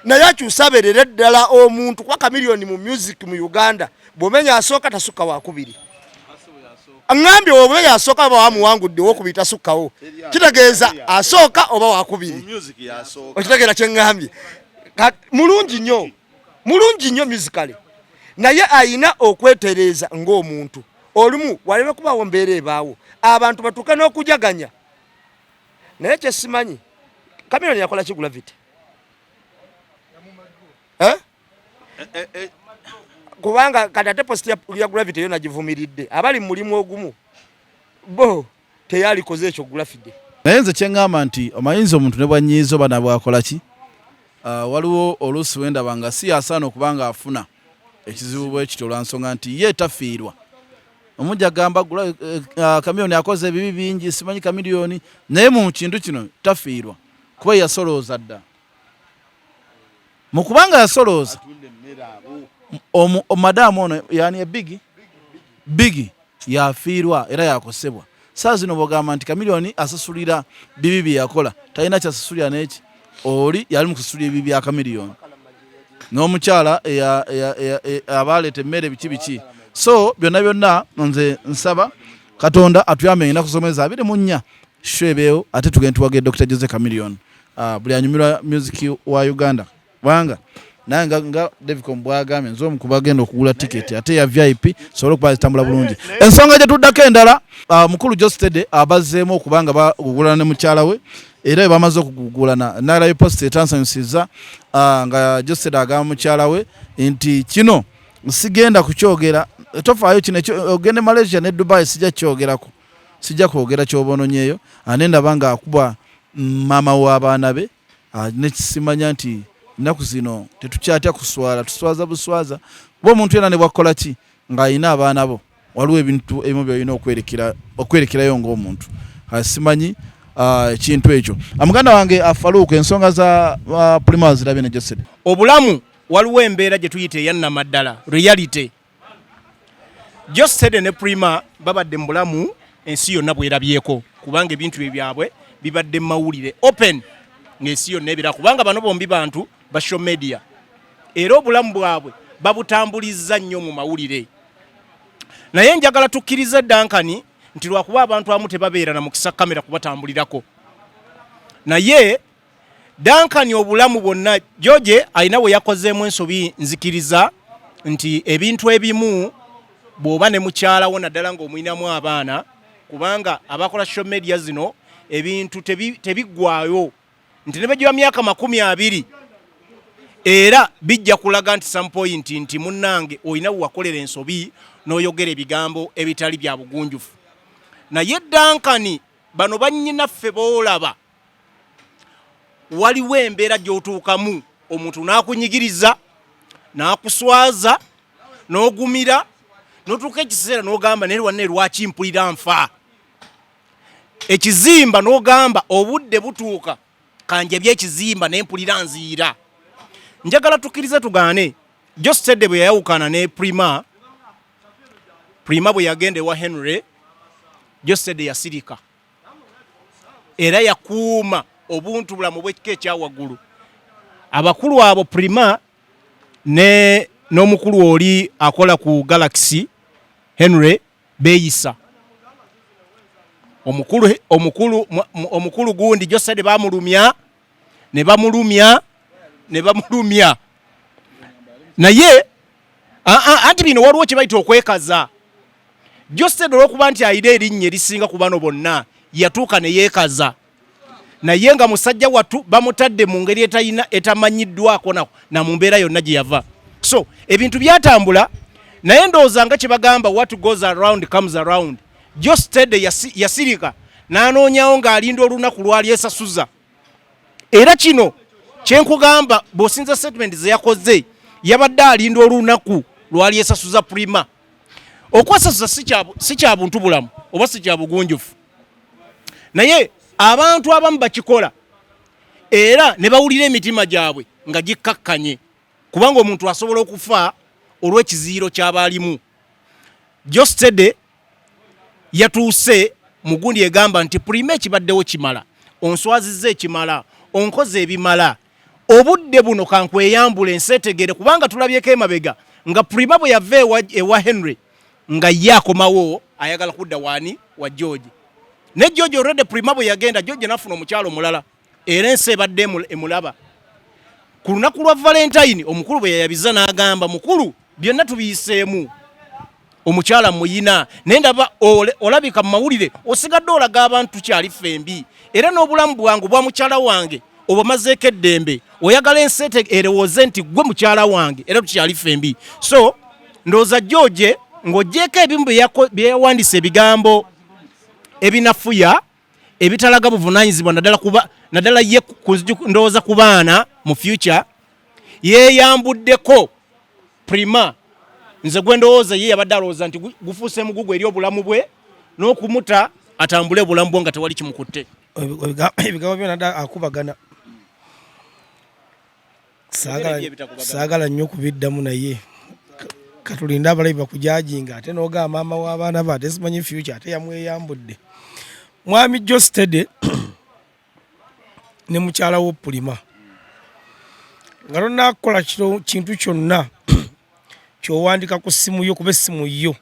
naye akyuse abeerere ddala omuntu, kuba Chameleone mu music mu Uganda bw'omenya asooka tasukka wakubiri. Ngambye oba yasooka oba wamuwangudde owokubiri tasukkawo, kitegeeza asooka oba wakubiri. Okitegeera kye ŋŋambye? Mulungi nnyo, mulungi nnyo musically, naye ayina okwetereeza ng'omuntu. Olumu waleme kubaawo mbeera ebaawo abantu batuuke n'okujaganya. Naye kyesimanyi Chameleone yakola ki Gravity? Eh? Kubanga kati ate post ya Gravity yo nagivumiridde, abali mu mulimu ogumu bo teyalikoze ekyo Gravity. Naye nze kyeŋŋamba nti omayinza omuntu ne bwanyiiza oba nabwakola ki, waliwo oluusi wendaba nga si yasaana okuba nga afuna ekizibu bwe kityo lwa nsonga nti ye tafiirwa. Omujja agamba Chameleone akoze ebibi bingi, simanyi Chameleone, naye mu kintu kino tafiirwa kuba yasolooza dda. Mu kubanga yasolooza madamu ono yani ebigi bigi yafiirwa era yakosebwa. Saa zino bwogamba nti Chameleone asasulira bibi bye yakola, talina kyasasulira n'eki, oli yali mu kusasulira ebibi bya Chameleone n'omukyala abaleeta emmere biki biki. So byonna byonna nze nsaba Katonda atuyambe ennaku z'omwezi 24 show ebeewo, ate tugende tuwage Dr. Jose Chameleone. Buli anyumirwa music wa Uganda, kubanga naye nga Davicom bwagambye nze omu kubagenda okugula tiketi ate ya VIP sobole okuba zitambula bulungi. Ensonga gye tuddako endala, mukulu Geosteady abazzeemu okuba nga bagugulana ne mukyala we, era bwe bamaze okugugulana nalayo post etansanyusizza, nga Geosteady agamba mukyala we nti kino sigenda kukyogera, tofaayo kino ogende Malaysia ne Dubai sijja kukyogerako, sijja kwogera ky'oboononyeeyo. Ate ndaba ng'akuba maama w'abaana be, nekisimanya nti ennaku zino tetukyatya kuswala, tuswaza buswaza, kuba omuntu yena ne bwakola ki ng'alina abaana bo, waliwo ebintu ebimu by'olina okwerekerayo ng'omuntu. Simanyi ekintu ekyo. Muganda wange Farouk, ensonga za Prima zirabye ne Geosteady. Obulamu waliwo embeera gye tuyita eyannamaddala reality. Geosteady ne Prima babadde mu bulamu ensi yonna bwerabyeko, kubanga ebintu bye byabwe bibadde mu mawulire open ng'ensi yonna ebira, kubanga bano bombi bantu ba social media era obulamu bwabwe babutambulizza nnyo mu mawulire. Naye njagala tukkirize Duncan nti lwakuba abantu abamu tebabeera na mukisa kamera kubatambulirako, naye Duncan obulamu bwonna George alina we yakozeemu ensobi. Nzikiriza nti ebintu ebimu bw'oba ne mukyala wo, naddala ng'omulinamu abaana, kubanga abakola social media zino ebintu tebiggwayo, nti ne begiba myaka 20 era bijja kulaga nti some point nti munnange olina we wakolera ensobi n'oyogera ebigambo ebitali bya bugunjufu. Naye Duncan, bano bannyinaffe boolaba, waliwo embeera gy'otuukamu omuntu n'akunyigiriza n'akuswaza n'ogumira n'otuuka ekiseera n'ogamba naye wanne lwaki mpulira nfa ekizimba, n'ogamba obudde butuuka kanjebye ekizimba naye mpulira nziira. Njagala tukkirize tugaane, Geosteady bwe yayawukana ne Prima, Prima bwe yagenda ewa Henry, Geosteady yasirika era yakuuma obuntu bulamu bw'ekika ekyawaggulu. Abakulu abo Prima ne n'omukulu oli akola ku Galaxy Henry beeyisa omukulu omukulu omukulu gundi Geosteady bamulumya ne bamulumya ne bamulumya, naye anti bino waliwo kye bayita okwekaza. Geosteady olw'okuba nti alina erinnya erisinga ku bano bonna yatuuka ne yeekaza, naye nga musajja wattu bamutadde mu ngeri etalina etamanyiddwako na mu mbeera yonna gye yava. So ebintu byatambula, naye ndowooza nga kye bagamba what goes around comes around. Geosteady yasirika n'anoonyawo ng'alinda olunaku lwali esasuza. Era kino kyenkugamba, bw'osinza statement ze yakoze, yabadde alinda olunaku lwali esasuza Prima. Okwesasuza si kya buntu bulamu oba si kya bugunjufu, naye abantu abamu bakikola era ne bawulira emitima gyabwe nga gikkakkanye, kubanga omuntu asobola okufa olw'ekiziiro ky'aba alimu. Geosteady yatuuse mugundi egamba nti Prima ekibaddewo kimala, onswazizza ekimala, onkoze ebimala, obudde buno kankweyambula ensi etegere, kubanga tulabyeko emabega nga Prima bwe yava ewa Henry nga ye akomawo ayagala kudda wani wa George, ne George already Prima bwe yagenda George nafuna omukyalo omulala, era ensi ebadde emulaba. Ku lunaku lwa Valentine omukulu bwe yayabiza n'agamba, mukulu byonna tubiyiseemu, omukyala muyina, naye ndaba olabika mu mawulire osigadde olaga abantu tukyali ffembi, era n'obulamu bwange bwa mukyala wange obamazeeko eddembe, oyagala ensi erowooze nti gwe mukyala wange era tukyali ffembi. So ndowooza George ng'ogyeko ebimu bye yawandiisa ebigambo ebinafuya ebitalaga buvunaanyizibwa, naddala ye ndowooza ku baana mu future, yeeyambuddeko Prima. Nze gwe ndowooza ye yabadde alowooza nti gufuuse mugugu eri obulamu bwe n'okumuta atambule obulamu bwe nga tewali kimukutte. Ebigambo byonna dda akubagana. Saagala nnyo kubiddamu, naye katulinde abalabi bakujajinga. Ate n'ogamba maama w'abaana be, ate simanyi future, ate yamweyambudde. Mwami Geosteady ne mukyala wo Prima, nga tonakukola kintu kyonna kyowandika ku ssimu yo, kuba essimu yo,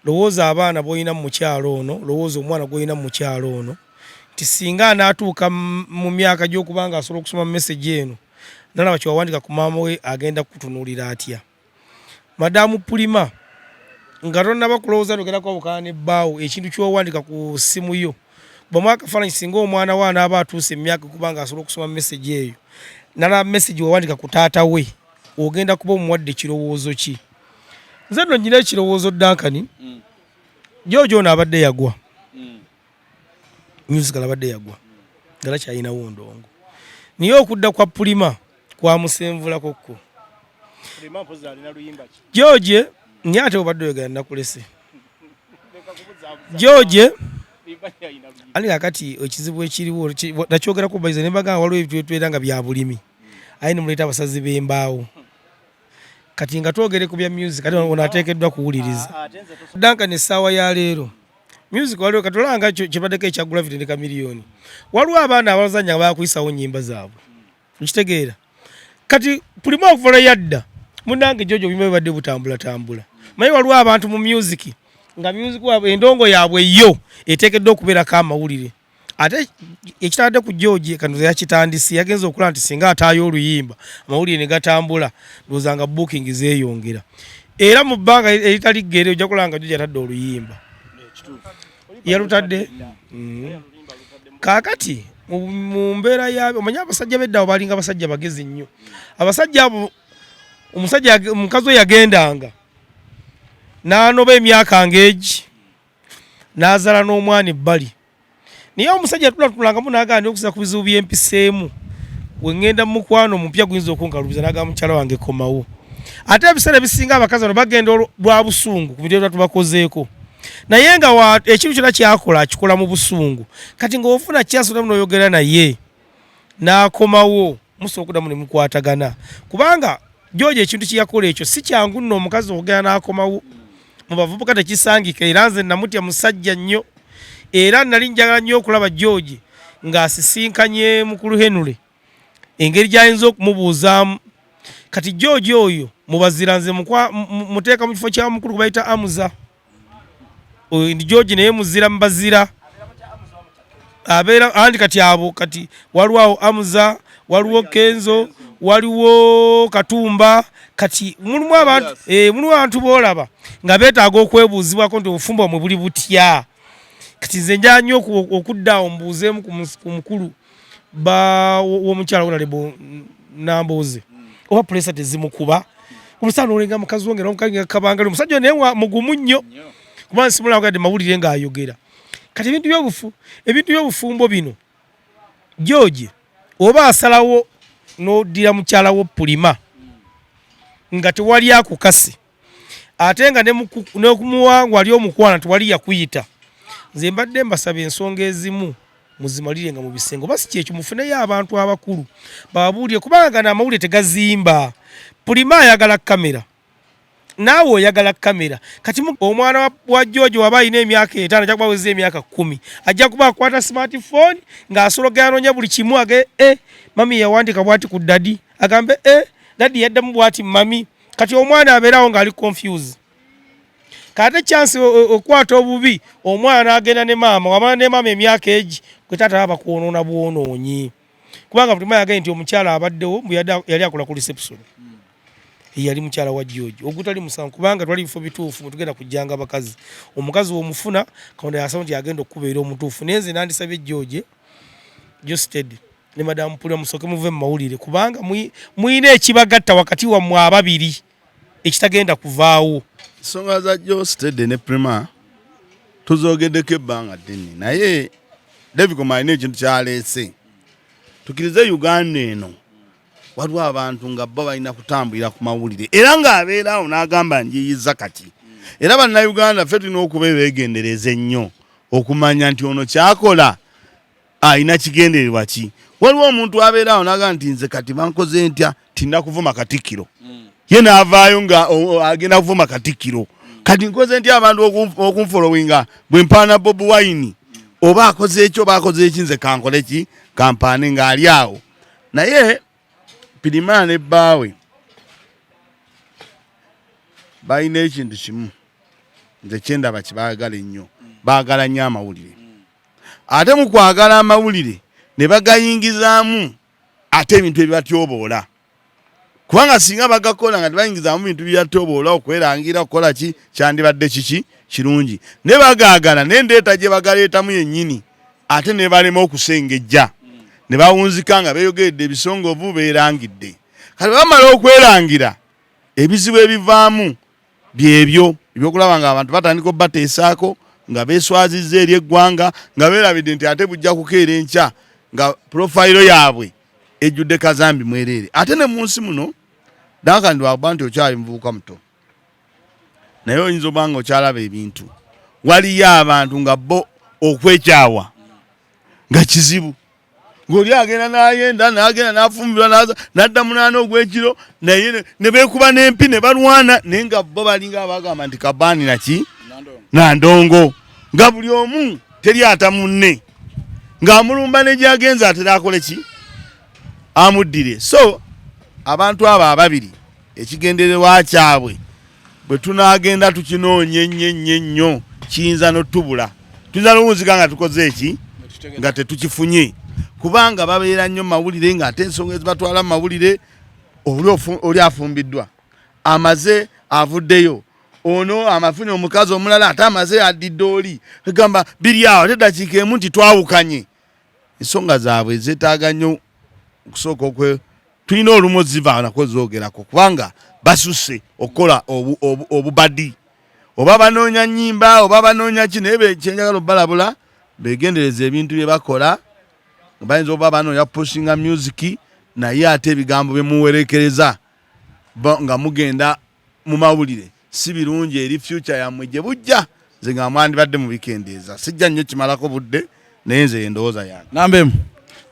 lowooza abaana b'olina mu mukyalo ono, lowooza omwana gw'olina mu mukyalo ono, nti singa anaatuuka mu myaka gy'okuba nga asobola okusoma message eno nalaba kyewawandika ku maama we, agenda kutunuulira atya? Madamu Prima, nga tonnaba kulowooza nogenda kwawukana ne bbaawo, ekintu ky'owandika ku ssimu yo, bamu akafaananyi, singa omwana we anaaba atuuse emyaka okuba nga asobola okusoma message eyo nalaba message wewandika ku taata we, ogenda kuba omuwadde kirowoozo ki? Nze nno nyina ekirowoozo, Duncan. George ono abadde yagwa musical, abadde yagwa nga takyalinawo ndongo, naye okudda kwa Prima kwamusenvulako kko. George naye ate obadde oyogera nakulese. George ani kakati ekizibu ekiriwo nakyogerako baiza ne bagamba waliwo ebintu ebitubeera nga bya bulimi, aye nemuleeta abasazi b'embaawo. Kati nga twogere ku bya music, ate ono ateekeddwa kuwuliriza. Duncan, essaawa ya leero music waliwo katolanga kibaddeko ekya Gravity ne Chameleone, waliwo abaana abazanya nga bakuyisawo nnyimba zaabwe, nkitegeera. Kati Prima okuva lwe yadda, munange George, obuyimba bubadde butambulatambula. Manyi waliwo abantu mu music nga music waabwe, endongo yaabwe yo eteekeddwa okubeerako amawulire. Ate ekitadde ku George kanoza yakitandise, yagenza okulaba nti singa ataayo oluyimba amawulire ne gatambula, ndowooza nga booking zeeyongera. Era mu bbanga eritali ggere ojja kulaba nga George atadde oluyimba, yalutadde. Kaakati mu mbeera ya omanyi abasajja b'edda abo balinga abasajja bagezi nnyo. Abasajja abo, omusajja omukazi we yagendanga n'anoba emyaka ng'egi n'azaala n'omwana ebbali, naye omusajja yatulatulangamu n'agamba okusinza ku bizibu byempiseemu, we ŋŋenda mu mukwano omupya guyinza okunkalubiza, n'agamba mukyala wange komawo. Ate ebiseera ebisinga abakazi bano bagenda lwa busungu ku bintu ebyo tubakozeeko, naye nga ekintu kyonna kyakola akikola mu busungu. Kati ng'ofuna kyasobola n'oyogera naye n'akomawo, musobola okuddamu ne mukwatagana, kubanga George ekintu kye yakola ekyo si kyangu nno omukazi okugenda n'akomawo mu bavubuka tekisangika. Era nze namutya musajja nnyo, era nali njagala nnyo okulaba George ng'asisinkanye mukulu Henry, engeri gy'ayinza okumubuuzaamu. Kati George oyo mubazira, nze muteeka mu kifo kya mukulu kubayita Amuza. Oyo ndi George naye muzira mubazira abeera anti kati abo kati waliwo awo Amuza, waliwo Kenzo, waliwo Katumba. Kati mulimu abantu, mulimu abantu boolaba nga beetaaga okwebuuzibwako nti obufumbo bwamwe buli butya. Kati nze njala nnyo okudda awo mbuuzeemu ku mukulu ba w'omukyala Honorable Nambooze, oba pulesa tezimukuba omusaana olenga mukazi wange nomukazi kabangali omusajja naye mugumu nnyo, kuba nsimulagadde mawulire ng'ayogera. Kati ebintu by'obufumbo bino, George oba asalawo n'oddira mukyala wo Prima nga tewali akukase, ate nga n'okumuwangwa ali omukwana tewali yakuyita, nze mbadde mbasaba ensonga ezimu muzimalire nga mu bisenge, oba si kyekyo mufuneyo abantu abakulu bababuulire, kubanga gano amawulire tegazimba. Prima ayagala kamera. Naawe oyagala kamera. Kati omwana wa George waba alina emyaka 5 ajja kuba awezezza emyaka 10, ajja kuba akwata smartphone ng'asologa anoonya buli kimu, age mami yawandiika bwati ku dadi, agambe dadi yaddamu bwati mami. Kati omwana abeerawo ng'ali confused. Kate chance okwata obubi, omwana agenda ne maama, wamala ne maama emyaka egi gwe taata baba bakwonoona bwonoonyi, kubanga buli yagambye nti omukyala abaddewo mbu yali akola ku reception, yali mukyala wa George, ogutali musango, kubanga twali bifo bituufu mwe tugenda kujjanga abakazi. Omukazi w'omufuna Katonda yasaba nti agenda okukubeera omutuufu. Naye nze nandisabye George Geosteady ne Madamu Pulima musooke muve mu mawulire, kubanga muyina ekibagatta wakati wammwe ababiri ekitagenda kuvaawo. Ensonga za Geosteady ne Prima tuzogeddeko ebbanga ddene, naye David alina ekintu kyaleese. Tukirize Uganda eno waliwo abantu nga bo balina kutambulira ku mawulire, era ng'abeera awo n'agamba njiyiza. Kati era Bannayuganda ffe tulina okuba ebeegendereza ennyo okumanya nti ono kyakola alina kigendererwa ki. Waliwo omuntu abeera awo n'agamba nti nze kati bankoze ntya, tinna kuvuma Katikkiro, ye n'avaayo nga agenda kuvuma Katikkiro. Kati nkoze ntya abantu okunfolowinga bwe mpaana Bobi Wine, oba akoze eki oba akoze eki, nze kankole ki, kampaane ng'ali awo. Naye Pirima ne bbaawe balina ekintu kimu nze kyendaba kyebaagala ennyo, baagala nnyo amawulire, ate mu kwagala amawulire ne bagayingizaamu ate ebintu ebibatyoboola, kubanga singa bagakola nga tebayingizaamu bintu bibatyoboola, okwerangira okukola ki, kyandibadde kiki kirungi. Ne bagaagala n'endeeta gye bagaleetamu yennyini, ate ne balema okusengejja ne bawunzika nga beeyogeredde ebisongovu, beerangidde. Kati bamala okwerangira, ebizibu ebivaamu byebyo ebyokulaba nga abantu batandika obateesaako nga beeswazizza eri eggwanga, nga beerabidde nti ate bujja kukeera enkya nga profile yaabwe ejjudde kazambi mwereere. Ate ne mu nsi muno, Duncan, lwakuba nti okyali muvubuka muto, naye oyinza oba nga okyalaba ebintu. Waliyo abantu nga bo okwekyawa nga kizibu, ng'oli agenda n'ayenda n'agenda n'afumbirwa n'adda munaana ogw'ekiro, naye ne beekuba n'empi ne balwana, naye nga bo balinga abagamba nti kabaani naki nandongo, nga buli omu teri ata munne, ng'amulumba ne gyagenza atera akole ki amuddire. So abantu abo ababiri ekigendererwa kyabwe bwe tunaagenda tukinoonya ennyo ennyo ennyo, kiyinza n'otubula, tuyinza n'owunzika nga tukoze eki nga tetukifunye, kubanga babeera nnyo mawulire, ng'ate ensonga ezibatwala mu mawulire, oli afumbiddwa amaze avuddeyo, ono amafunye omukazi omulala, ate amaze addidde oli, egamba biri awo, ate dakiika emu nti twawukanye. Ensonga zaabwe zeetaaga nnyo okusooka okwe tulina olumu ziva nako zoogerako, kubanga basusse okukola obubadi, oba banoonya nnyimba oba banoonya ki. Naye kyenjagala obalabula, begendereza ebintu bye bakola. Bayinza okuba banoonya pushinga music, naye ate ebigambo bye muwerekereza nga mugenda mu mawulire si birungi eri future yammwe gye bujja. Nze nga mwandibadde mubikendeeza, sijja nnyo kimalako budde, naye nze endowooza yange. Namba emu,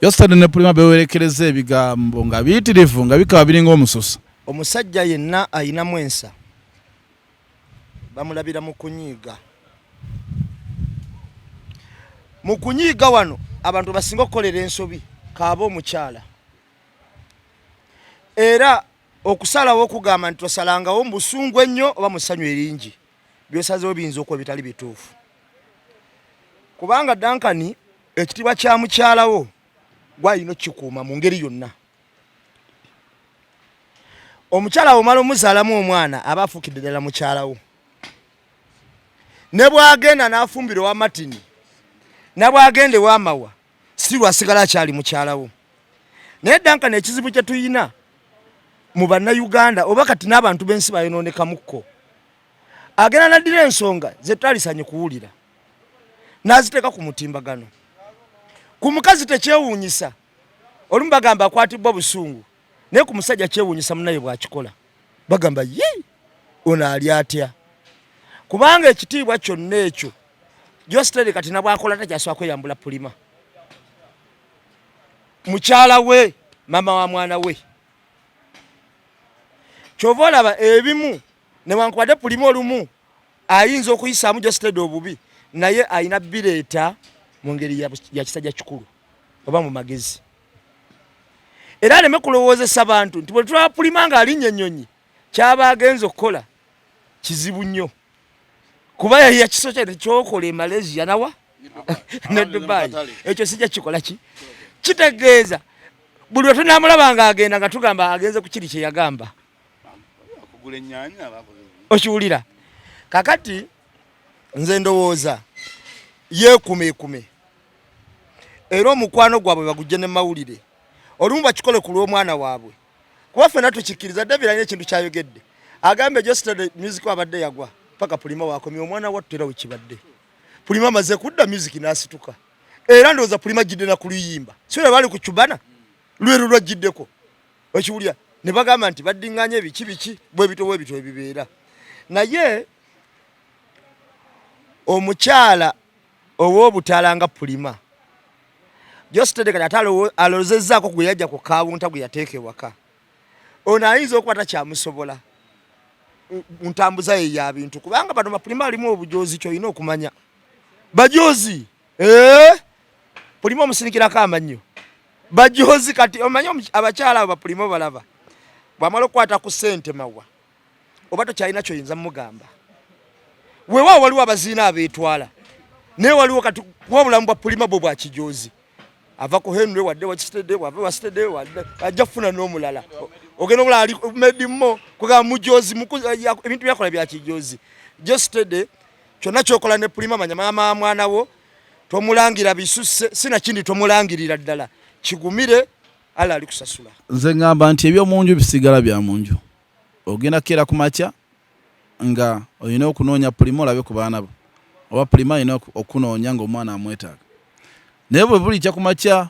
Geosteady ne Prima bewerekereza ebigambo nga biyitirivu, nga bikaba biringa omususa. Omusajja yenna ayinamu ensa bamulabira mu kunyiiga. Mu kunyiiga wano abantu basinga okukolera ensobi, kaaba omukyala era okusalawo okugamba nti tosalangawo mu busungu ennyo oba mu ssanyu eringi, byosazeewo biyinza okuba bitali bituufu, kubanga Duncan, ekitiibwa kya mukyalawo gwalina okukikuuma mu ngeri yonna. Omukyala omala omuzaalamu omwana, aba afuukidde ddala mukyalawo, ne bwagenda n'afumbira owa Martin, ne bwagenda ewamawa, sirwa asigala akyali mukyalawo. Naye Duncan, ekizibu kye tuyina mu Bannayuganda oba kati n'abantu b'ensi bayononekamukko, agenda naddira ensonga zetutalisanye kuwulira n'aziteeka ku mutimbagano. Ku mukazi tekyewuunyisa, olumu bagamba akwatibwa busungu, naye ku musajja kyewuunyisa munaye bw'akikola, bagamba ye ono ali atya, kubanga ekitiibwa kyonna ekyo Geosteady kati nabwakola takyasobola kweyambula Pulima, mukyala we, maama wa mwana we. Kyova olaba ebimu Newankubadde Pulima olumu ayinza okuyisaamu Josted obubi, naye alina bireeta mu ngeri ya kisajja kikulu oba mu magezi, era aleme kulowoozesa bantu nti bwe tulaba Pulima ng'alinnya ennyonyi kyaba agenza okukola kizibu nnyo, kuba yakiso kye kyokola e Malaysia nawa ne Dubai, ekyo sijja kikola. Ki kitegeeza buli lwe tunamulaba ng'agenda nga tugamba agenze ku kiri kye yagamba. Okiwulira? Kakati nze ndowooza yeekumeekume, era omukwano gwabwe bagujje ne mawulire olumu bakikole ku lw'omwana waabwe, kuba ffena tukikkiriza. David alina ekintu kyayogedde, agambe Jostede music abadde yagwa paka Pulima wakomye omwana wattu, era wekibadde Pulima amaze kudda music n'asituka, era ndowooza Pulima ajjidde na kuluyimba si bali ku cubana lweru lwajjiddeko. Okiwulira? Ne bagamba nti baddiŋŋanya ebiki biki bwebito bwebito ebibeera, naye omukyala ow'obutaala nga Pulima Jostede kati ate alozezzaako gwe yajja ku kawunta gwe yateeka ewaka, ono ayinza okuba takyamusobola ntambuza ye ya bintu, kubanga bano bapulima alimu obujozi kyolina okumanya bajozi eh? Pulima omusindikirako amannyo bajozi. Kati omanyi abakyala abo bapulima obalaba bwamala okukwata ku ssente mawa oba tokyalina kyoyinza mugamba. Weewaawo waliwo abaziina abeetwala, naye waliwo kati kuba obulamu bwa Pulima bwo bwa kijozi, ava ku Henry wadde wakitede wava wasitede wadde ajja kufuna n'omulala ogenda omulala ali medimo kugamba mujozi ebintu byakola bya kijozi. Jostede kyonna kyokola ne Pulima, manya maama mwana wo tomulangira bisusse, sinakindi tomulangirira ddala, kigumire Allah ali kusasula. Nze ngamba nti ebyomunju bisigala bya munju. Ogenda kukeera ku makya nga olina okunoonya Pulima olabe ku baana bo, oba Pulima alina okunoonya ng'omwana amwetaaga, naye bwe bulikya ku makya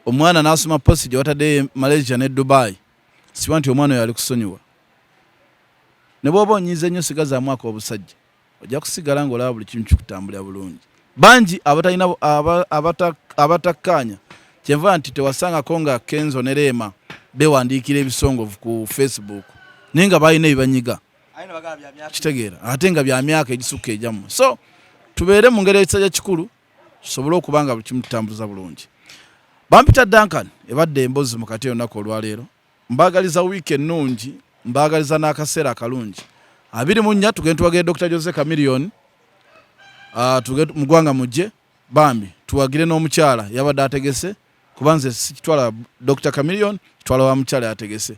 omwana n'asoma posti gye wataddeyo Malaysia ne Dubai, siba nti omwana oyo ali kusonyiwa. Ne bw'oba onyiize nnyo, sigazaamu ak'obusajja, ojja kusigala ng'olaba buli kimu kikutambulira bulungi. Bangi abatalina abatakkaanya, kyenva nti tewasangako nga Kenzo ne Rema bewandiikira ebisongovu ku Facebook, naye nga balina ebibanyiga, kitegeera, ate nga bya myaka egisukka egyammwe. So tubeere mu ngeri ekisajja kikulu tusobole okuba nga buli kimu tutambuza bulungi. Bampita Duncan, ebadde emboozi mu kati olunaku olwaleero. Mbaagaliza wiiki ennungi, mbaagaliza n'akaseera akalungi. 24 tugende tuwagire Dr. Jose Chameleone, tugende mu ggwanga mujje bambi tuwagire n'omukyala yabadde ategese, kuba nze sikitwala Dr. Chameleone, kitwala wa mukyala yategese.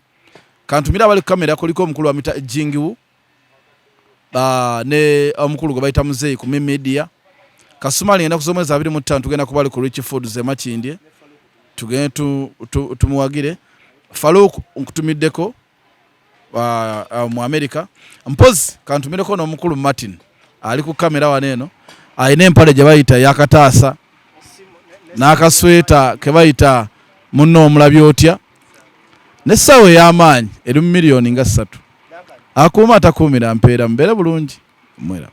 Kantumire abali ku kamera, kuliko omukulu wa mita Jingiwu ne omukulu gwe bayita Muzeeyi ku media Kasumali. Ennaku z'omwezi 25 tugenda kuba ali ku Rich Foods e Makindye, tugende tumuwagire. Farouk nkutumiddeko mu America. Mpozi kantumireko n'omukulu Martin ali ku kamera wano eno, alina empale gye bayita yakataasa n'akasweta ke bayita munno omulabi otya, n'essaawa ey'amaanyi eri mu miliyoni nga 3. Akuuma atakuumira mpeera, mubeere bulungi mwera.